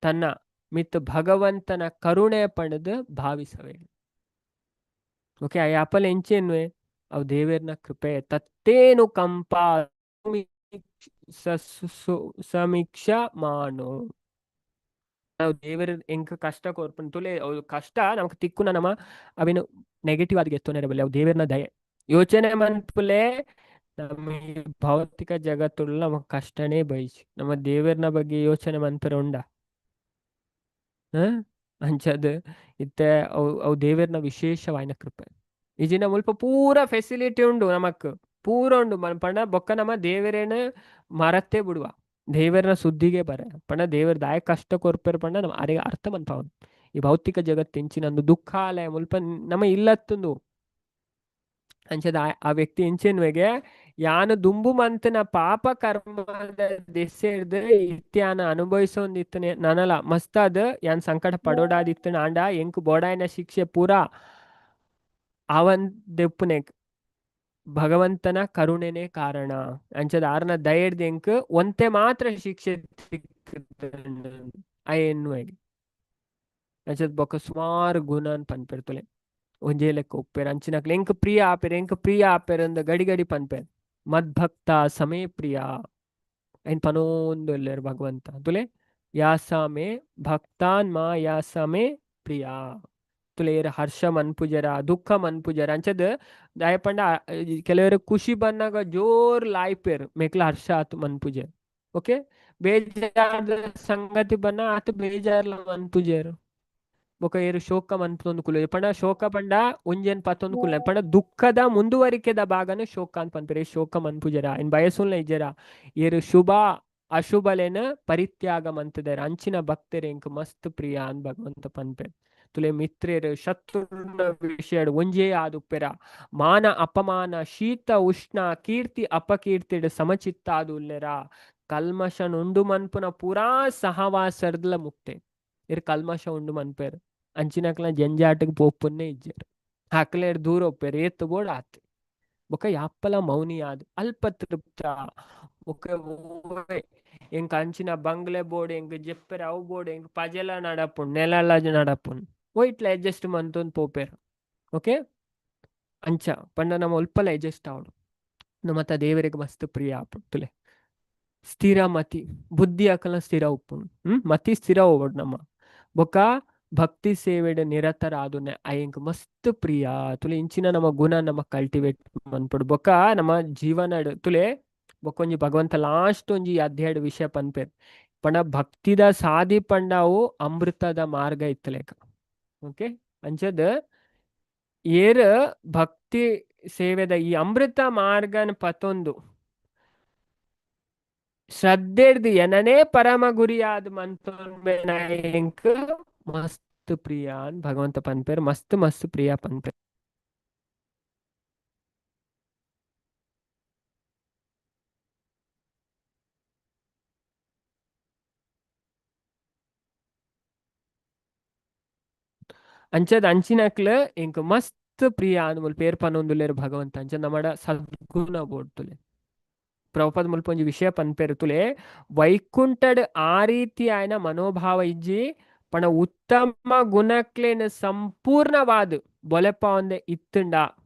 ತನ್ನ ಮಿತ್ ಭಗವಂತನ ಕರುಣೆ ಪಡೆದು ಭಾವಿಸವೆ. ಓಕೆ, ಆ ಯಾಪಲ್ ಎಂಚೆನ್ವೆ ಅವು ದೇವೇರ್ನ ಕೃಪೆ. ತತ್ತೇನು ಕಂಪ ಸಮೀಕ್ಷ ಮಾನೋ ನಾವು ದೇವರ ಎಂಕ ಕಷ್ಟ ಕೊರ್ಪುನ್ ತುಲೆ ಅವು ಕಷ್ಟ ನಮಕ್ ತಿಕ್ಕುನ ನಮ ಅವೇನು ನೆಗೆಟಿವ್ ಆದ್ ಗೆತ್ತೊನೆರೆ ಅವು ದೇವರ್ನ ದಯೆ. ಯೋಚನೆ ಮನ್ಪುಲೆ ನಮ್ಮ ಈ ಭೌತಿಕ ಜಗತ್ತುಳ್ಳ ನಮಕ್ ಕಷ್ಟನೇ ಬೈಜಿ. ನಮ್ಮ ದೇವರ್ನ ಬಗ್ಗೆ ಯೋಚನೆ ಮನ್ಪೆರೆ ಉಂಡ ಅಂಚದ್ ಇತ್ತೆ ಅವು ಅವು ದೇವರ್ನ ವಿಶೇಷವಾಯಿನ ಕೃಪೆ. ಇಜಿನ ಮುಲ್ಪ ಪೂರ ಫೆಸಿಲಿಟಿ ಉಂಡು ನಮಕ್, ಪೂರ ಉಂಡು. ಪಂಡ ಬೊಕ್ಕ ನಮ್ಮ ದೇವರೇನ ಮರತ್ತೇ ಬಿಡುವ, ದೇವರನ ಸುದ್ದಿಗೆ ಬರ. ಪಂಡ ದೇವರ ದಾಯ ಕಷ್ಟ ಕೊರ್ಪೆರ್ ಪಂಡ ನಮ್ಮ ಅರೆಗೆ ಅರ್ಥ ಮನ್ಪಾವನು. ಈ ಭೌತಿಕ ಜಗತ್ತು ಇಂಚಿನಂದು ದುಃಖಾಲಯ ಮುಲ್ಪ ನಮ್ಮ ಇಲ್ಲತ್ತುಂದು. ಅಂಚದ ಆ ವ್ಯಕ್ತಿ ಇಂಚಿನ್ವೆಗೆ ಯಾನು ದುಂಬು ಮಂತನ ಪಾಪ ಕರ್ಮದ ದೆಸೆರ್ದ್ ಇತ್ಯಾನ ಅನುಭವಿಸೊಂದಿತ್ತನೆ ನನಲ ಮಸ್ತಾದ್ ಯಾನ್ ಸಂಕಟ ಪಡೋಡಾದಿತ್ತನ ಆಂಡ ಎಂಕ್ ಬೋಡಾಯಿನ ಶಿಕ್ಷೆ ಪೂರಾ ಅವನ್ ದೆಪ್ಪುನೆ ಭಗವಂತನ ಕರುಣೆನೇ ಕಾರಣ. ಅಂಚದ ಆರ್ನ ದಯೆಡ್ದ್ ಎಂಕ್ ಒಂತೆ ಮಾತ್ರ ಶಿಕ್ಷೆ ತಿಕ್ಕುದುಂಡು ಎನ್ನುವೆಗೆ. ಅಂಚದ ಬೊಕ್ಕ ಸುಮಾರು ಗುಣನ್ ಪನ್ಪೆರ್ತಲೆ ಒಂಜೇ ಲೆಕ್ಕ ಉಪ್ಪೇರ್ ಅಂಚಿನಕ್ಲೆ ಎಂಕ್ ಪ್ರಿಯ ಆಪೆರ್, ಎಂಕ್ ಪ್ರಿಯ ಆಪೆರ್ ಅಂದ್ ಗಡಿ ಗಡಿ ಪನ್ಪೆರ್. ಮದ್ಭಕ್ತ ಸಮೇ ಪ್ರಿಯ ಐನ್ ಪನೊಂದು ಉಲ್ಲೆರ್ ಭಗವಂತ. ತುಲೆ ಯಾಸಮೇ ಭಕ್ತಾನ್ ಮಾ ಯಾಸಮೇ ಪ್ರಿಯ. ತುಲೆ ಹರ್ಷ ಮನ್ಪುಜರ ದುಃಖ ಮನ್ಪುಜರ. ಅಂಚದ್ ದಾಯೆ ಪಂಡ ಕೆಲವರು ಖುಷಿ ಬನ್ನಾಗ ಜೋರ್ ಲಾಯ್ಪೆರ್ ಮೇಕ್ಲ ಹರ್ಷ ಆತ್ ಮನ್ಪುಜೆರ್. ಓಕೆ, ಬೇಜಾರ್ದ ಸಂಗತಿ ಬನ್ನ ಆತ್ ಬೇಜಾರ್ಲ ಮನ್ಪುಜೆರ್. ಬೊಕ ಏರು ಶೋಕ ಮನ್ಪೊಂದು ಕುಲ್ಲೆ ಪಂಡ ಶೋಕ ಪಂಡ ಒಂಜೆನ್ ಪತ್ತೊಂದು ಕುಲ್ಲೆ ಪಂಡ ದುಃಖದ ಮುಂದುವರಿಕೆದ ಭಾಗನ ಶೋಕ ಅಂತ ಪನ್ಪೆರ್. ಶೋಕ ಮನ್ಪುಜರ ಇನ್ ಬಯಸುಲ್ನ ಇಜ್ಜೆರ. ಏರು ಶುಭ ಅಶುಭಲೇನ ಪರಿತ್ಯಾಗ ಮಂತುದೆರ್ ಅಂಚಿನ ಭಕ್ತರು ಎಂಕ್ ಮಸ್ತ್ ಪ್ರಿಯ ಅಂದ್ ಭಗವಂತ ಪನ್ಪೆರ್. ತುಲೆ ಮಿತ್ರೆರ್ ಶತ್ರುನ ವಿಷಯಡ್ ಒಂಜೇ ಆದುಪ್ಪೆರ. ಮಾನ ಅಪಮಾನ ಶೀತ ಉಷ್ಣ ಕೀರ್ತಿ ಅಪಕೀರ್ತಿಡ್ ಸಮಚಿತ್ತ ಆದುಲ್ಲೆರ. ಕಲ್ಮಶನ್ ಉಂಡು ಮನ್ಪುನ ಪೂರಾ ಸಹವಾಸರ್ದ್ಲ ಮುಕ್ತೆ. ಇರ್ ಕಲ್ಮಶ ಉಂಡು ಮನ್ಪೆರ್ ಅಂಚಿನಕ್ಲ ಜಂಜಾಟಗ್ ಪೋಪುನ್ನೇ ಇಜ್ಜೆರ್. ಅಕ್ಲೆಡ್ ದೂರ ಒಪ್ಪೆರ್ ಏತ್ ಬೋಡ್ ಆತ್. ಬೊಕ ಯಾಪಲ ಮೌನಿ ಆದ್ ಅಲ್ಪ ತೃಪ್ತ. ಬೊಕ ಎಂಕ್ ಅಂಚಿನ ಬಂಗ್ಲೆ ಬೋಡು, ಎಂಕ್ ಜೆಪ್ಪೆರೆ ಅವು ಬೋಡು, ಎಂಕ್ ಪಜೆಲ ನಡಪುಂಡು ನೆಲಲ ನಡಪುಂಡು ಒಯ್ಟ್ಲ ಅಡ್ಜಸ್ಟ್ ಮಂತೊಂದು ಪೋಪೆರ್. ಓಕೆ, ಅಂಚ ಪಂಡ ನಮ್ಮ ಒಲ್ಪಲ ಅಡ್ಜಸ್ಟ್ ಆವೊಡು. ನಮತ ದೇವರಿಗೆ ಮಸ್ತ್ ಪ್ರಿಯ ಆಪುಂಡು. ತುಲೆ ಸ್ಥಿರ ಮತಿ ಬುದ್ಧಿ ಅಕಲ್ನ ಸ್ಥಿರ ಉಪ್ಪುಂಡು. ಮತಿ ಸ್ಥಿರ ಹೋಗೋಡು ನಮ್ಮ. ಬೊಕ ಭಕ್ತಿ ಸೇವೆಡ್ ನಿರತರ ಆದುನೆ ಅಯಂಕ್ ಮಸ್ತ್ ಪ್ರಿಯ. ತುಲೆ ಇಂಚಿನ ನಮ್ಮ ಗುಣ ನಮ್ಮ ಕಲ್ಟಿವೇಟ್ ಮನ್ಪೊಡು. ಬೊಕ ನಮ್ಮ ಜೀವನಡ್ ತುಲೆ ಬೊಕೊಂಜಿ ಭಗವಂತ ಲಾಸ್ಟ್ ಒಂಜಿ ಅಧ್ಯಾಯಡ್ ವಿಷಯ ಪನ್ಪೆರ್. ಪಂಡ ಭಕ್ತಿದ ಸಾದಿ ಪಂಡ ಅವು ಅಮೃತದ ಮಾರ್ಗ ಇತ್ತಲೇಕ. ಓಕೆ, ಅಂಚದ್ ಏರ್ ಭಕ್ತಿ ಸೇವೆದ ಈ ಅಮೃತ ಮಾರ್ಗನ ಪತೊಂದು ಶ್ರದ್ಧೆಡ್ದು ಎನನೇ ಪರಮ ಗುರಿಯಾದ ಎಂಕ್ ಮಸ್ತ್ ಪ್ರಿಯ ಅನ್ ಭಗವಂತ ಪನ್ಪೆರ್. ಮಸ್ತ್ ಮಸ್ತ್ ಪ್ರಿಯ ಪನ್ಪೆರ್. ಅಂಚದ ಅಂಚಿನಕ್ಲ ಎಂಕ್ ಮಸ್ತ್ ಪ್ರಿಯ ಅಂದ್ ಮುಲ್ಪ ಪೇರ್ ಪನೊಂದುಲ್ಲೆರ್ ಭಗವಂತ. ಅಂಚ ನಮಡ ಸದ್ಗುಣ ಬೋಡ್ತುಲೆ. ಪ್ರಭುಪಾದ ಮುಲ್ಪ ಒಂಜಿ ವಿಷಯ ಪನ್ಪೆರ್. ತುಲೆ ವೈಕುಂಠಡ್ ಆ ರೀತಿ ಆಯ್ನ ಮನೋಭಾವ ಇಜ್ಜಿ ಪಣ ಉತ್ತಮ ಗುಣಕ್ಲೇನ ಸಂಪೂರ್ಣವಾದ ಬೊಲೆಪಾವಂದೆ ಇತ್ತುಂಡ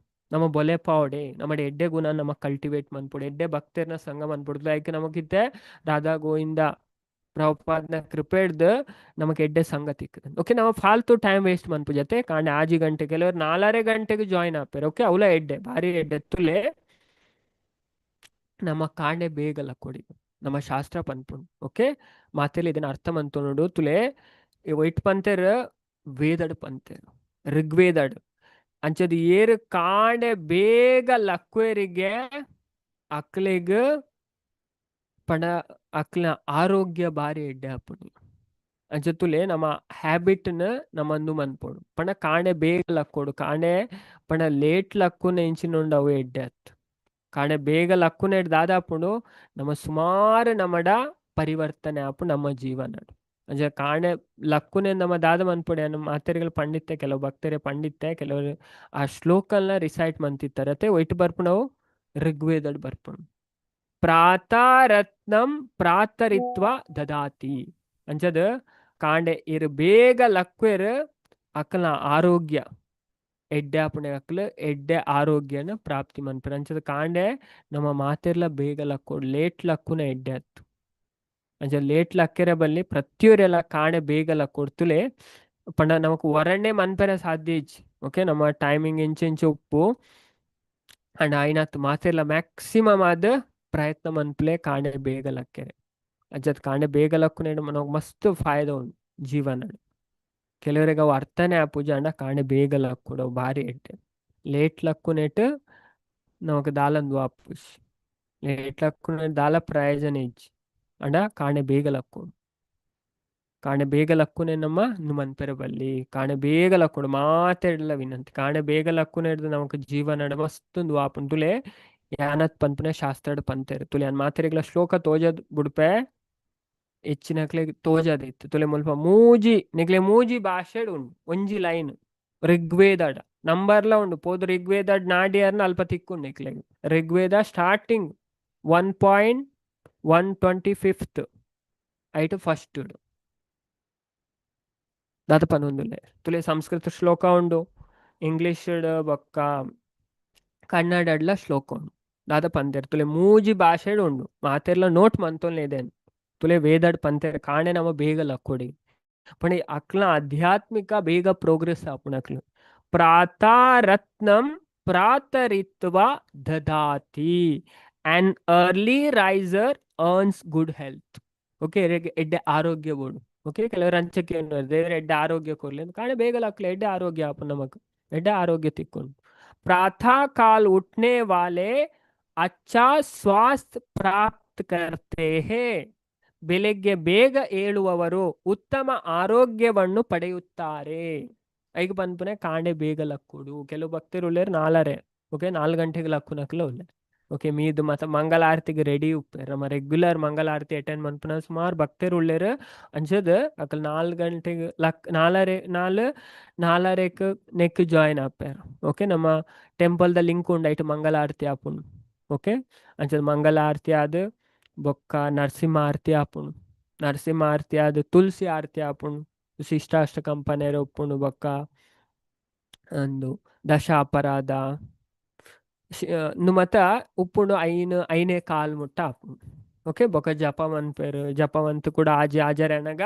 ನಮ್ಮ ಬೊಲೆಪಾವಡೆ ನಮ್ಮ ಎಡ್ಡೆ ಗುಣ ನಮ್ಮ ಕಲ್ಟಿವೇಟ್ ಮನ್ಪೊಡು, ಎಡ್ಡೆ ಭಕ್ತರ್ನ ಸಂಘ ಮನ್ಪೊಡು. ಲೈಕ್ ನಮಗಿತ್ತೆ ರಾಧಾ ಗೋವಿಂದ ಪ್ರಭುಪಾದನ ಕೃಪೆಡ್ದ್ ನಮಕ್ ಎಡ್ಡೆ ಸಂಘ ತಿಕ್ಕುದು. ಓಕೆ, ನಮ್ಮ ಫಾಲ್ತು ಟೈಮ್ ವೇಸ್ಟ್ ಮನ್ಪು ಜೊತೆ ಕಾಂಡೆ 6 ಗಂಟೆ ಕೆಲವರು 4.5 ಗಂಟೆಗೆ ಜಾಯಿನ್ ಆಪೆರ್. ಓಕೆ, ಅವಲ ಎಡ್ಡೆ ಭಾರಿ ಎಡ್ಡೆ. ತುಲೆ ನಮ್ಮ ಕಾಂಡೆ ಬೇಗಲ ಕೊಡಿ ನಮ್ಮ ಶಾಸ್ತ್ರ ಪನ್ಪುಂಡು. ಓಕೆ, ಮಾತೆಲ್ಲ ಇದನ್ನ ಅರ್ಥ ಮಂತೊನುಡು. ತುಲೆ ಒಯ್ಟ್ ಪಂತೆರ್ ವೇದಡ್ ಪಂತೆರ್ ಋಗ್ವೇದಡ್ ಅಂಚದ ಏರು ಕಾಂಡೆ ಬೇಗ ಲಕ್ವೇರಿಗೆ ಅಕ್ಲೆಗ್ ಪಂಡ ಅಕ್ಲ ಆರೋಗ್ಯ ಬಾರಿ ಎಡ್ಡೆ ಆಪುಂಡು. ಅಂಚ ತುಲೆ ನಮ್ಮ ಹ್ಯಾಬಿಟ್ ನ ನಮ್ಮ ಅಂದು ಮನ್ಪೊಡು. ಪಂಡ ಕಾಂಡೆ ಬೇಗ ಲಕ್ಕೊಡು, ಕಾಂಡೆ ಪಂಡ ಲೇಟ್ ಲಕ್ಕುನ ಇಂಚಿನ ಉಂಡು ಅವು ಎಡ್ಡೆ ಆತ್. ಕಾಂಡೆ ಬೇಗ ಲಕ್ಕುನ ದಾದಾಪುಂಡು ನಮ್ಮ ಸುಮಾರು ನಮಡ ಪರಿವರ್ತನೆ ಆಪು ನಮ್ಮ ಜೀವನ. ಅಂಚ ಕಾಂಡೆ ಲಕ್ಕುನೆ ನಮ್ಮ ದಾದ ಮನ್ಪೊಡೆ ನಮ್ಮ ಮಾತೆರ್ಗಳು ಪಂಡಿತ್ತೆ, ಕೆಲವು ಭಕ್ತರೇ ಪಂಡಿತ್ತೆ, ಕೆಲವರು ಆ ಶ್ಲೋಕಲ್ನ ರಿಸೈಟ್ ಮಂತಿತ್ತಾರೆ. ಅತ್ತೆ ಒಯ್ಟ್ ಬರ್ಪುಣವು ಋಗ್ವೇದಡ್ ಬರ್ಪುಣು. ಪ್ರಾತಾರತ್ನಂ ಪ್ರಾತರಿತ್ವ ದದಾತಿ. ಅಂಚದ ಕಾಂಡೆ ಇರು ಬೇಗ ಲಕ್ವೆರ್ ಅಕ್ಲ ಆರೋಗ್ಯ ಎಡ್ಡೆ ಆಪುಂಡು, ಅಕ್ಲು ಎಡ್ಡೆ ಆರೋಗ್ಯನ ಪ್ರಾಪ್ತಿ ಮನ್ಪೆರ್. ಅಂಚದ ಕಾಂಡೆ ನಮ್ಮ ಮಾತೆರ್ಲ ಬೇಗ ಲಕ್ಕೊಡು, ಲೇಟ್ ಲಕ್ಕುನ ಎಡ್ಡೆ ಆತು. ಅಂಚ ಲೇಟ್ ಲಕ್ಕೆರೆ ಬಲ್ಲಿ ಪ್ರತಿಯೊರೆಲ್ಲ ಕಾಂಡೆ ಬೇಗ ಲಕ್ಕೊಡ್ತುಲೆ ಪಂಡ ನಮಕ್ ವರಣೆ ಮನ್ಪೆರೆ ಸಾಧ್ಯ ಇಜ್ಜಿ. ಓಕೆ, ನಮ್ಮ ಟೈಮಿಂಗ್ ಇಂಚ ಉಪ್ಪು ಅಂಡ್ ಆಯ್ನಾತ್ ಮಾತೆರ್ಲ ಮ್ಯಾಕ್ಸಿಮಮ್ ಆದ್ ಪ್ರಯತ್ನ ಮನ್ಪುಲೆ ಕಾಂಡೆ ಬೇಗ ಲಕ್ಕೆರೆ. ಅಂಚದ ಕಾಂಡೆ ಬೇಗ ಲಕ್ಕುನೆ ನಮಕ್ ಮಸ್ತ್ ಫಾಯ್ದ ಉಂಡು ಜೀವನ. ಕೆಲವರಿಗೆ ಅವು ಅರ್ಥನೇ ಆಪುಜಿ ಅಂಡ ಕಾಂಡೆ ಬೇಗ ಲಕ್ಕೊಡು ಅವು ಭಾರಿ ಎಡ್ಡೆ. ಲೇಟ್ ಲಕ್ಕುನೆಟ್ ನಮಕ್ ದಾಲಂದು ಆಪುಜಿ. ಲೇಟ್ ಲಕ್ಕುನೆ ದಾಲ ಪ್ರಯೋಜನ ಇಜ್ಜಿ. ಅಂಡ ಕಾಣೆ ಬೇಗ ಲಕ್ಕು, ಕಾಣೆ ಬೇಗ ಲಕ್ಕುನೆ ನಮ್ಮ ಮನ್ಪೆರೆ ಬಲ್ಲಿ. ಕಾಣೆ ಬೇಗ ಲಕ್ಕುಡು ಮಾತೆಡ್ಲ ವಿನಂತಿ. ಕಾಣೆ ಬೇಗ ಲಕ್ಕುನೆ ಹಿಡ್ದು ನಮಕ್ ಜೀವನ ಮಸ್ತ್ ಆಪುಂಡು. ತುಲೆ ಯಾನತ್ ಪನ್ಪುನ ಶಾಸ್ತ್ರಡ್ ಪಂತೆರ್. ತುಲೆ ಯಾನ್ ಮಾತೆರೆಗ್ಲ ಶ್ಲೋಕ ತೋಜದ್ ಬುಡ್ಪೆ, ಹೆಚ್ಚಿನಕ್ಲೆಗ್ ತೋಜದಿತ್ತು. ತುಲೆ ಮುಲ್ಪ ಮೂಜಿ ನಿಕ್ಲೆ ಮೂಜಿ ಭಾಷೆಡ್ ಉಂಡು ಒಂಜಿ ಲೈನ್. ಋಗ್ವೇದಡ್ ನಂಬರ್ಲ ಉಂಡು. ಪೋದು ಋಗ್ವೇದಡ್ ನಾಡಿಯರ್ನ ಅಲ್ಪ ತಿಕ್ಕುಂಡು ನಿಕ್ಲೆಗ್. ಋಗ್ವೇದ ಸ್ಟಾರ್ಟಿಂಗ್ 1.125 ಐಟ್ ಫಸ್ಟ್ ದಾದ ಪನೊಂದುಲ್ಲೆ. ತುಲೆ ಸಂಸ್ಕೃತ ಶ್ಲೋಕ ಉಂಡು, ಇಂಗ್ಲಿಷ್ ಬೊಕ್ಕ ಕನ್ನಡಡ್ಲ ಶ್ಲೋಕ ಉಂಡು. ದಾದ ಪಂತೆರ್ ತುಲೆ ಮೂಜಿ ಭಾಷೆಡ್ ಉಂಡು. ಮಾತೆರ್ಲ ನೋಟ್ ಮಂತೊನ್ಲೆ. ತುಲೆ ವೇದಡ್ ಪಂತೆರ್ ಕಾಣೆ ನಮ ಬೇಗ ಲಕ್ಕೊಡಿ ಪಂಡ ಅಕ್ಲ ಆಧ್ಯಾತ್ಮಿಕ ಬೇಗ progress ಆಪುನಕ್ಲು. ಪ್ರಾತಾರತ್ನಂ ಪ್ರಾತರಿತ್ವ ದದಾತಿ. An early riser earns good health. Okay, ಎಡ್ಡೆ ಆರೋಗ್ಯ ಬೋಡು. ಓಕೆ, ಕೆಲವರು ಅಂಚಕ್ಕೆ ದೇವರ ಎಡ್ಡೆ ಆರೋಗ್ಯ ಕೊರ್ಲಿ ಕಾಣೆ ಬೇಗ ಲಕ್ಲೆ ಎಡ್ಡೆ ಆರೋಗ್ಯ ಆಪು ನಮಕ್, ಎಡ್ಡೆ ಆರೋಗ್ಯ ತಿಕ್ಕೊಂಡು. प्रातः काल उठने वाले अच्छा स्वास्थ्य ಪ್ರಾಪ್ತ करते हैं. ಬೆಳಿಗ್ಗೆ ಬೇಗ ಏಳುವವರು ಉತ್ತಮ ಆರೋಗ್ಯವನ್ನು ಪಡೆಯುತ್ತಾರೆ. ಐಕ್ ಪನ್ಪುನೆ ಕಾಂಡೆ ಬೇಗ ಲಕ್ಕುಡು. ಕೆಲವು ಭಕ್ತರು ಉಲ್ಲೇರು ನಾಲರೆ, ಓಕೆ, 4 ಗಂಟೆಗೆ ಲಕ್ಕುನಕ್ಲ ಉಲ್ಲೆ. ಓಕೆ, ಮೀದು ಮತ್ತ ಮಂಗಳಾರತಿಗೆ ರೆಡಿ ಉಪ್ಪೇರ್. ನಮ್ಮ ರೆಗ್ಯುಲರ್ ಮಂಗಳಾರತಿ ಅಟೆಂಡ್ ಮನ್ಪುನ ಸುಮಾರು ಭಕ್ತರು ಉಲ್ಲೇರು. ಅಂಚದ ಅಕಲ್ 4 ಗಂಟೆಗೆ ಲಕ್ ನಾಲರೆ ನಾಲ್ ನಾಲರೆಕ್ ನೆಕ್ ಜಾಯಿನ್ ಆಪೇರ್. ಓಕೆ, ನಮ್ಮ ಟೆಂಪಲ್ ದ ಲಿಂಕ್ ಉಂಡು, ಐಟ್ ಮಂಗಳಾರತಿ ಆಪುಂಡು. ಓಕೆ, ಅಂಚದ ಮಂಗಳಾರತಿ ಆದ್ ಬೊಕ್ಕ ನರಸಿಂಹ ಆರತಿ ಆಪುಂಡು. ನರಸಿಂಹ ಆರತಿ ಆದ್ ತುಳಸಿ ಆರತಿ ಆಪುಂಡು. ಶಿಷ್ಟಾಷ್ಟಕಂ ಪನೆರೆ ಉಪ್ಪುಂಡು. ಬೊಕ್ಕ ಅಂದು ದಶ ಅಪರಾಧ ಉಂದು ಮತ ಉಪ್ಪುಂಡು. ಐನ್ ಐನೇ ಕಾಲ್ ಮುಟ್ಟ ಆಪುಂಡು. ಓಕೆ, ಬೊಕ್ಕ ಜಪ ಮನ್ಪೆರ್. ಜಪ ಮಂತ್ ಕೂಡ ಆಜಿ ಆಜರೆ ಅನಗ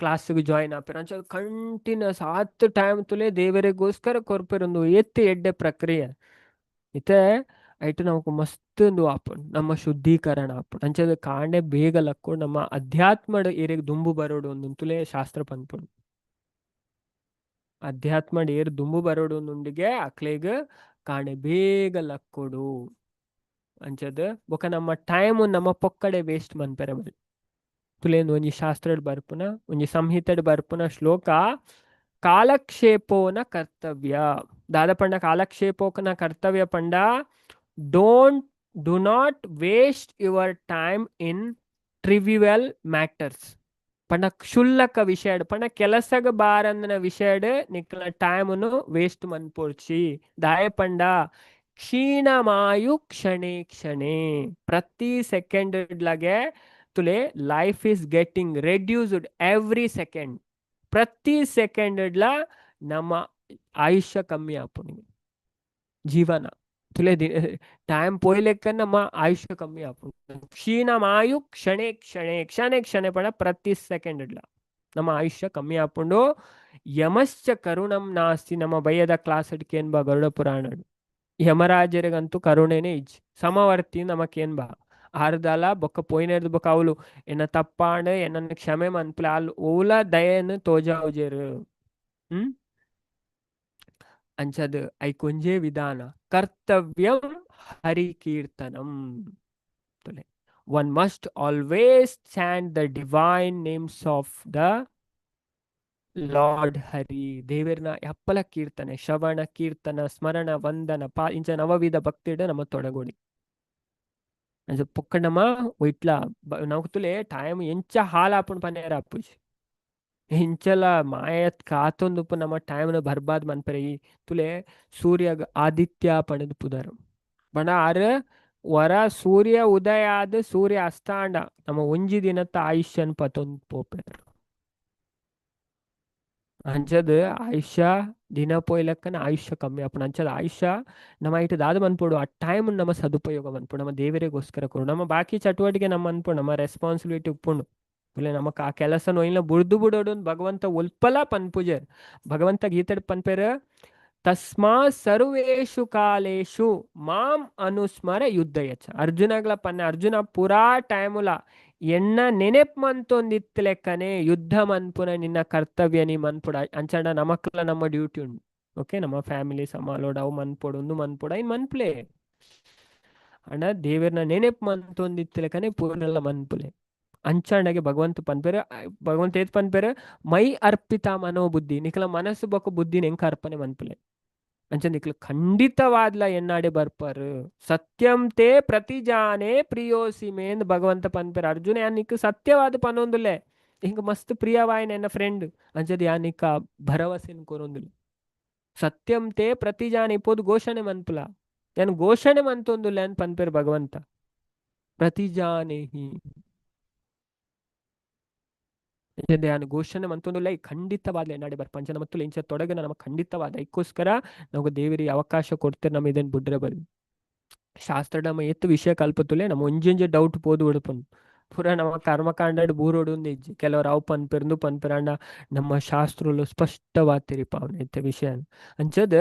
ಕ್ಲಾಸ್ಗೆ ಜಾಯಿನ್ ಆಪೆರ್. ಅಂಚ ಕಂಟಿನ್ಯೂಸ್ ಆತ್ ಟೈಮ್ ತುಲೆ ದೇವರಿಗೋಸ್ಕರ ಕೊರ್ಪೆರ್. ಒಂದು ಎತ್ತಿ ಎಡ್ಡೆ ಪ್ರಕ್ರಿಯೆ ಇತ್ತೆ. ಐಟ್ ನಮಕ್ ಮಸ್ತ್ ಉಂದು ಆಪುಂಡು, ನಮ್ಮ ಶುದ್ಧೀಕರಣ ಆಪುಂಡು. ಅಂಚದ ಕಾಂಡೆ ಬೇಗ ಲಕ್ಕು, ನಮ್ಮ ಅಧ್ಯಾತ್ಮಡ್ ಏರೆಗ್ ದುಂಬು ಬರೋಡು ತುಲೆ ಶಾಸ್ತ್ರ ಪನ್ಪುಂಡು. ಅಧ್ಯಾತ್ಮಡ್ ಏರ್ ದುಂಬು ಬರೋಡು ಉಂಡುಗೆ ಅಕ್ಲೆಗ್ ಕಾಂಡೆ ಬೇಗ ಲಕ್ಕೊಡು. ಅಂಚದ ಬೊಕ ನಮ್ಮ ಟೈಮ್ ನಮ್ಮ ಪೊಕ್ಕಡೆ ವೇಸ್ಟ್ ಮನ್ಪೆರೆ ಬಲ್ಲಿ. ತುಲೇಂದು ಒಂಜಿ ಶಾಸ್ತ್ರಡ್ ಬರ್ಪುನ, ಒಂಜಿ ಸಂಹಿತೆಡ್ ಬರ್ಪುನ ಶ್ಲೋಕ, ಕಾಲಕ್ಷೇಪೋನ ಕರ್ತವ್ಯ. ದಾದ ಪಂಡ ಕಾಲಕ್ಷೇಪೋನ ಕರ್ತವ್ಯ ಪಂಡ don't do not waste your time in trivial matters. ಪಂಡ ಕ್ಷುಲ್ಲಕ ವಿಷಯಡ್, ಪಂಡ ಕೆಲಸಗ ಬಾರಂದನ ವಿಷಯಡ್ ನಿಕ್ಲ ಟೈಮ್ನು ವೇಸ್ಟ್ ಮನ್ಪೊಡ್ಚಿ. ದಾಯ ಪಂಡ ಕ್ಷೀಣಮಾಯು ಕ್ಷಣೇ ಕ್ಷಣೇ. ಪ್ರತಿ ಸೆಕೆಂಡ್ ಲಗೆ ತುಲೆ life is getting reduced every second. ಪ್ರತಿ ಸೆಕೆಂಡ್ ನಮ್ಮ ಆಯುಷ್ಯ ಕಮ್ಮಿ ಆಪುಂಡು. ಜೀವನ ತುಲೆ ಟೈಮ್ ಪೋಯ್ಲೆಕ್ಕ ನಮ್ಮ ಆಯುಷ್ಯ ಕಮ್ಮಿ ಆಪುಂಡು. ಕ್ಷೀಣಮಾಯು ಕ್ಷಣೇ ಕ್ಷಣೇ, ಕ್ಷಣೇ ಕ್ಷಣೇ ಪಂಡ ಪ್ರತಿ ಸೆಕೆಂಡ್ ನಮ್ಮ ಆಯುಷ್ಯ ಕಮ್ಮಿ ಆಪುಂಡು. ಯಮಶ್ಚ ಕರುಣಂ ನಾಸ್ತಿ. ನಮ್ಮ ಬಯ್ಯದ ಕ್ಲಾಸ್ ಬಾ ಗರುಡ ಪುರಾಣ. ಯಮರಾಜರಿಗಂತೂ ಕರುಣೆನೇ ಇಜ್ಜಿ. ಸಮವರ್ತಿ ನಮಕೇನ್ ಬಾ ಆರ್ದಲ ಬೊಕ್ಕ ಪೋಯಿನೆರ್ದು ಬೊಕ್ಕ ಅವಳು ಎನ್ನ ತಪ್ಪಾಂಡ್ ಎನ್ನನ್ನು ಕ್ಷಮೆ ಮನ್ಪುಲೆ ಅಲ್ ಓಲ ದಯೆನ್ ತೋಜಾವುಜೆರ್. ಅಂಚದ್ ಐಕೊಂಜೇ ವಿಧಾನ, ಕರ್ತವ್ಯಂ ಹರಿ ಕೀರ್ತನಂ. One must always chant the divine names of the Lord Hari. ದೇವರ್ನ ಎಪ್ಪಲ ಕೀರ್ತನೆ, ಶ್ರವಣ, ಕೀರ್ತನ, ಸ್ಮರಣ, ವಂದನ ಪಾ ಇಂಚ ನವವಿಧ ಭಕ್ತಿಡ ನಮ್ಮ ತೊಡಗೊಡಿ. ಅಂಚ ಪೊಕ್ಕ ನಮ ಒಯ್ಟ್ಲ ನಮಕ್ ತುಲೆ ಟೈಮ್ ಎಂಚ ಹಾಲಾಪುಂಡು ಪನೇರ ಅಪ್ಪುಜಿ. ಎಂಚಲ ಮಾಯತ್ ಕಾತೊಂದುಪ್ಪು. ನಮ್ಮ ಟೈಮ್ನ ಬರ್ಬಾದ್ ಮನ್ಪೆರೆ. ಈ ತುಲೆ ಸೂರ್ಯಗ್ ಆದಿತ್ಯ ಪಂಡುದು ಪುದರ್. ಪಂಡ ಆರ್ ವರ ಸೂರ್ಯ ಉದಯ ಆದ್ ಸೂರ್ಯ ಅಸ್ತಾಂಡ ನಮ್ಮ ಒಂಜಿ ದಿನತ್ತ ಆಯುಷ್ಯನ್ ಪತೊಂದು ಪೋಪೆರ್. ಅಂಚದ್ ಆಯುಷ್ಯ ದಿನ ಪೋಯ್ಲೆಕ್ಕನ ಆಯುಷ್ಯ ಕಮ್ಮಿ ಆಪುಂಡು. ಅಂಚದ ಆಯುಷ್ಯ ನಮ್ಮ ಐಟ್ ದಾದ ಮನ್ಪೊಡು, ಆ ಟೈಮ್ ನಮ್ಮ ಸದುಪಯೋಗ ಮನ್ಪೊಡು, ನಮ್ಮ ದೇವರಿಗೋಸ್ಕರ ಕೊಡು. ನಮ್ಮ ಬಾಕಿ ಚಟುವಟಿಕೆ ನಮ್ಮ ಅನ್ಪೊಡು, ನಮ್ಮ ರೆಸ್ಪಾನ್ಸಿಬಿಲಿಟಿ ಉಪ್ಪುಂಡು. ಇಲ್ಲ ನಮಕ್ ಆ ಕೆಲಸ ಒಯ್ಲ ಬುಡ್ದು ಬುಡೋಡು ಭಗವಂತ ಒಲ್ಪಲ ಪನ್ಪುಜೆರ್. ಭಗವಂತ ಗೀತೆಡ್ ಪನ್ಪೆರ್, ತಸ್ಮಾ ಸರ್ವೇಷು ಕಾಲೇಶು ಮಾಂ ಅನುಸ್ಮರ ಯುದ್ಧಯಚ. ಅರ್ಜುನಗ್ಲ ಪನ್ನ, ಅರ್ಜುನ ಪೂರಾ ಟೈಮುಲ ಎನ್ನ ನೆನೆಪ್ ಮಂತೊಂದಿತ್ತು ಲೆಕ್ಕನೆ ಯುದ್ಧ ಮನ್ಪುನ ನಿನ್ನ ಕರ್ತವ್ಯ ನೀ ಮನ್ಪುಡ. ಅಂಚಂಡ ನಮಕ್ಲ ನಮ್ಮ ಡ್ಯೂಟಿ ಉಂಡು. ಓಕೆ, ನಮ್ಮ ಫ್ಯಾಮಿಲಿ ಸಮಾಲೋಡ್ ಅವು ಮನ್ಪೊಡು, ಉಂದು ಮನ್ಪೊಡು, ಐನ್ ಮನ್ಪುಲೆ. ಅಂಡ ದೇವೆರ್ನ ನೆನೆಪು ಮಂತೊಂದಿತ್ತಲೆಕನೆ ಪೂರ್ಣಲ ಮನ್ಪುಲೆ. ಅಂಚಾಂಡಗೆ ಭಗವಂತ ಪನ್ಪೆರ್, ಭಗವಂತ ಏತ್ ಪನ್ಪೆರ್, ಮೈ ಅರ್ಪಿತ ಮನೋಬುದ್ಧಿ, ನಿಕಲ ಮನಸ್ಸು ಬೊಕ್ಕ ಬುದ್ಧಿನ ಎಂಕ ಅರ್ಪಣೆ ಮನ್ಪುಲೆ. ಅಂಚ ನಿಕ್ಲು ಖಂಡಿತವಾದ್ಲ ಎನ್ನಾಡೆ ಬರ್ಪರು. ಸತ್ಯಂ ತೇ ಪ್ರತಿಜಾನೆ ಪ್ರಿಯೋಸಿ ಮೇಂದ್ ಭಗವಂತ ಪನ್ಪೆರ್. ಅರ್ಜುನ ಯಾನ್ ನಿಕ್ ಸತ್ಯವಾದ ಪನೊಂದುಲ್ಲೆ, ಹಿಂಗ ಮಸ್ತ್ ಪ್ರಿಯವಾಯಿನ ಎನ್ನ ಫ್ರೆಂಡ್, ಅಂಚದ ಯಾನ್ ನಿಕ್ಕ ಭರವಸೆನ್ ಕೊರೊಂದುಲ್ಲೆ. ಸತ್ಯಂ ತೇ ಪ್ರತಿಜಾನೆ ಇಪ್ಪೋದು ಘೋಷಣೆ ಮನ್ಪುಲ, ಯಾನ್ ಘೋಷಣೆ ಮಂತೊಂದುಲ್ಲೆ ಅಂತ ಪನ್ಪೆರ್ ಭಗವಂತ. ಪ್ರತಿಜಾನೆಹಿ ಯಾನ್ ಘೋಷಣೆ ಮಂತೊಂದುಲ್ಲೆ, ಖಂಡಿತವಾದ ಎನ್ನಾಡೆ ಬರ್ಪ. ಅಂಚ ನಮತ್ತುಲ ಇಂಚ ತೊಡಗನ ನಮ ಖಂಡಿತವಾದ ಐಕ್ಕೋಸ್ಕರ ನಮಗೆ ದೇವರಿಗೆ ಅವಕಾಶ ಕೊಡ್ತಾರೆ, ನಮ್ಮ ಇದನ್ನು ಬುಡ್ರೆ ಬರಿ. ಶಾಸ್ತ್ರ ನಮ್ಮ ಎತ್ತು ವಿಷಯ ಕಲ್ಪತುಲೆ ನಮ್ಮ ಒಂಜೊಂಜೆ ಡೌಟ್ ಪೋದು ಉಡುಪನ್ ಪೂರ ನಮ್ಮ ಕರ್ಮಕಾಂಡಡ್ ಬೂರೋಡು ಇಜ್ಜಿ. ಕೆಲವರು ಅವು ಪನ್ಪೆರ್ಂದು ಪನ್ಪೆರಂಡ ನಮ್ಮ ಶಾಸ್ತ್ರಲು ಸ್ಪಷ್ಟವಾದ ತೆರಿಪಾವನೆ ಇತ್ತ ವಿಷಯ. ಅಂಚದ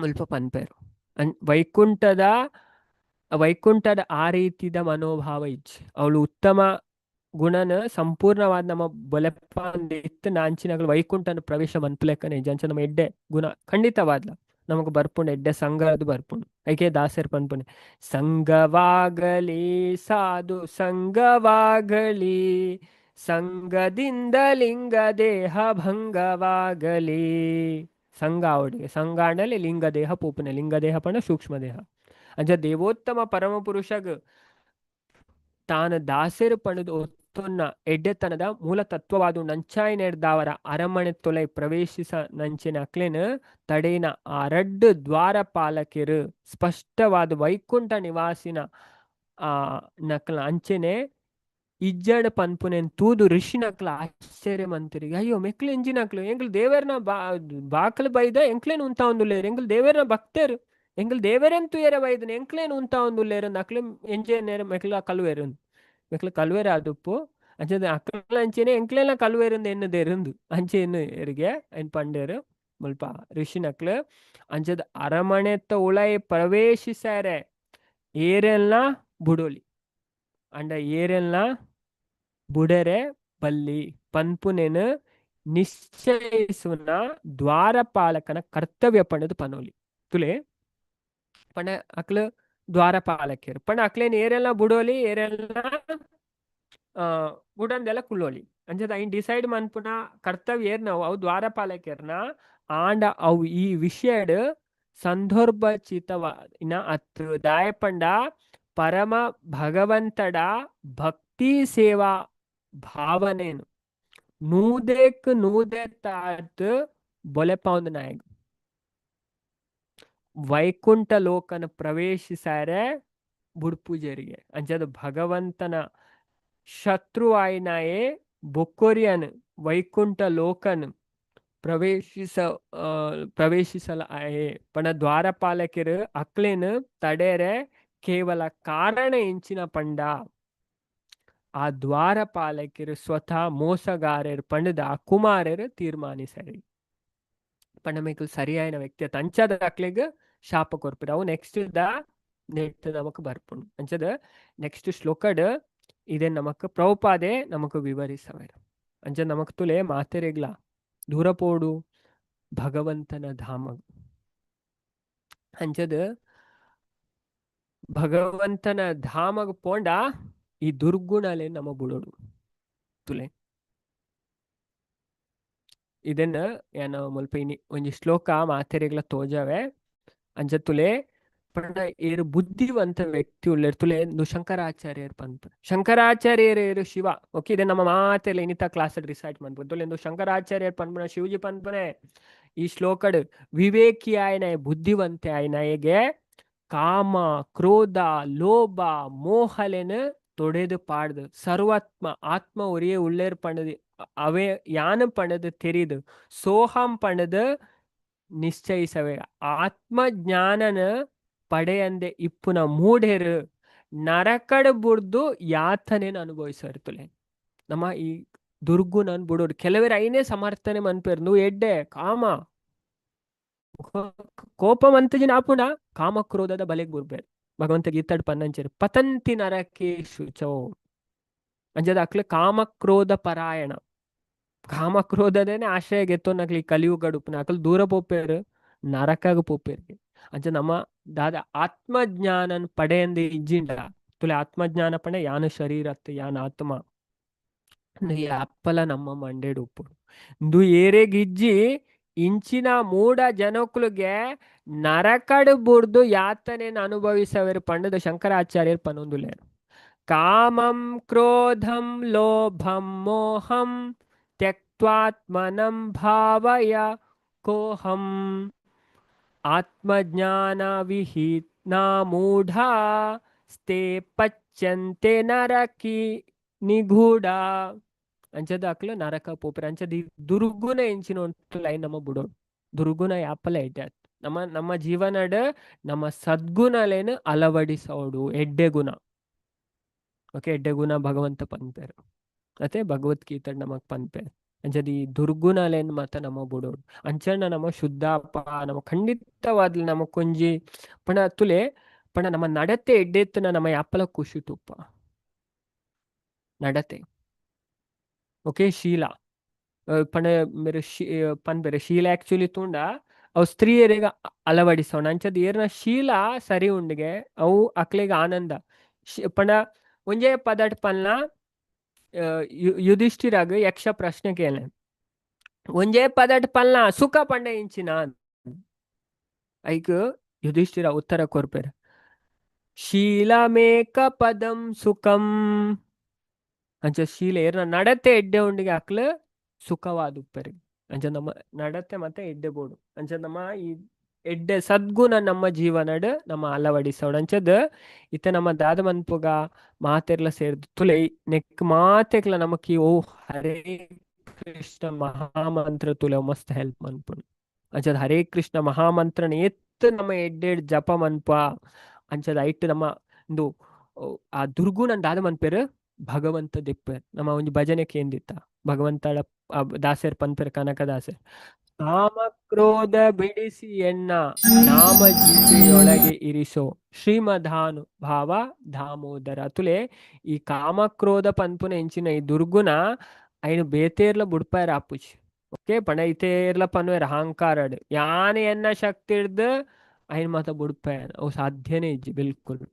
ಮುಲ್ಪ ಪನ್ಪೆರು ವೈಕುಂಠದ ವೈಕುಂಠದ ಆ ರೀತಿದ ಮನೋಭಾವ ಇಜ್ಜಿ. ಅವಳು ಉತ್ತಮ ಗುಣನ ಸಂಪೂರ್ಣವಾದ ನಮ್ಮ ಬೊಲೆಪ್ಪ ಇತ್ತು ನಾಂಚಿನಗಳು ವೈಕುಂಠನ ಪ್ರವೇಶ ಮನ್ಪುಲೆಕ್ಕನೆ ಇಜ್ಜಿ. ಅಂಚ ನಮ್ಮ ಎಡ್ಡೆ ಗುಣ ಖಂಡಿತವಾದ್ಲ ನಮಗ್ ಬರ್ಪುಂಡು, ಎಡ್ಡೆ ಸಂಘ ಅದು ಬರ್ಪುಂಡು. ಐಕೆ ದಾಸರ್ ಪನ್ಪುನೆ ಸಂಘವಾಗಲಿ ಸಾಧು ಸಂಘವಾಗಲಿ ಸಂಘದಿಂದ ಲಿಂಗ ದೇಹ ಭಂಗವಾಗಲಿ. ಸಂಘ ಅವಡಿಗೆ ಸಂಘ ಅಂಡಲಿ ಲಿಂಗ ದೇಹ ಪೂಪನೆ, ಲಿಂಗ ದೇಹ ಪಂಡ ಸೂಕ್ಷ್ಮ ದೇಹ. ಅಂಚ ದೇವೋತ್ತಮ ಪರಮ ಪುರುಷಗ್ ತಾನು ದಾಸರು ಪಣದು ಒತ್ತೊನ್ನ ಎಡ್ಡೆತನದ ಮೂಲ ತತ್ವವಾದ ನಂಚಾಯಿನೆಡ್ದಾವರ ಅರಮನೆ ತೊಲೈ ಪ್ರವೇಶಿಸ ನಂಚಿನ ಅಕ್ಲೆನ್ ತಡೇನ ಆ ರಡ್ಡು ದ್ವಾರಪಾಲಕಿರು ಸ್ಪಷ್ಟವಾದ ವೈಕುಂಠ ನಿವಾಸಿನ ಆ ನಕ್ಲ ಅಂಚೆನೆ ಇಜ್ಜಡ ಪನ್ಪುನೆನ್ ತೂದು ಋಷಿನಕ್ಲ ಆಶ್ಚರ್ಯ ಮಂತಿರಿಗೆ. ಅಯ್ಯೋ ಮೆಕ್ಲು ಎಂಜಿನಕ್ಲು ಎಂಗ್ಲು ದೇವರ್ನ ಬಾಕಲು ಬೈದ ಎಂಕ್ಲೇನ್ ಉಂತ ಒಂದುಲ್ಲೇರು, ಎಂಗ್ಲು ದೇವರ್ನ ಭಕ್ತರು, ಎಂಗ್ಲು ದೇವರೆನ್ ತುಯರ ಬೈದನ ಎಂಕ್ಲೇನ್ ಉಂತ ಒಂದುಲ್ಲೇರು ನಕ್ಲು ಎಂಜೆ ಮೆಕ್ಲ ಕಲ್ವೇರು ಮೆಕ್ಲು ಕಲ್ವೇರ ಅದುಪ್ಪು ಅಂಚೆ ಅಕ್ಲ ಅಂಚೆನೆ ಎಂಕ್ಲೆನ ಕಲ್ವೇರಿಂದ ಎನ್ನದೇರಿಂದು ಅಂಚೆ ಎನ್ನು ಎರಿಗೆ ಎನ್ ಪಂಡೇರು ಮುಲ್ಪ ಋಷಿನಕ್ಲು. ಅಂಚದ ಅರಮನೆತ್ತ ಉಳೈ ಪ್ರವೇಶಿಸಾರೆ ಏರೆಲ್ಲ ಬುಡೋಲಿ ಅಂಡ ಏರೆಲ್ಲ ಬುಡರೆ ಬಲ್ಲಿ ಪನ್ಪುನೆನು ನಿಶ್ಚಯಿಸುನ ದ್ವಾರಪಾಲಕನ ಕರ್ತವ್ಯ ಪಂಡದು ಪನೋಲಿ ತುಲೆ. ಪಂಡ ಅಕ್ಲು ದ್ವಾರಪಾಲಕಿಯರು ಪಂಡ ಅಕ್ಲೇನ್ ಏರೆಲ್ಲ ಬುಡೋಲಿ ಏರೆಲ್ಲ ಬುಡಂದೆಲ್ಲ ಕುಳ್ಳೋಲಿ. ಅಂಚದ ಐನ್ ಡಿಸೈಡ್ ಮನ್ಪುನ ಕರ್ತವ್ಯ ಏರ್ ನಾವು ಅವು ದ್ವಾರಪಾಲಕಿಯರ್ನ ಆಂಡ ಅವು ಈ ವಿಷಯಡ್ ಸಂದರ್ಭೋಚಿತವಾದ ಅತ್ತು ದಾಯ ಪಂಡ ಪರಮ ಭಗವಂತಡ ಭಕ್ತಿ ಸೇವಾ ಭಾವನೆನು ನೂದೆಕ್ ನೂದೆ ತಾತ್ ಬೊಲೆಪಾವಂದು ನಾಯಕ್ ವೈಕುಂಠ ಲೋಕನ ಪ್ರವೇಶಿಸಾರೆ ಬುಡ್ಪೂಜರಿಗೆ. ಅಂಚದ ಭಗವಂತನ ಶತ್ರು ಆಯ್ನಾಯೇ ಬೊಕ್ಕೊರಿಯನ್ ವೈಕುಂಠ ಲೋಕನ್ ಪ್ರವೇಶಿಸ ಪ್ರವೇಶಿಸಲ ಆಯೆ ಪಣ ದ್ವಾರಪಾಲಕಿರು ಅಕ್ಲೇನ್ ತಡೆರೆ ಕೇವಲ ಕಾರಣ ಎಂಚಿನ ಪಂಡ ಆ ದ್ವಾರಪಾಲಕಿರು ಸ್ವತಃ ಮೋಸಗಾರರು ಪಂಡದ ಆ ಕುಮಾರರು ತೀರ್ಮಾನಿಸರಿ. ಪಂಡ ಮೇಕಲ್ ಸರಿಯಾಯಿನ ವ್ಯಕ್ತಿ ಅಂಚದ ಅಕ್ಲೆಗ್ ಶಾಪ ಕೊರ್ಪಿರ. ಅವು ನೆಕ್ಸ್ಟ್ the net ನಮಕ್ ಬರ್ಪುಂಡು. ಅಂಚದ ನೆಕ್ಸ್ಟ್ ಶ್ಲೋಕಡ್ ಇದೇ ನಮಕ್ ಪ್ರಭುಪಾದೆ ನಮಕ್ ವಿವರಿಸವೇರು. ಅಂಚ ನಮಕ್ ತುಲೆ ಮಾತೆರೆಗ್ಲ ದೂರ ಪೋಡು ಭಗವಂತನ ಧಾಮ. ಅಂಚದ ಭಗವಂತನ ಧಾಮಗ್ ಪೋಂಡ ಈ ದುರ್ಗುಣಲೆ ನಮ ಬುಡೋಡು ತುಲೆ. ಇದನ್ನ ಏನ ಮುಲ್ಪ ಇನಿ ಒಂಜಿ ಶ್ಲೋಕ ಮಾತೆರೆಗ್ಲ ತೋಜಾವೆ. ಅಂಚ ತುಲೆ ಪಂಡ ಏರು ಬುದ್ಧಿವಂತ ವ್ಯಕ್ತಿ ಉಲ್ಲೆರ್ ತುಲೆ ಶಂಕರಾಚಾರ್ಯರ್ ಪನ್ಪ ಶಂಕರಾಚಾರ್ಯರ್ ಏರು ಶಿವ. ಓಕೆ, ಇದೆ ನಮ್ಮ ಮಾತೆಲ್ಲ ಇನ್ನಿತ ಕ್ಲಾಸ್ ರಿಸೈಟ್ ಮನ್ಪು ತುಲೆ ಶಂಕರಾಚಾರ್ಯರ್ ಪನ್ಪುನ ಶಿವಜಿ ಪನ್ಪನೆ ಈ ಶ್ಲೋಕಡ್ ವಿವೇಕಿ ಆಯನ ಬುದ್ಧಿವಂತೆ ಆಯನ ಹೇಗೆ ಕಾಮ ಕ್ರೋಧ ಲೋಭ ಮೋಹಲೆನ ತೊಡೆದು ಪಾಡ್ದು ಸರ್ವಾತ್ಮ ಆತ್ಮ ಒರಿಯೇ ಉಳ್ಳೇರ್ ಪಂಡದು ಅವೇ ಯಾನ ಪಂಡದು ತೆರಿದು ಸೋಹಂ ಪಂಡದು ನಿಶ್ಚಯಿಸವೆ ಆತ್ಮಜ್ಞಾನನ ಪಡೆಯಂದೆ ಇಪ್ಪುನ ಮೂಢೆರು ನರಕಡ್ ಬುಡ್ದು ಯಾತನೆನ ಅನುಭವಿಸರ್ತಲೆ. ನಮ್ಮ ಈ ದುರ್ಗುಣನ್ ಬುಡೋರು ಕೆಲವರು ಐನೇ ಸಮರ್ಥನೆ ಮನ್ಪೇರು నువ్వు ಎಡ್ಡೆ ಕಾಮ ಕೋಪ ಮಂತಜಿನ ಆಪುಂಡ ಕಾಮ ಕ್ರೋಧದ ಬಲೆಗ್ ಬುರ್ಬೇರು. ಭಗವಂತ ಗೀತಾಡ್ ಪನ್ನಂಚೇರು ಪತಂತಿ ನರಕೇಶು ಚೋ ಅಂಜದ ಅಕ್ಲೆ ಕಾಮ ಕ್ರೋಧ ಪರಾಯಣ. ಕಾಮ ಕ್ರೋಧದೇನೆ ಆಶ್ರಯ ಗೆತ್ತೊನ್ನಕ್ಲಿ ಕಲಿಯುಗಡ್ ಉಪ್ಪುನ ಅಕುಲು ದೂರ ಪೋಪೆರ್, ನರಕಗ್ ಪೋಪೆರ್. ಅಂಚ ನಮ್ಮ ದಾದ ಆತ್ಮಜ್ಞಾನನ್ ಪಡೆಯಂದೆ ಇಜ್ಜಿಂಡ ತುಲೆ, ಆತ್ಮಜ್ಞಾನ ಪಂಡ ಯಾನ ಶರೀರತ್, ಯಾನ ಆತ್ಮ ಅಪ್ಪಲ ನಮ್ಮ ಮಂಡೆಡ್ ಉಪ್ಪುಡು. ಇಂದು ಏರೆಗಿಜ್ಜಿ ಇಂಚಿನ ಮೂಢ ಜನಕುಲಿಗೆ ನರಕಡ್ ಬುಡ್ದು ಯಾತನೆನ್ ಅನುಭವಿಸವೆರ್ ಪಂಡದ ಶಂಕರಾಚಾರ್ಯರ್ ಪನೊಂದುಲ್ಲೆರ್. ಕಾಮಂ ಕ್ರೋಧಂ ಲೋಭಂ ಮೋಹಂ ತ್ಯಕ್ತ್ವಾತ್ಮನಂ ಭಾವಯ ಕೋಹಂ ಆತ್ಮಜ್ಞಾನ ವಿಹೀನ ಮೂಢಾ ಸ್ತೆ ಪಚ್ಯಂತೆ ನರಕಿ ನಿಗೂಢ. ಅಂಚದ ಅಕ್ಲು ನರಕ ಪೋಪೆರ್. ಅಂಚದ ಈ ದುರ್ಗುಣ ಎಂಚಿನ ಲೈನ್ ನಮ್ಮ ಬುಡೋಡು. ದುರ್ಗುಣ ಯಾಪಲ ಎಡ್ಡೆ. ನಮ್ಮ ನಮ್ಮ ಜೀವನಡ್ ನಮ್ಮ ಸದ್ಗುಣಲೇನು ಅಳವಡಿಸೋಡು, ಎಡ್ಡೆ ಗುಣ. ಓಕೆ, ಎಡ್ಡೆ ಗುಣ ಭಗವಂತ ಪನ್ಪೆರ್ ಅತೆ, ಭಗವದ್ಗೀತೆ ನಮಕ್ ಪನ್ಪೆರ್. ಅಂಚದ ಈ ದುರ್ಗುಣಲೇನ್ ಮಾತ ನಮ್ಮ ಬುಡೋಡು. ಅಂಚನ ನಮ್ಮ ಶುದ್ಧಾಪ ನಮ್ಮ ಖಂಡಿತವಾದ್ಲ ನಮ್ಮ ಕೊಂಜಿ ಪಂಡ ತುಲೆ ಪಂಡ ನಮ್ಮ ನಡತೆ ಎಡ್ಡೆತ್ತನ ನಮ್ಮ ಯಾಪಲ ಖುಷಿ ತುಪ್ಪ ನಡತೆ. ಓಕೆ, ಶೀಲ ಪಂಡ ಮೇರೆ ಪನ್ಪೆರೆ ಶೀಲ ಆಕ್ಚುಲಿ ತೂಂಡ ಅವು ಸ್ತ್ರೀಯರಿಗೆ ಅಳವಡಿಸೋಣ. ಅಂಚದ ಏರ್ನ ಶೀಲ ಸರಿ ಉಂಡಿಗೆ ಅವು ಅಕ್ಲೆಗ್ ಆನಂದ. ಪಂಡ ಒಂಜೇ ಪದಟ್ ಪನ್ಲ, ಯುಧಿಷ್ಠಿರಾಗ ಯಕ್ಷ ಪ್ರಶ್ನೆ ಕೇಳ, ಒಂಜೇ ಪದಟ್ ಪನ್ಲ ಸುಖ ಪಂಡ ಇಂಚಿನ? ಐಕ್ ಯುಧಿಷ್ಠಿರ ಉತ್ತರ ಕೊರ್ಪೆರ್, ಶೀಲಮೇಕ ಪದಂ ಸುಖಂ. ಅಂಚ ಶೀಲ ಏರ್ನ ನಡತೆ ಎಡ್ಡೆ ಉಂಡಿಗೆ ಅಕ್ಲು ಸುಖವಾದುಪ್ಪೆರ್. ಅಂಚ ನಮ್ಮ ನಡತೆ ಮತ್ತೆ ಎಡ್ಡೆ ಬೋಡು. ಅಂಚ ನಮ್ಮ ಈ ಎಡ್ಡೆ ಸದ್ಗುಣ ನಮ್ಮ ಜೀವನಡ್ ನಮ್ಮ ಅಳವಡಿಸೋಣ. ಅಂಚದ ಇತ್ತೆ ನಮ್ಮ ದಾದ ಮನ್ಪುಗ ಮಾತೆರ್ಲ ಸೇರ್ದು ತುಲೆ ನೆಕ್ ಮಾತೆಕ್ಲ ನಮಕಿ ಓ ಹರೇ ಕೃಷ್ಣ ಮಹಾಮಂತ್ರ ತುಲೆ ಮಸ್ತ್ ಹೆಲ್ಪ್ ಮನ್ಪುಂಡು. ಅಂಚದ ಹರೇ ಕೃಷ್ಣ ಮಹಾಮಂತ್ರನ ಏತ್ ನಮ್ಮ ಎಡ್ಡೆಡ್ ಜಪ ಮನ್ಪ, ಅಂಚದ ಐಟ್ ನಮ್ಮ ಇಂದು ಆ ದುರ್ಗುಣ ದಾದ ಮನ್ಪೆರ್ ಭಗವಂತ ದಿಪ್ಪೆರ್. ನಮ್ಮ ಒಂಜಿ ಭಜನೆ ಕೇಂದಿತ್ತ ಭಗವಂತಡ ದಾಸೆರ್ ಪನ್ಪೆರ್, ಕನಕ ದಾಸೆರ್, ಕಾಮ ಕ್ರೋಧ ಬಿಡಿಸಿ ಎನ್ನ ನಾಮ ಜೀವೆಯೊಳಗೆ ಇರಿಸೋ ಶ್ರೀಮಧಾನು ಭಾವ ದಾಮೋದರ. ತುಲೆ ಈ ಕಾಮಕ್ರೋಧ ಪನ್ಪುನ ಎಂಚಿನ ಈ ದುರ್ಗುಣ ಐನು ಬೇತೇರ್ಲ ಬುಡ್ಪಾಯರ್ ಆಪುಜಿ. ಓಕೆ, ಪಂಡ ಇತೇರ್ಲ ಪನ್ವೇರ್ ಅಹಂಕಾರಡ್ ಯಾನೆ ಎನ್ನ ಶಕ್ತಿ ಹಿಡ್ದು ಐನ್ ಮಾತ ಬುಡ್ಪಾಯ ಅವು ಸಾಧ್ಯನೇ ಇಜ್ಜಿ ಬಿಲ್ಕುಲ್.